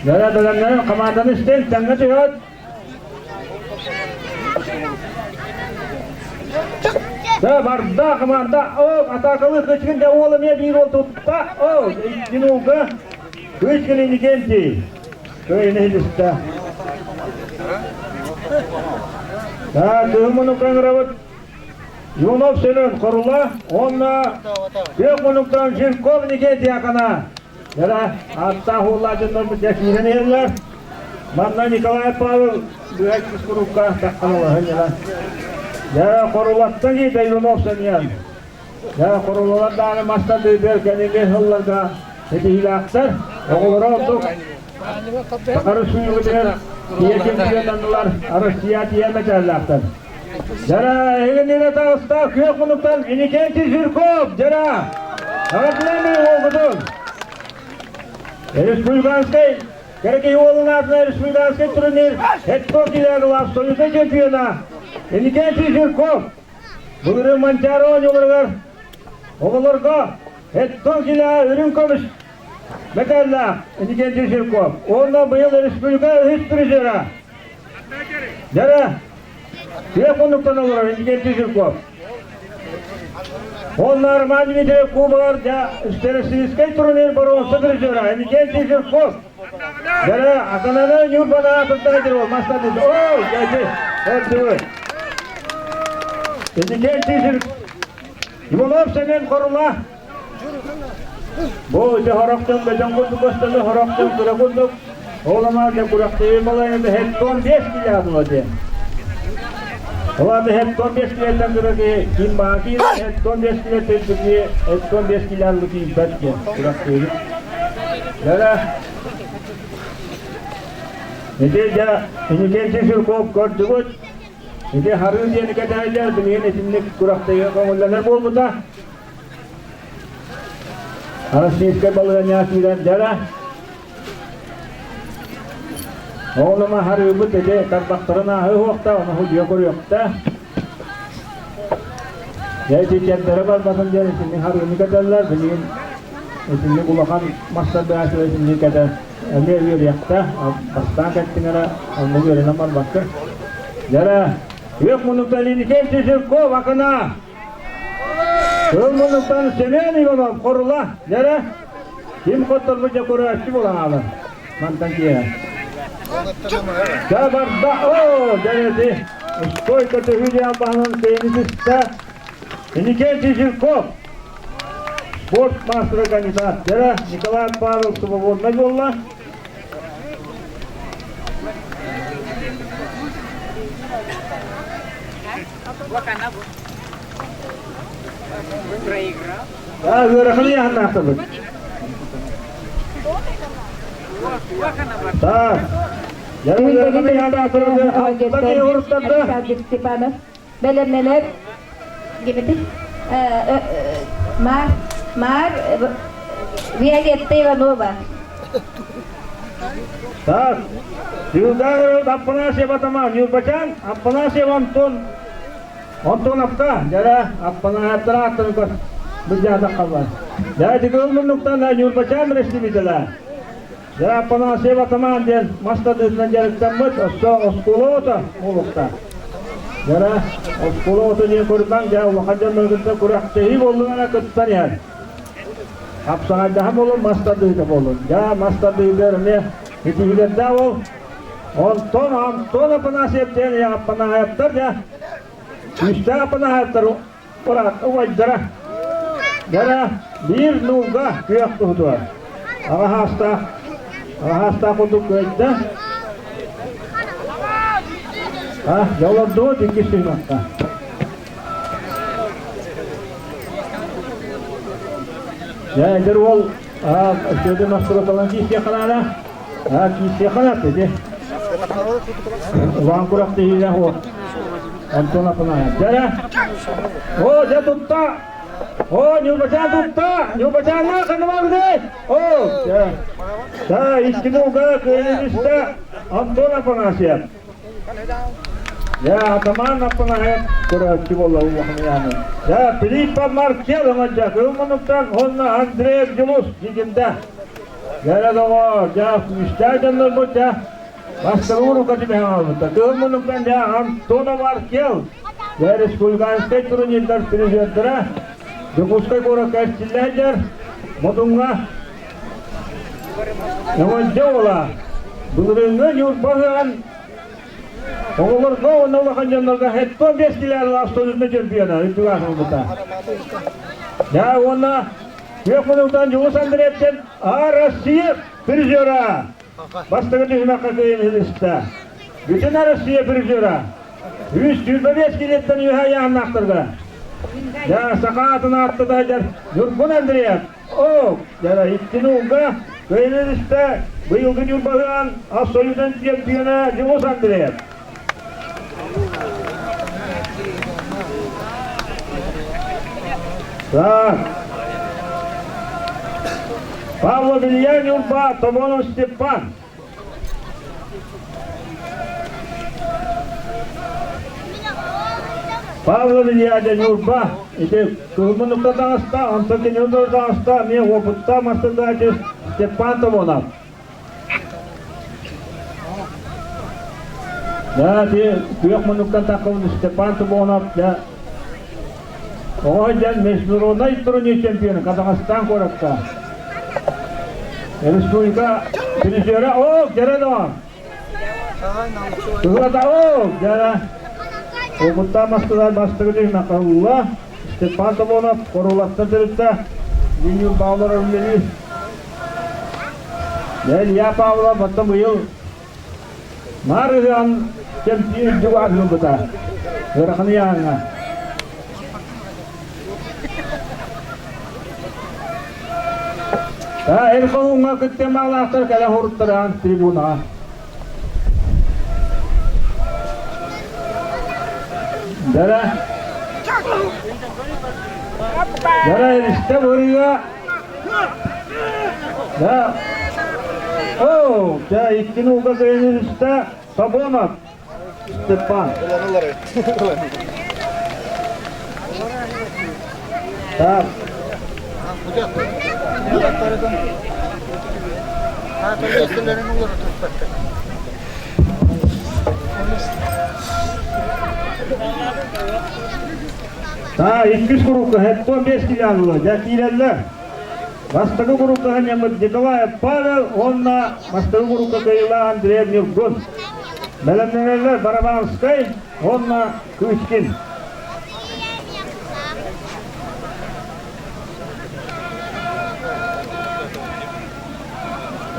K: Дьэ, бэлэмнэнэн команданы истэн тэҥҥэ түһэт. Да, барда команда. О, атакалы Кычкин да уол эмиэ биир уол тутта. О, иккин Кычкин Иннокентий. Кыайын иһилистэ. Да, кыһын кыҥырабыт. Юнов Семен Хорула, уонна күөх мунуктан Жирков Никитиякана. Дара, аттаах уоллаа дьоннорбут дьэ киирэн иһэллэр.
M: Манна Николай Павел быһа курукка тахханалаһын яла. Я хорулаттан и Иванов саньян. Я хорулалар дааны мастан дыйбер кэнинге хылларга этиһилаахтар. Оҕолоро ордук Сахары сууйугутугар тиэ чемпионнаннылар, Россия тиэ мэтээллээхтэр. Жара, эһигин таҕыста күөх мунуктан Иннокентий Жирков, жара! Аҕатынан уолгутун! Республиканскай Кэрэкэй уолун аатынан республиканскай турнир Хеттон килээгыл абсолютнай чемпиона Иннокентий Жирков былырыын Манчаары оонньууларыгар оҕолорго Хеттон килээ үрүҥ көмүс мэтээллээх Иннокентий Жирков уонна быйыл республика үһүс призера Дьэрэ, күөх муннуктан олорор Иннокентий Жирков. Уонна Роман Дмитриев кубогар Всероссийскай турнир боруонса призера Иннокентий Жирков. Дьэрэ, Акананы Ньурбана аатыттан этир ол мастан О, дьэти, өрдүбүт. Иннокентий Жирков. Иванов Семен Хорула. Бу ити хорохтон бөдөҥ курдук көстөлө хорохтон кыра курдук. Ол ама дьэ курахтыы балайын хеттон 5 килэ була диэн. Оларды хеттон 5 килеттен кыра ки ким баа киир хеттон 5 килеттен түрге хеттон 5 киле киирбэт диэн курахтыыбыт. Дара Ити дьэ Иннокентий Жирков көрдүгүт. Ити харыы диэни кэтэһэллэр билигин итинник курахтыыга көҥүллэнэр буолбута. Российскай балаһыанньаҕа киирэн дьара. Оҕоломо харыыбыт ити тарбахтарын ааһыы уохта, ону худьуйа көрүөхтэ. Дьэ ити чэрдэрэ барбатын диэн итинник харыыны кэтэллэр, билигин итинник улахан мастардааччылар итинник кэтэ эмиэ үөрүйэхтэ, бастаан кэттиҥ эрэ, оннук үөрэнэн барбакка. Дьара, үөх муннуктан Иннокентий Жирков акына! Кыл муннуктан Семен Иванов хорула, дьэрэ, ким хотторбут дьэ көрөөччү буолан хаалар. Мантан киэһэ. Дьэ барда, оо, дьэрэти, стойка төһүү диэн баһынан кыйыны түстэ. Иннокентий Жирков, спорт мастера кандидат, дьэрэ, Николай Павел свободный буолла. Да, ыарахан ыйааһыннаахтарбыт. Так. Ыарахан ыйааһыннаахтарбыт.
N: Александр Степанов бэлэмнэнэр гибити Мар Мар Виолетта Иванова.
M: Так. Юлдагы Аппанасьев атаман Ньурбачан Аппанасьев Антон Антоновка дьара Аппанаһаттара аттан көр быдьаатаххаллар. Дьэ тигыл муннуктан Ньурбачан рестибителэ. Дьэ Аппанасьев атаман диэн мас тардыытынан дьарыктаммыт оссо оскуола ото буолуохта. Дьара оскуола ото диэн көрбаҥ дьэ улахан дьоннору кытта күрэхтэһии буоллун кыттан иһэр. Хапсаҕайдаһа буолун, мас тардыыта буолун. Дьэ, мас тардыытыгар эмиэ итиһилэрдээх ол. Онтон Антон Апанасьев диэн Аппанаһаевтар дьэ, күүстээх Аппанаһаевтар убайдара. Дьэ, биир нуулга күөх туһутугар. Аҕа аҕа курдук кыайда. А, дьэ олордубут иккис түһүмэххэ. Дьэ, эдэр уол Сөдө Мастуроталан киисиэхэ наада. Киисиэхэ наада ити. Улахан күрэхтэһиилээх уол. Антон Апанаев. Дьэ, О, дьэ тутта! О, Ньурбачаан тутта! Ньурбачаанна ханна О, дьэ. Да, иккини уга кыайан түстэ Антон Афанасьев. Дьэ, атамаан аппанаһыт көрөөччү буолла улахан ыйааны. Дьэ, Филиппа Маркел ымадьа кыл мунуктан уонна Андреев Дьулус дьигимдэ. Дьэ, доҕоор, дьэ, күүстээх дьоннорбут дьэ, бастакы урука түбэһэн хаалбыттар. Кыл мунуктан дьэ, Антонов Маркел, дьэ, республиканскай турнирдар призердара, Дьокуускай куоракка эрчиллээдэр, Модуҥҥа Өҥөлдьө уола былырыыҥҥы Ньурба ыһыаҕын оҕолорго уонна улахан дьоннорго хеттон 5 килоҕа абсолютно чемпиона үрдүк аатын ылбыта. Дьэ уонна күөх мунуктан Дьулус Андреевтен А Россия призера. Бастакы түһүмэххэ кыайан иһилистэ. Бүтүн Россия призера. 125 килиэттэн үөһэ ыйааһыннаахтарга. Дьэ, саха аатын ааттата Ньургун Андреев. О, дьэ, иккини ууга кыайан иһилистэ. Быйылгы Ньурбаһыан абсолютно чемпиона Дьулус Андреев. Так. Павлов Илья Ньурба, Тобонов Степан. Павлов Илья Ньурба, ити кыһыл таҥаста, онтон кинини таҥаста, эмиэ уопуттаах мастардаачы Степан Тобонов. Да, ти күөх муннуктан таххыбын Степан Тубонов, да, оҕо сылдьан международнай турнир чемпиона Казахстан куоракка. Республика призера, о, дьэрэ доҕор! Кыһылата, о, дьэрэ! Опыттаах мастылар бастакы түһүмэххэ ылла. Степан Тубонов Хорулаттан төрүттэ. Линию Баулар үлэлиир. Илья Павлов оттон быйыл наар ыһыан чемпион үрдүк аатырбыта. Ыарахан ыйааһыҥҥа. Эр хоһууҥҥа кыттыан баҕалаахтар кэлэ хуруттараан трибунаҕа. Дара Дара эристэ бырыга Да. О, да, иккини уга кыайан Сабонов Степан. Так. Да, иккис курукка хеттон бес килянылы, дьэ киирэллэр. Бастакы курукка ханньаммыт Николаев Павел уонна бастакы курукка кыайыылаах Андрей Ньургун. Бэлэмнэнэллэр Барабанскай уонна Кычкин.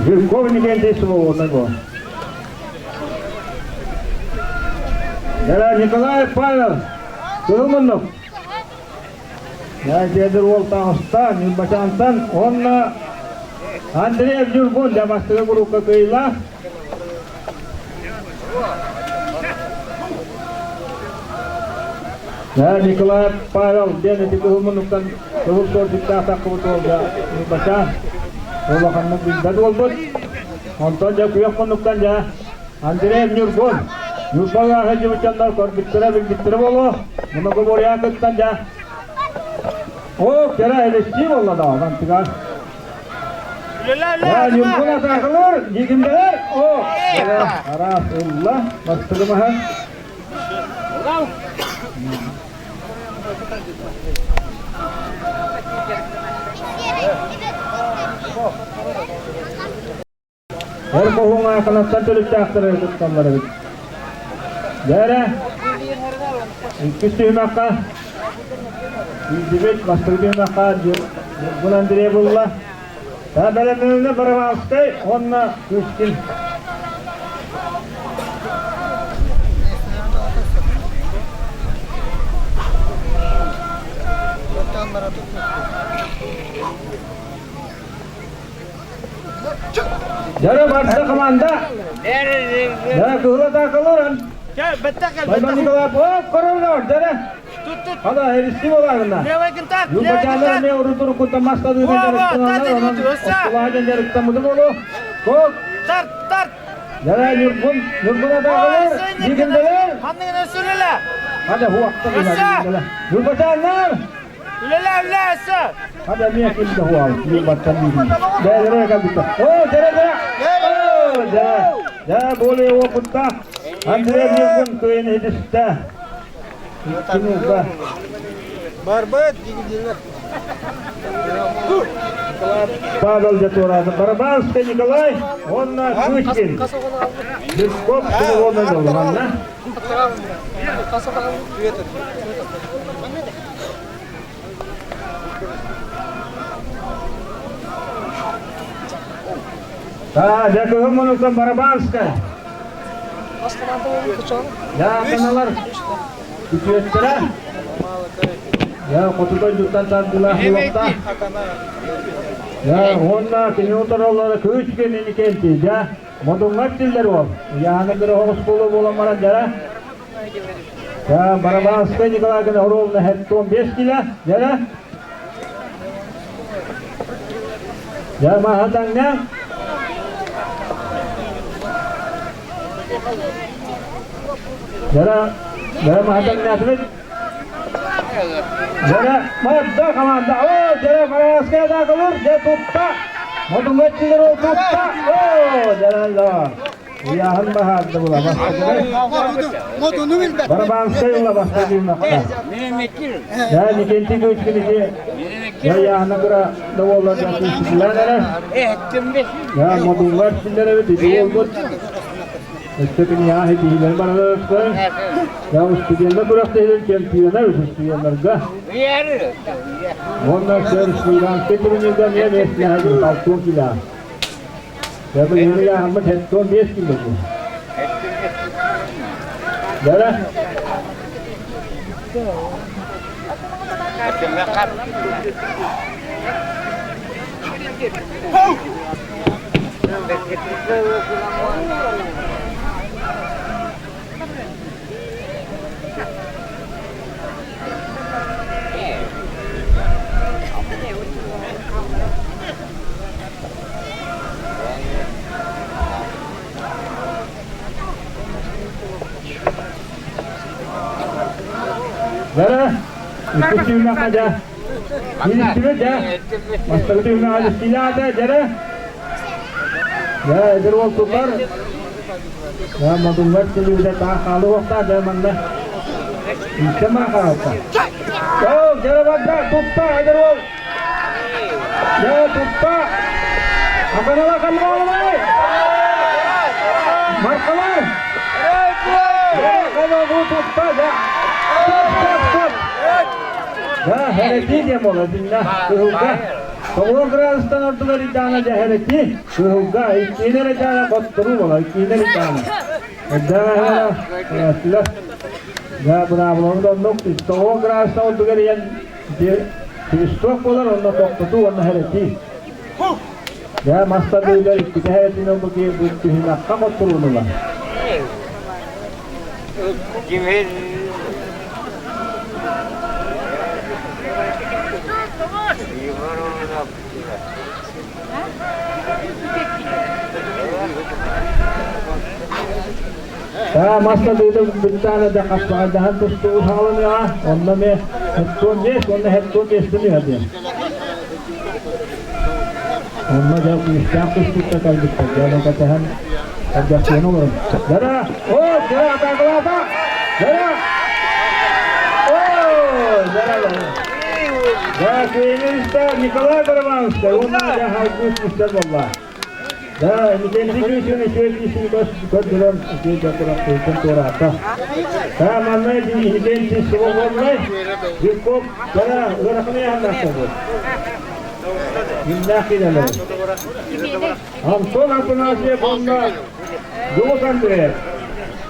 M: Жирков Никентий свободный был. Николаев Павел, Кылмынов. Дьиэдир уол таҥаста, Ньурбачаантан уонна Андреев Ньургун дьэ бастакы группа кыайыылаах. Да, Николай Павел диэн ити кыһыл муннуктан кыһыл суордуктаах таххыбыт уолга Ньурбачаан улаханнык билбэт уолбут. Онтон дьэ күөх муннуктан дьэ Андреев Ньургун Ньурбаҕа сылдьыбыт дьоннор көрбүттэрэ билбиттэрэ буолуо. Многоборья кыттан дьэ О, кэрэ элестии буолла да, мантыгар. Ньургун атаакалар, дьигимдэлэр, о, араас ылла, бастыгы маһа. Эр хоһуҥ ааканаттан төрүттээхтэрэ тутталлар эбит. Дээрэ, иккис түһүмэххэ киирдибит, бастакы түһүмэххэ Ньургун Андрей булла. Бэлэмнэнэ Барабанскай уонна Кычкин. Дьара барда команда. Дьара кыһыл атаакалар. Байбан Николаев, оп, короллор, дьара. Хада, эристи боларына. Юбачалар не урутур кута мастады жарыктаналар, онон оскуолаһа жарыктаммыты болу. Кок.
O: Тарт, тарт.
M: Дьара Ньургун, Ньургун атаакалар, дигинделер.
O: Ханныгын өсүрүлэ.
M: Хада, хуактар. Юбачалар.
O: Үлэлээ, үлэлээ өссө!
M: Hadi эмиэ ким да хуал, баттан Бээлэрэ кэлбитэ. О, дэрэ дэрэ! О, дэ! Дэ, более опытта. Андрей Ньургун кыайын иһитистэ. Икки
H: Барбыт, дигилдилер.
M: Павел Дятурада, Барабанский Николай, онна Кычкин. Лесков Соломон Долманна. Да, дьэ кыһыл мунуктан Барабанскай. Дьэ, аканалар күтүөттэрэ. Дьэ, хоту дойдуттан тардыылаах буолуохта. Дьэ, уонна кини утараллара күүс кэннини кэлти. Дьэ, модуҥҥар тиллэр уол. Яаны кыра оскуола буолан баран дьара. Дьэ, Барабанскай Николай Ровно 75 кило. Дьара. Дьэ, маһа таҥна. Дьара, дьара маһа таҥнаатыбыт. Дьара, мадда команда. О, дьара Барабанскай даакылыр, дьэ тутта. Модуҥҥа тиллэр ол тутта. О, дьара, да. Ыйааһын баһаарда була Барабанскай ыла бастакы Да, Никенти Кычкиники ыйааһына кыра да буоллар да күүстүлээн эрэр. Да, модуллар силлэр эбит, ити буолбут. Өссө киниэхэ ситиһиилэр баралар. Да, устудьуоннар күрэхтэһиилэр чемпиона устудьуоннарга. Уонна республиканскай турнирга эмиэ миэстэлэһэн алтуон килэ. Дьэ, 75 кило бу. Дара? Дара, икки сүүмэххэ дьэ. Кииристибит дьэ. Бастакы түһүмэҕэ дьиссиилээтэ дьэрэ. Дьэ, эдэр уол тутар. Дьэ, модуллар телевизор таах хаалыахтаах дьэ манна. Икки маа хаалта. Ол, дьэрэ барда, тутта, эдэр уол. Дьэ, тутта. Аканала ханна Маркалар! Маркалар тутта, дьэ. Стоп, стоп, стоп. Да, херети диэн буолар, бинна, кыһылга. Тоҕуон градустан ордугар идаана дьэ херети, кыһылга, иккиинэр идаана хотторуу буолар, иккиинэр идаана. Да, да, быраабылабыт оннук, тоҕуон градустан ордугар иэн Свисток буолар, онно тохтотуу уонна хэрэтии. Дьэ, мастардыылар иккитэ хэрэтин ылбыт бу түһүмэххэ хотторуунулар. Мастардыыта бүттаана да хапсаҕайдаһан тустуу саҕаланыаҕа, онно эмиэ хеттуон биэс уонна хеттуон биэстэн үһэ диэн. Онно дьэ күүстээх тустууттар кэлбиттэр, дьэ ону кэтэһэн эрдэхтиэн олорун. Дара! О, дьэ атаакалаата! Дара! О, дара, дара! Да, киинистэр Николай Барабановскай уонна дьэ халгыы күүстэр буолла. Да, Николай Ильич көрдөрөн үчүгэй туораата. Да, манна Николай свободный, Жирков, да, ыарахан ыйаһыннаах Миннээх киинэлэр. Антон Афанасьев уонна Дулус Андреев.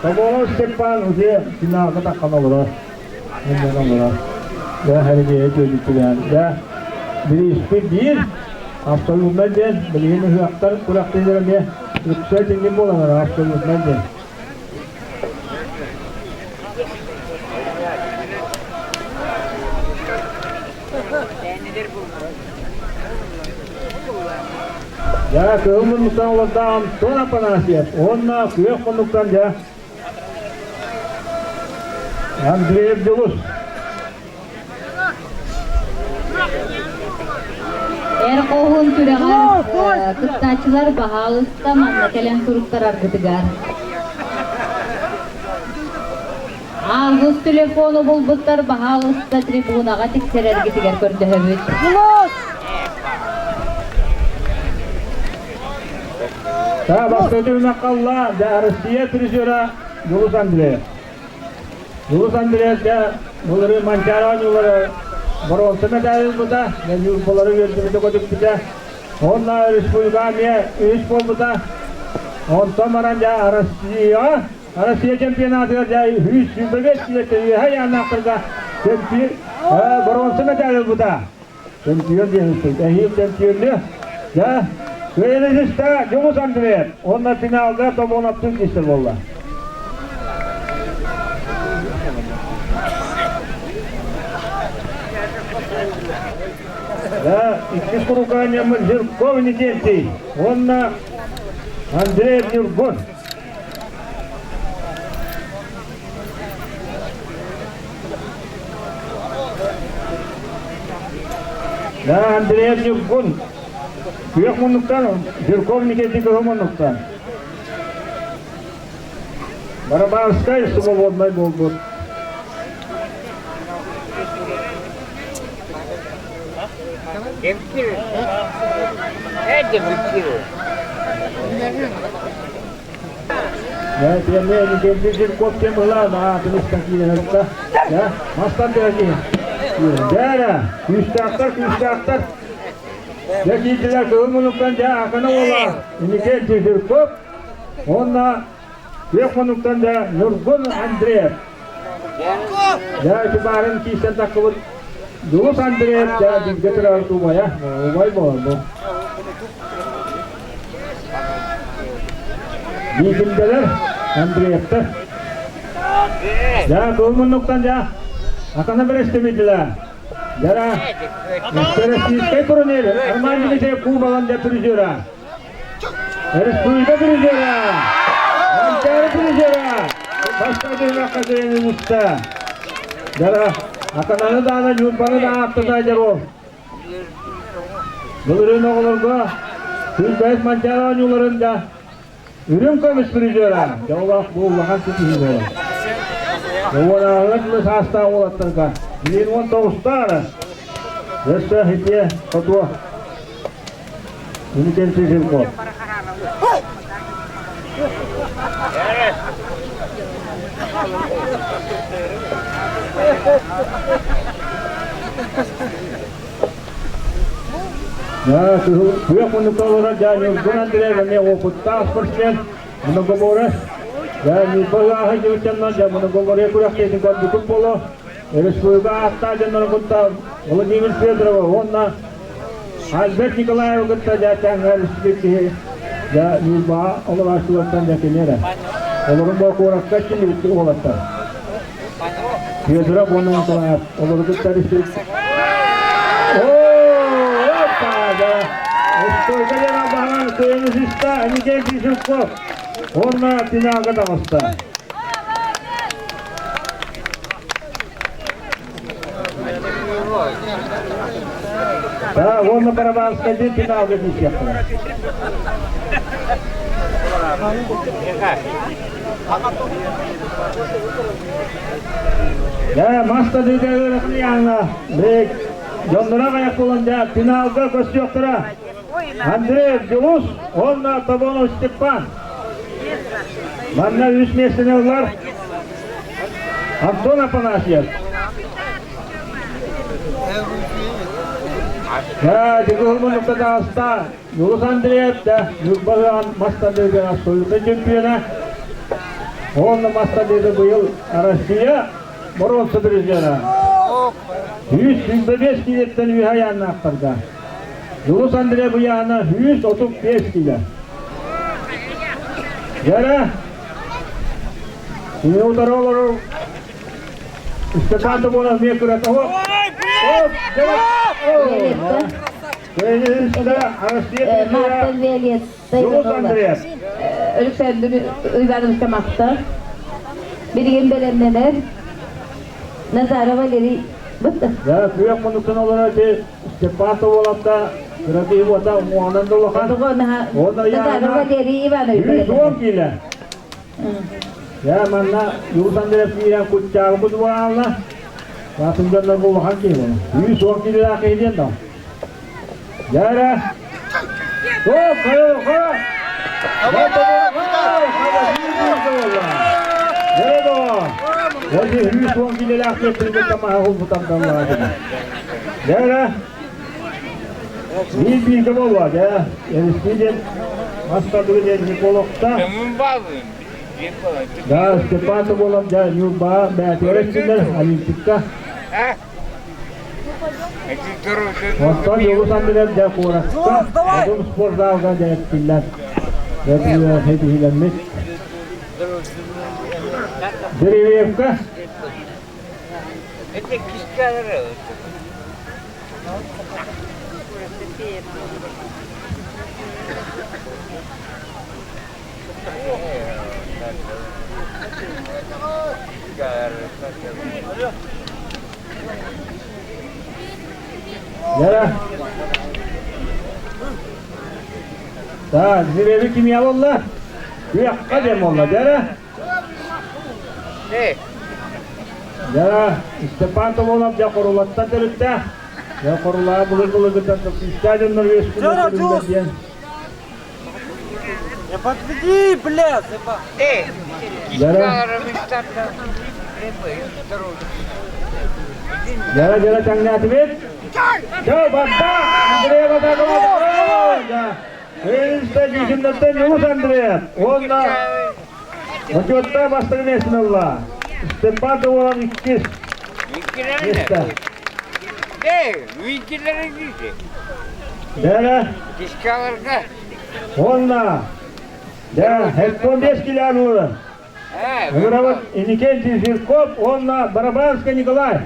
M: Тобоҕо Степан уже финалга таххан олорор. Муннан олорор. Да, хэригиэ түөлүттүлээн. Да, бирииспит биир абсолютно диэн билигин ыһыахтар күрэхтэһиилэр эмиэ үксэ итинник буолан абсолютно диэн. Дьэ, кыһыл муннуктан олордоох Антон Афанасьев уонна күөх муннуктан дьэ Андреев Дьулус.
P: Эр хоһуун күрэҕэр кыттааччылар баһаалыста манна кэлэн суруктараргытыгар. Ааҕыс телефону булбуттар баһаалыста трибунаҕа тиксэрэргитигэр көрдөһөбүт.
M: Да, бастакы қалла, да Россия призера Дулус Андреев. Дулус Андреев да булары Манчаара оонньуулары боруонса медаль ылбыта, ньурбалары үөрдүбүтэ көтүппүтэ. Онно республика эмиэ үһүс буолбута. Онтон баран дьэ Россияҕа Россия чемпионатыгар дьэ 125 килоттан үөһэ ыйааннаахтарга чемпион боруонса мэтээл ылбыта. Чемпион диэн эһиил чемпионнуо. Дьэ, кыайан Дьулус Андреев уонна финалга Тобоновтуун киирсэр буолла. Да, иккис курукаанньаммыт Жирков Никентий уонна Андрей Нюргун. Да, Андрей Нюргун. Күөх муннуктан, Жирков Никентий кыһыл муннуктан. Барабанскай свободнай буолбут. Күүстээхтэр, күүстээхтэр. Дьэ киирдилэр кыһыл мунуктан дьэ Акана уола Иннокентий Жирков уонна күөх мунуктан дьэ Ньургун Андреев. Дьэ ити баарын киирсэн тахсыбыт Дьулус Андреев дьэ бииргэ төрөөбүт убайа, убай буолар бу. Биикимдэлэр Андреевтар. Дьэ кыһыл муннуктан дьэ Акана бэрэстэбиитэлэ Дьара Российскай турнир Роман Дмитриев кубогын дьэ призера. Республика призера! Манчаары призера! Бастакы түһүмэххэ уста. Дара, Акананы даана Ньурбаны да ааттата дьаро. Былырыын оҕолорго Күлбэс Манчаары оонньууларын да үрүҥ көмүс призера. Дьоллоох бу улахан ситиһии буолар. Уонааҕы дылы саастаах уолаттарга билин 19-таары өссө хитиэ хотуо Иннокентий Жирков. Да, күөх муннукта олорор дьэ Ньургун Андреев эмиэ опыттаах спортсмен, многоборец. Дьэ Ньурба ыаһы дьылчаннан дьэ многоборье күрэхтэһиитин көрбүкүт буолуо. Республика ааттаах дьоннорун кытта Владимир Федорова уонна Альберт Николаевы кытта дьэ тэҥҥэ киһи дьэ Ньурбаҕа олорооччулартан дьэ кини эрэ. Олорун бу куоракка чинибит уолаттар. Федоров уонна Николаев олору кытта Стойка диэн албаһынан кыайан үсүстэ Николай Жирков уонна финалга таҕыста. Да, уонна Барабанскайдыын финалга тиийсиэхтэрэ. Дьэ, мас тардыыта ыарахан ыйааҥҥа бик дьонноро аҕыйах буолан дьэ финалга көрсүөхтэрэ. Андрей Дьулус уонна Тобонов Степан. Манна үс миэстэни ыллар Антон Афанасьев. Да, дьыгыл муннукта Юлус Андреев да Ньурбаҕа мас тардыыга Союза чемпиона. Уонна мас тардыыга быйыл Россия боруонса призера. 125 килеттен үһэ айааннаахтарга. Юлус Андреев ыйаана 135 киле. Дьэрэ, кини утары олорор Степан Тобонов эмиэ кырата оп,
N: Мартын Виолетта Александр Иванович махтал. Билигин бэлэмнэнэр Назаров Валерий бытта.
M: Да, күөх муннуктан олорор Степан Тоболовта кыра уота уҥуоҕунан да улахан.
N: Назаров Валерий Иванович.
M: 110 киилэ. Дьэ, манна Юрус Андреев киирэн куччаабыккыт буолаалла. Атын дьоннорго улахан киһи буолар. 110 киилэлээх киһи диэн да. Дьэ эрэ. Топ, хайа, хайа. Дьэ доҕор. Ози 110 киилэлээх киһи кытта маһа хулбутан даллаатым. Дьэ эрэ. Биир бииргэ буолуо, дьэ, Эристии диэн мастардыы диэн Николовта. Да, Степан буолан дьэ Ньурба бээтигэр эстилэр Олимпикка. Оттон Юлус Андреев дьэ куоракка Одун спортзалга дьэ эттиллэр. Дьэ, Деревьевка. Лера. Так, Зиреви кимия болла? Күөххэ диэн болла, дьэрэ? Дьэ, Степан Толонов дьэ Хорулаттан төрүттээх. Дьэ, Хорулаа былыр-былыргыттан күүстээх дьоннор үөскүүлэр диэн.
O: Не подведи, бля,
M: Дьэрэ. Дьэрэ, дьэрэ тэҥнээтибит. Чэ, барда! Андрей Батакова! Кыайыыста Дьиикимдэттэн Юлус Андреев уонна Бочуоттаах бастакы миэстэни ылла. Степан Товаров иккис миэстэ. Дэрэ. Уонна дэ 75 километр. Ыҥырабыт Иннокентий Жирков уонна Барабанскай Николай.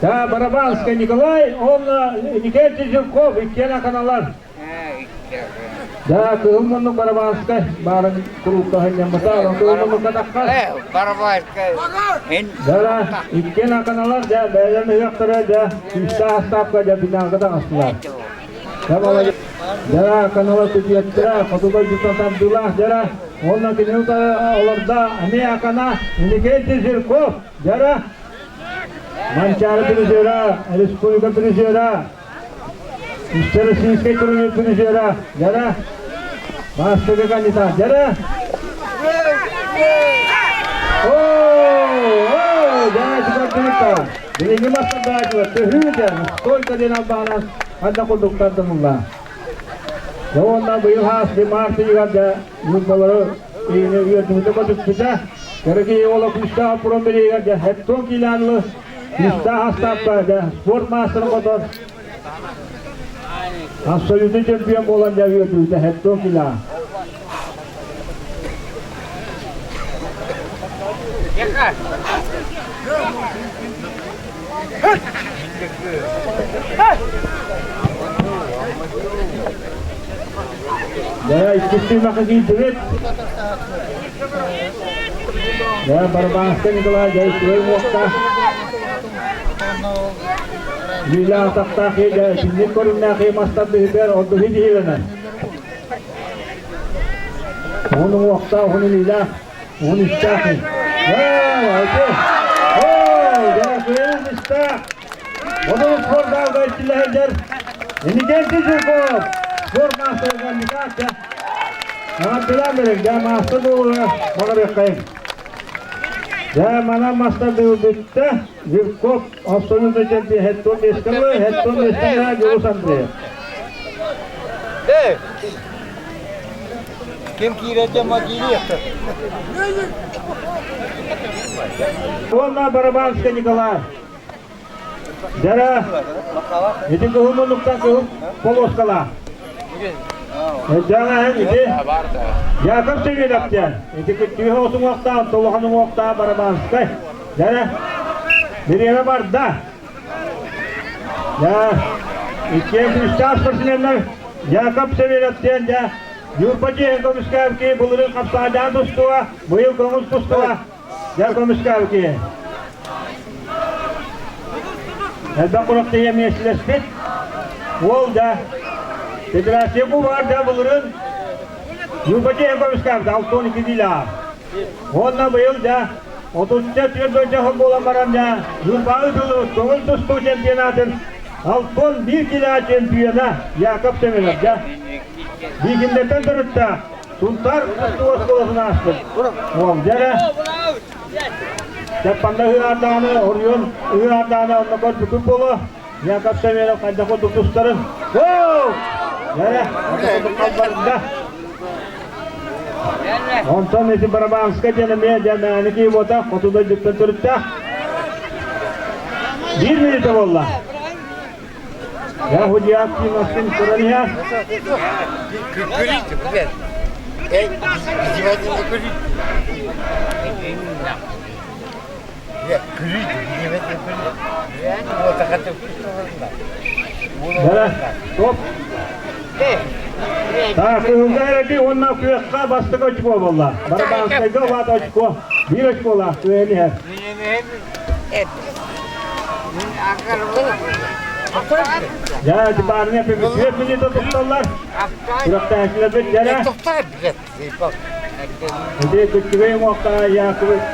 M: Да, Барабанскай Николай уонна Иннокентий Жирков иккиэн аканалар. Да, кыһыл муннук Барабанскай баарын куруука сынньаммыта, кыһыл муннукка таххар.
H: Барабанскай.
M: Да, иккиэн аканалар, да, бэйэлэрин ыһыахтара, да, күүстээх астаапка, да, финалга таҕыстылар. Дьара канала күтүөттэрэ, хоту дойдуттан тардыылаах дьара, уонна кинини олордо эмиэ Акана Иннокентий Жирков, дьара, Манчаары призера, республика призера, Всероссийскай турнир призера, дьара, маастарга кандидат, дьара. О, дьара, Билиҥҥи мастардаачылар төһүү диэн столько диэн албаанан ханна курдук тардымылла. Дьэ уонна быйыл хаас март ыйыгар дьэ ньурбалары иини үөрдүбүтэ көтүппүтэ. Кэрэ уола күүстээх оппурон билигэр дьэ хеттон киилээнлы күүстээх астаапка дьэ спорт маастарын хотор абсолютный чемпион буолан дьэ үөрдүбүтэ хеттон килаа. Дьэ, иккис түһүмэххэ киирдибит. Дьэ, Барабанскай Николай, дьэ, үчүгэй уохтаах. Лилия атахтаах дьэ, итинник көрүҥнээх мас тардыһытыгар ордук иһилэнэр. Уһун уҥуохтаах, уһун илиилээх, уһун истээх. Истээх. Одун спортзалга иччилэһэллэр. Иннокентий Жирков, спорт маастара кандидат. Аҕаттылаан берег, дьэ маастар буолуга баҕарыаххайын. Дьэ манан мастардыы бүттэ. Жирков абсолютно чемпион хеттон миэстэлэ, хеттон миэстэлэ Дьулус Андреев.
O: Ким киирэргэ могилиэхтэр.
M: Уонна Барабанскай Николай. Дьара, ити кыһыл муннуктан кыһыл полоскалаах. Дьаҥаһын ити Яков Семенов диэн. Ити күттүүһэ отуҥуохтаах, толохон уҥуохтаах Барабанскай. Дьара, бириэмэ барда. Дьэ, иккиэн күүстээх спортсменнар Яков Семенов диэн дьэ Ньурба дьиэһин көмүскээбики былырыын хапсаайдаан тустуга, быйыл көҥүл тустуга дьэ көмүскээбики. Элбэх күрэхтэһии миэстэлэспит. Уол да Федерация кубогар да былырыын Ньурба дьиэһин көмүскээбит 62 киилэҕэ. Уонна быйыл да 34 дойду буолан баран да Ньурбаҕа ыытыллыбыт көҥүл тустуу чемпионатын 61 килэ чемпиона Яков Семенов дьэ Биикиндэртэн төрүттээх Сунтаар тустуу оскуолатын ааспыт уол дьэ Чаппанда ыһыардааны, Оруйун ыһыардааны онно көрбүкүт буолуо. Яков Семенов хайдах курдук тустарын. Оу! Дьэрэ, хайдах курдук халбарда. Онтон ити Барабанскай диэн эмиэ дьэ мээнэ буота хоту дойдуттан төрүттээх. Биир мүнүүтэ буолла. Я худьяк Тимошкин туран иһэр.
H: Күрүйтү, блядь. Эй, күрүйтү.
M: Стоп. Так, кыһылга эрэки уонна күөххэ бастакы очко буолла. Барабанскайга улаат очко. Биир очколаах күөһэн иһэр. Дьэ, барыня түөрт минута тутталлар. Күрэхтэһээччилэрбит дьэрэ. Ити күччүгэй уҥуохтаах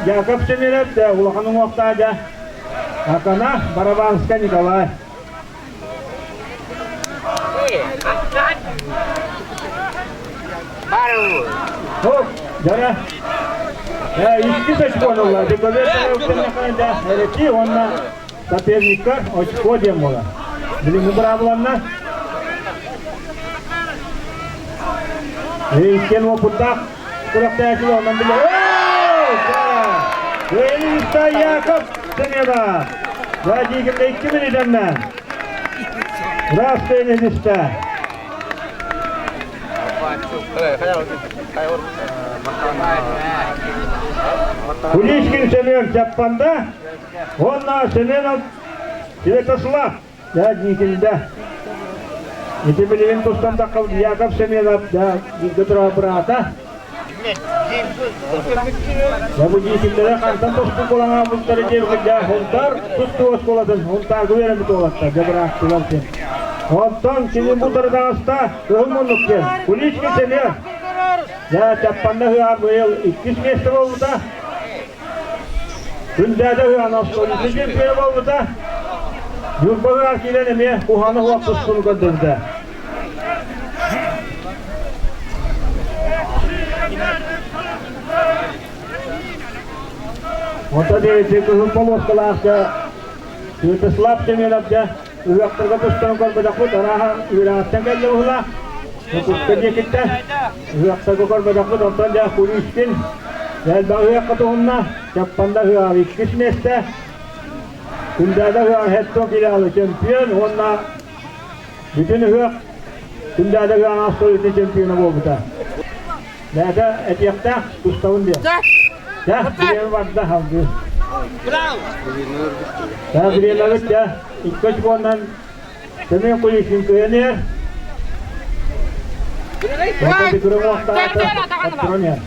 M: Яков Семенов, улахан уҥуохтаах дьэ Акана Барабанскай Николай. Хоп, дьара. Иккис очко ылла. Эрэки уонна соперникка очко диэн буолар. Билиҥҥи быраабыланна. Иккиэн уопуттаах күрэхтэһээччилэр онон билэр. Кыайыыта Яков Семенов. Владимир икки минутаннан. Здравствуй, Нелиста. Куличкин Семен Чаппанда, уонна Семенов Святослав Дьиикимдэ. Ити билигин тустан таххал Яков Семенов бииргэ турар быраата. Дьэ бу дьиикимдэлэр хантан тосту буолан аабыттары диэбит дьэ Хунтар тустуу оскуолатын Хунтаарга үөрэммит уолаттар дьэ бырааттылар диэн. Онтон кини бу тараста кыһыл муннук диэн Куличкин Семен. Дьэ Чаппанда ыһыаҕар быйыл иккис миэстэ буолбута. Күндээдэ ыһыаҕын остуолун чемпиона буолбута. Ньурба ыһыаҕар киирэн эмиэ куһаҕаны уох тустууну көрдөрдө. Онтон диэри кыһыл полоскалаах дьэ Святослав Семенов дьэ ыһыахтарга тустан көрбөтөхпүт арааһа үөрэҕиттэн кэллэ быһыылаах. Куска диэкиттэн ыһыахтарга көрбөтөхпүт онтон дьэ Куличкин элбэх ыһыахха туһунна Чаппанда ыһыаҕар иккис миэстэ Күндээдэ ыһыаҕар хеттон филиалы чемпион уонна бүтүн ыһыах Күндээдэ ыһыаҕын абсолютный чемпиона буолбута. Бэйэтэ этиэхтээх тустабын диэн. Дьэ, бириэмэ барда салгыы. Дьэ, бириэмэбит дьэ, икки очконан Семен Куличкин кыайан иһэр. Онтон Петров уохтаата, оттуран иһэр.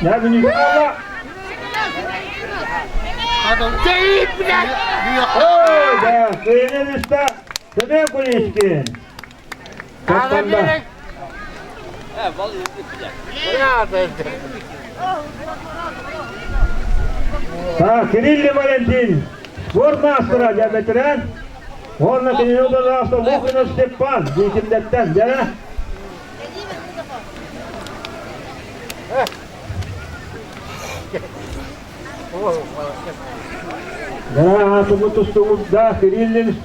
M: Дьэ, мүнүүтэ буолла. Ой, да, кыайан истэ Семен Куличкин. Тоттонда. Так, Кирилл Валентин, спорт маастара дьэ ветеран. Уонна кинини удалаахта Лукинов Степан, Дьиикимдэттэн, дьэ. Дьэ, аатымы тустубут да, Кириллин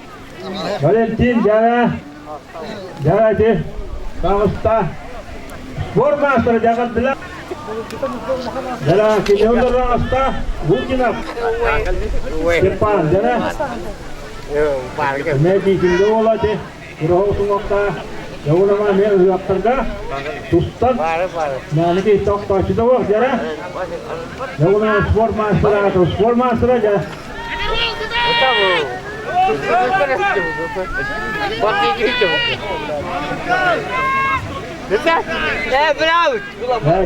M: Валентин дьэ, дьэ ити таҕыста. Спорт маастара дьаҕардылар. Дьэ, кини олорор Лукинов Степан, дьэ. Эмиэ биитингэ уола ити Кураһа суҥуохтаах Дьоҕунама эмиэ ыһыахтарга тустан мээнэ киһи тохтооччу да буох дьэ. Дьоҕунама спорт маастара, спорт маастара дьэ.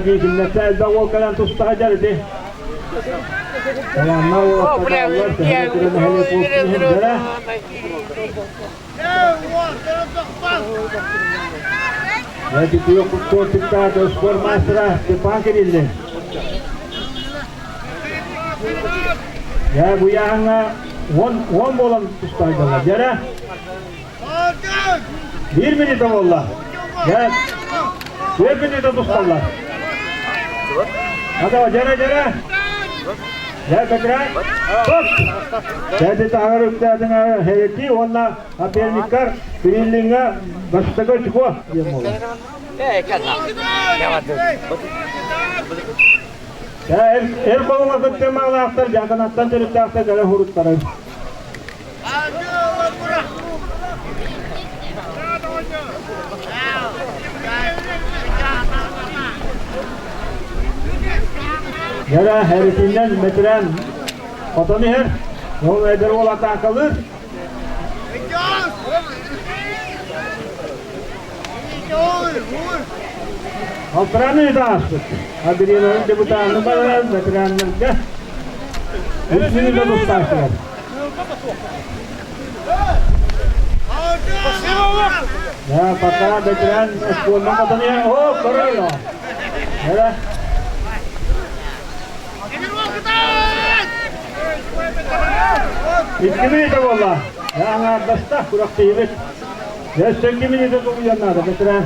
M: Дьиикимнэттэ элбэх уол кэлэн тустаха дьэр ити. Талааннаах уолаттар төһө да нэһилиэк буолсун иһин дьэрэ. Эти күөх кортиктаах спорт мастера Степан Кириллин. Я буяһыңа он болан тустайдалар. Дьэрэ. Биир минута буолла. Дьэ, 4 минута тусталлар. Ата, дьэрэ, дьэрэ. Дьэ, Петрай, стоп! Дьэ, таһыгар үктээтиҥ Херети уонна соперниктар Кириллиҥҥа бастакы очко диэн буолар. Дьэ, эр холуҥа кыттыа маалаахтар дьааканаттан төрүттээхтэр кэлэ хуруттарай. Дьэрэ эритиннэн бэтэрээн хотон иһэр, ол эдэр уол атаакалыыр. Алтараны ааспыт. Адрианын депутаты баран ветераннарга үс минута тустаахтар. Да, пока ветеран школьном пацане. О, король! Да. Икки минута буолла. Аҥаардаста күрэхтэһиибит. Өссө икки минута тулуйан наада, ветеран.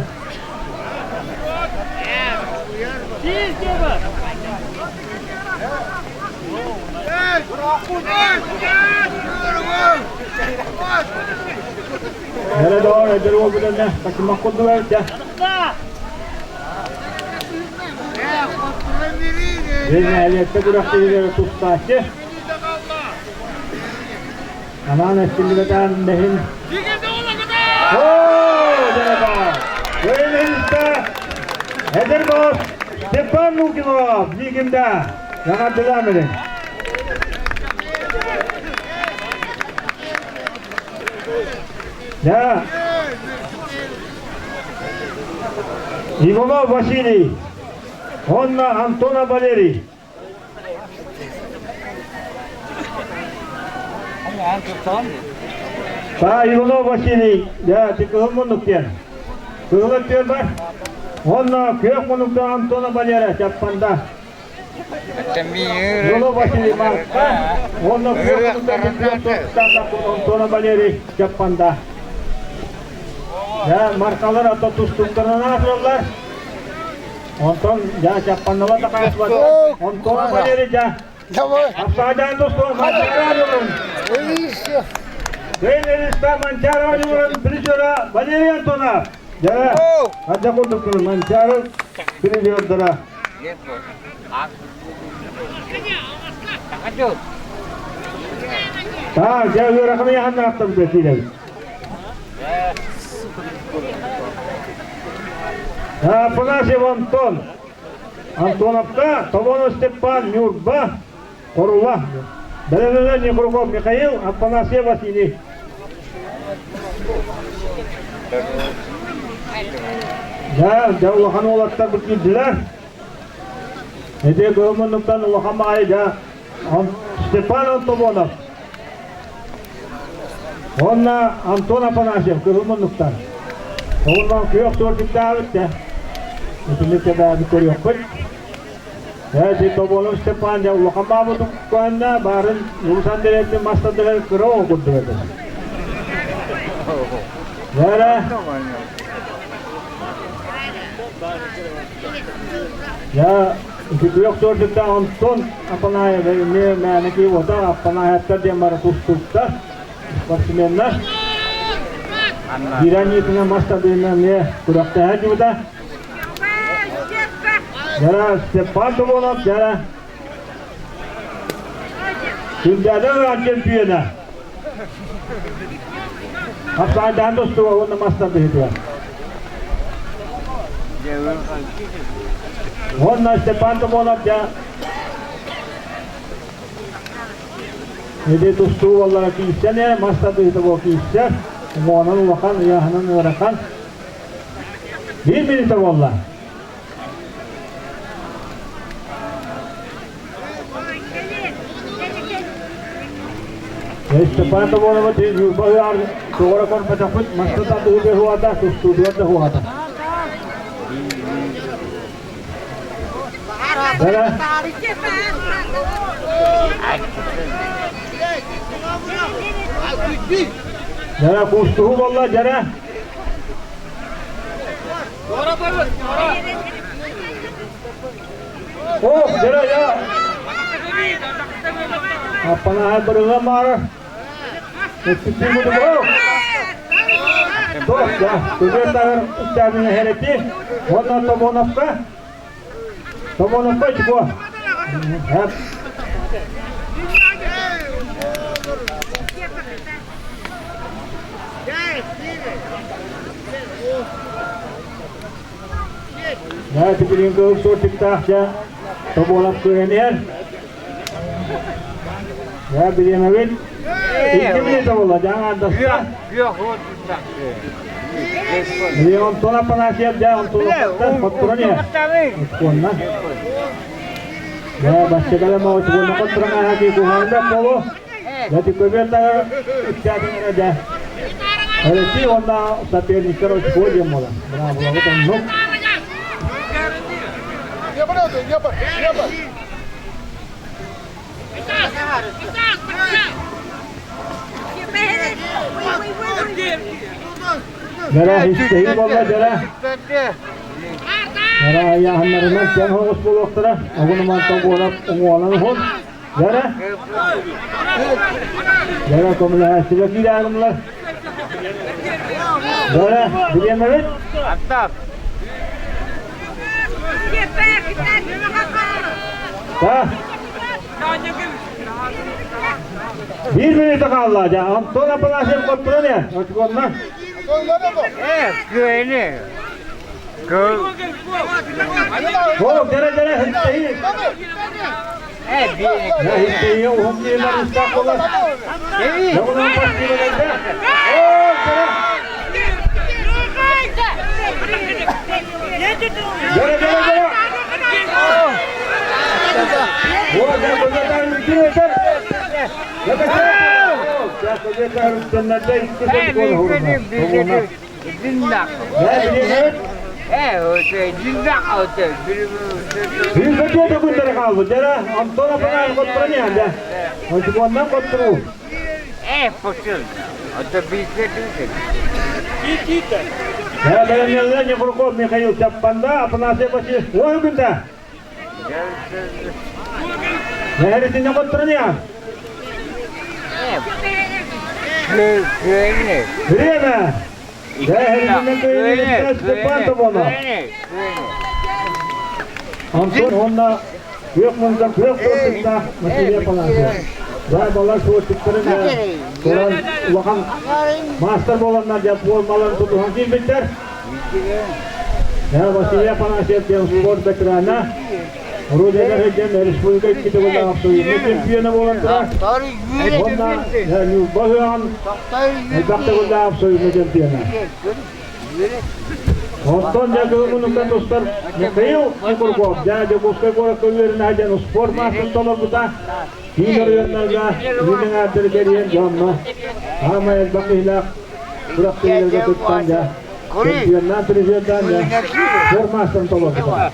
M: Эрэ доҕор, эдэр уол бүтэннэ, такымах курдук эбит Нэһилиэккэ күрэхтэһиилэри тустааччы. Анаан эстиллибэтээн бэһин. Эдэр босс Степан Лукинов Лигинда Яҥардылаан Да. Иванов Василий, Онна Антона Валерий. Та Иванов Василий, да, ти кыһыл муннук диэн. Кыһыл өттүгэр бар. Онно күөх муннукта Антона Валера Чаппанда. Иванов Василий Марка, онно күөх муннукта Антона Валерий Чаппанда. Да, маркалар ата тустуктарынан аатыраллар. Онтон дьэ Чаппаннала да хаасыбат. Онтон Валерий дьэ. Апсаадaan тустуон Манчаары Тренериста Манчаары оонньууларын призера Валерий Антонов. Дьэ, ханна курдук Манчаары призердара. Так, дьэ ыараханы яханнаахтар бэсиилэбит. Афанасьев Антон, Антоновка, Тобонов Степан, Нюрба, Хорула, Бэлэмнэнэ Некруков Михаил, Афанасьев Василий. Да, дьэ улахан уолаттар бу киирдилэр. Эти кыһыл улахан баайы дьэ Степан Антонов Уонна Антон Афанасьев кыһыл муннуктан. Онон күөх туордуктаабыт да. Итини тэбээбит көрүөхпүт. Эти Тоболов Степан дьэ улахан баабыт көһүннэ баарын Улусан Андреевтин мастардыгар кыра оҕо курдук этэ. Дьэ Дьэ Ити күөх суордуктаах Антон Апанаев эмиэ мээнэ киһи буолбатах, Аппанаевтар диэн бары тустууктар, спортсменнар. Гиранитынан мас тардыһынан эмиэ күрэхтэһэ дьыбыта. Дьара Степан Тоболов, дьара Күндээдэ ыран чемпиона. Хапсаайдаан тустууга уонна мас тардыһыытыгар. Уонна Степан Тоболов дьэ Ити тустуу уоллара киирсэн ээ, мас тардыһыыта буол киирсэр. Уҥуоҕунан улахан, ыйааһынан ыарахан. Биир минута буолла. Степан Тобонова Ньурба ыар тоҕоро көрбөтөхпүт маста тардыһыы хуата, тустуудугар да хуата. Дьара кустуһу болла дьара. Ох, дьара я. Аппанаһа бырыга маара. Көбүөр үктээбин эһэрэти уонна Томоновка Томоновка очко. Да, теперь кыл сортиктаах дьэ Тобуолап кыһанер. Я бириэмэбит икки минута буолла, дьаҥ аандаста. И Антон Афанасьев, дьэ Антоновтан хотторон иһэр. Очкуонна. Дьэ, баччакала ма очкуонна хотторон ааһа куһаҕанда болу. Дьэ, көбүөр тагар үктээбин эрэ дьэ. Эрэти уонна соперниктар очко диэн буолар. Браво, оннук. Дара истэһии буолла дара. Дара айааһыннарынан кэм оҕус буолуохтара. Оҕунумантан буолап уҥуолан уһун. Дара. Дара көмөлөһөөччүлэр киирээҕимлэр. Дара, билиэмэбит? Да. Биир минута хаалла. Дьэ, Антон Афанасьев хотторон ээ. Очконна.
H: Э, күөйүнү.
M: О, дэрэ дэрэ хиттэһи. Дэ хиттэһи уһун диэлэр устаах болар. Дэ бастыыларда. О, дэрэ. Дэрэ дэрэ дэрэ. О, дэ көзөтөр үтүөтөр. Көзөтөр үтүөннэрдэ икки сыл буола Сүүрбэтиэ төгүллэри хаалбыт. Дьэрэ, Антон Апанаев хотторон иһэн, Очукуоннан хотторуу. Бэлэмнэллэр Нефруков Михаил Чаппанда, Афанасий Васильев. Ой, күндэ! Нэһэритинне хотторон иһэн. Время! Степан Тобонов. Антон уонна күөх мунда күөх тортуктаах Василий Афанасьев. Да, балар суотчуттарын туран улахан маастар буоланнар дьэ буолмаларын тутуһан киирбиттэр. Василий Афанасьев диэн спорт ветерана Родина диэн республика икки төгүллээх абсолютнай чемпиона буолан турар. Уонна Ньурба ыһыаҕын элбэх төгүллээх абсолютнай чемпиона. Оттон дьэ кылымунукка тустар Михаил Курков, дьэ Дьокуускай куоракка үөрэнэ диэн спорт маастарын толорбута. Киин оройуоннарга илин эҥээрдэри кэрийэн дьонно саамай элбэх киһилээх күрэхтэһиилэргэ кыттан дьэ чемпионнаан призердаан дьэ спорт маастарын толорбута.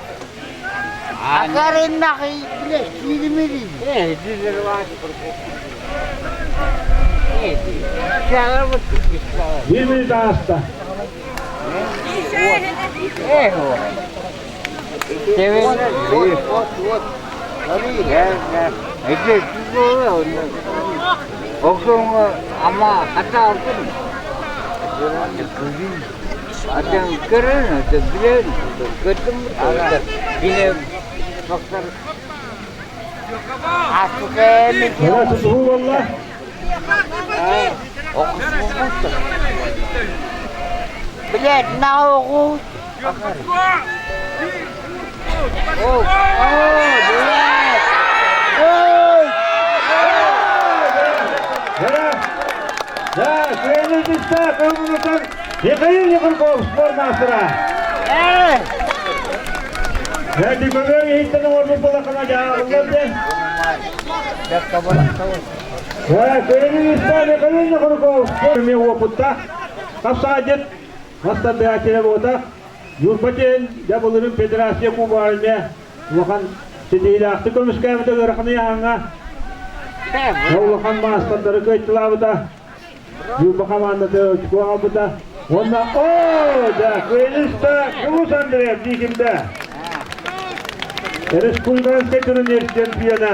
M: Биир минут ааста. Мына тутуһуу буолла.
H: Блядь, на угу.
M: Да, Кыайыы кылмынытан Михаил Егорков спорт маастара. Дьэ, көбүөр иһиттэн оҥорбут буолаххына дьааҕыллар диэн. Кыайыы Михаил Егорков спорт уопуттаах хапсаҕайдьыт Мастардыһааччыга буотах, Ньурба диэн дьэ былырыын Федерация Кубогар эмиэ улахан ситиһиилээхтик көмүскээбитэ ыарахан ыйааһыҥҥа. Улахан маастардары кыайталаабыта. Ньурба хамаандата очко аҕалбыта. Уонна оо, дьэ, кыайыыста Кулус Андреев Дикимдэ. Республиканскай турнир чемпиона.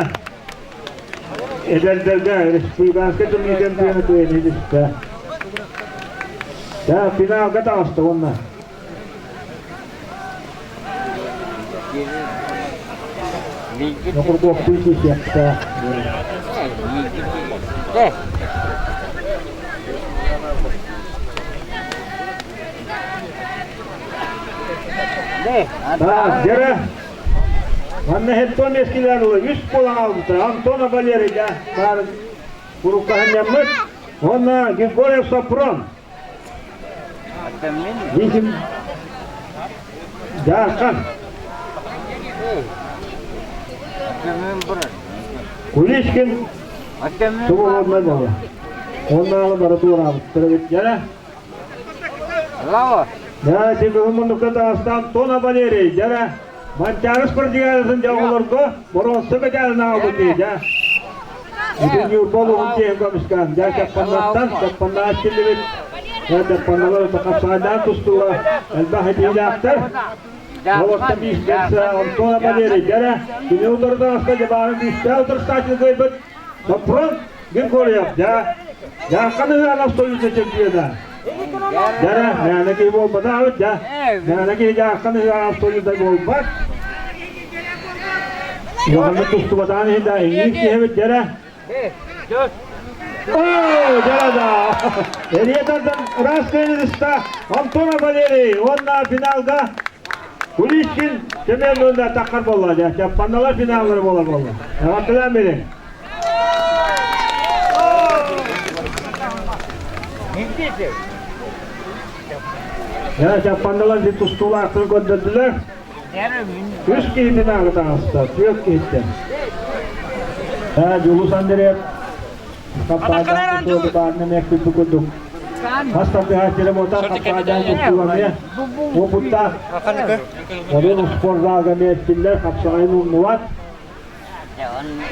M: Эдэрдэргэ республиканскай турнир чемпиона кыайан илистэ. Да, финалга таҕыста уонна. Нокургуоптуу киирсиэхтээх. Да, Дера. Манна хеттон эскилер үс буолан албыта. Антона Валерий да баар куруккаһынньаммыт. Уонна Григорьев Сопрон. Видим Даархан. Куличкин Тубулунна буола. Оннааҕы бары туораабыттар эбит. Дьэрэ. Да, тибиһин муннукка таҕыстаан Тона Валерий, дьэрэ. Манчаарыс продвигаларын дьэ оҕолорго боруонса медалын аҕалбыт дии, Ити Ньурба олуһун тиэһин көмүскээн, дьэ Чаппаннаттан, Чаппаннаах киллибит, дьэ Чаппанналар хапсаайдаан тустууга элбэх этиилээхтэр. Олорто биистэс Антона Валерий, дьэрэ, кини утарытаҕаска дьабаарын күүстээх утарыстааччы кыайбыт Сопрон Григорьев, дьэ, Дьааххан ыһыаҕа абсолютно чемпиона. Дьэрэ, мээнэ киһи буолбатаҕа дьэ, мээнэ киһи Дьааххан ыһыаҕа абсолютно буолбат. Улаханнык тустубатаҕын иһин да иҥиир киһибит дьэрэ. Оо, дьэрэ да! Эрийэ тардан ыраас кыайыыста Антона Валерий уонна финалга Куличкин Семен уонна таххар буолла дьэ. Чаппанналар финаллары буолар буолла. Эҕэрдэлээн биэриҥ. Дьэ, Чаппандалар дьэ тустуулаахтарын көрдөрдүлэр. Үс киһи финалга таҕыста, түөрт киһиттэн. Дьулус Андреев хаппаадаан тустууга баарына миэхпиппит курдук. Хас тардыһааччыра буолта хаппаадаан тустууга эмиэ уопуттаах. Онон спортзалга эмиэ эттиллэр, хапсаҕайын умнубат.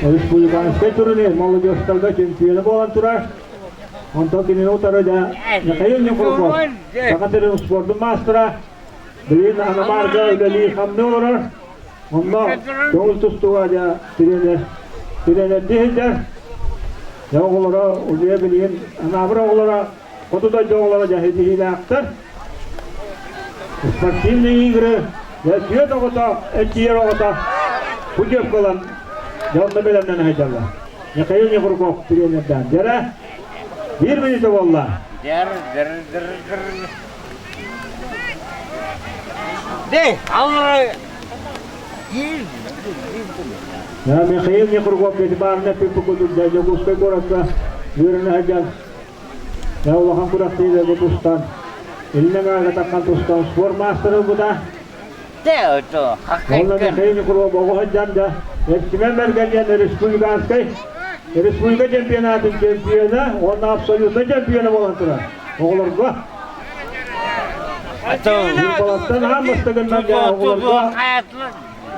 M: Республиканскай турнир молодежтарга чемпиона буолан турар. Онтон кинини утары да Михаил Николаев, Саха сирин спордун маастара, билигин Анамарга үлэлии-хамныы олорор. Онно көҥүл тустууга дьэ тренер, тренердии сылдьар. Дьэ оҕолоро улуйа билигин Анаабыр оҕолоро, хоту дойду оҕолоро дьэ ситиһиилээхтэр. Спортивные игры дьэ түөрт оҕото, эрчийэр оҕото путевка ылан дьэ онно бэлэмнэнэ сылдьаллар. Михаил Негурков тренердээн. Дьэрэ, биир мүнүүтэ буолла.
O: Дэр, дэр, дэр, дэр. Дэй, аллара
M: Михаил Некругов баарына пиппукутун Дьокуускай куоракка үөрэнэ сылдьан улахан күрэхтэһиилэргэ тустан илин аҥаарга таххан тустан спорт маастара ылбыта. Онно Михаил Некругов оҕо сылдьан да Эрчимэн Мэргэн диэн республиканскай республика чемпионатын чемпиона уонна абсолютно чемпиона буолан турар оҕолорго. Ньурбалартан аан бастакыннан оҕолорго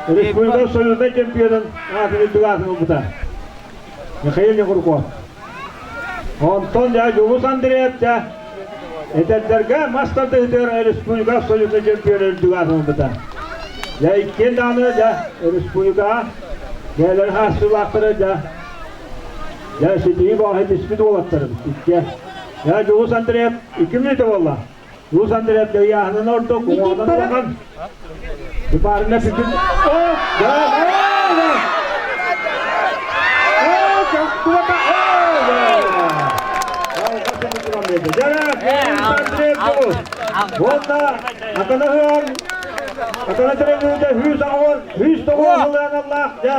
M: республика абсолютнай чемпионун аатын үрдүк аатын ылбыта. Михаил Негурков. Онтон дьэ Дьулус Андреев дьэ эдэрдэргэ мас тардыһыытыгар республика абсолютнай чемпиона үрдүк аатын ылбыта. Дьэ иккиэн даҕаны дьэ республикаҕа бэйэлэрин хаастыылаахтара дьэ дьэ ситиһии бөҕө түспүт уолаттарым иккиэн. Дьэ Дьулус Андреев 2 мүнүүтэ буолла. Дьулус Андреев ыйааһынын ордук, уҥуоҕунан улахан. Дьыбарына бүтүн... О! Да! О! Чахтубата! Уонна Аканаһыан Акана төрөбүтэ хүүс аҕуон хүүс тоҕуон сылыаналлаах дьэ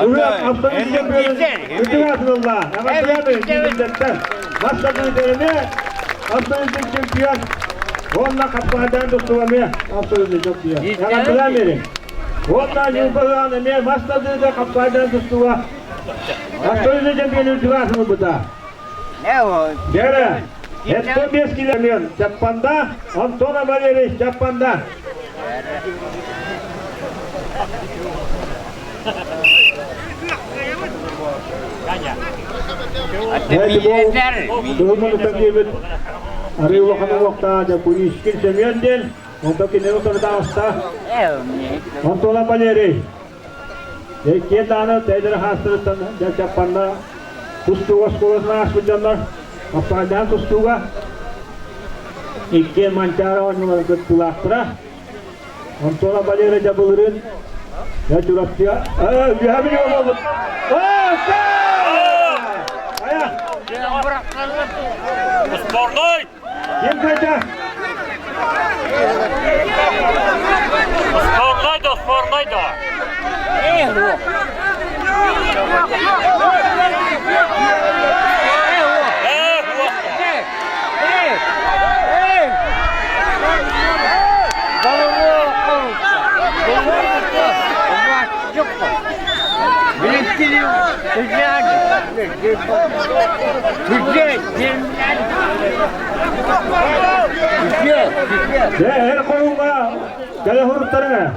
M: Ыһыах абсолют чемпионун үрдүк аатын ылла. Эҕэрдэлээмин киирбиттэртэн. Бастакы абсолютный чемпион. Уонна хаппаһадаан тустууга эмиэ абсолютный чемпион. Эҕэрдэлээмин. Уонна Ньурба ыһыаҕын эмиэ мас тардыыта хаппаһадаан тустууга абсолютный чемпион үрдүк аатын ылбыта. Дьэрэ, 75 километр Чаппанда, Антона Валерьевич Чаппанда. Арыы улахан уохтаа дьэ Куришкин Семен диэн, онто кинини утарыта аста. Антона Валерий. Иккиэн даҕаны бэйэлэрэ хаастарыттан дьэ тустууга оскуолатын ааспыт дьоннор Аппаайдаан тустууга иккиэн Манчаары оонньууларын кыттыылаахтара. Антона Валера дьэ былырыын дьэ Чурапчыга үөһэ билиэ буолбут. Айа!
Q: Спорной!
M: Ким кыайда?
Q: Спорнай да, спорнай да!
M: Дьэ, эр хоһууҥҥа кэлэ суруттарыҥ.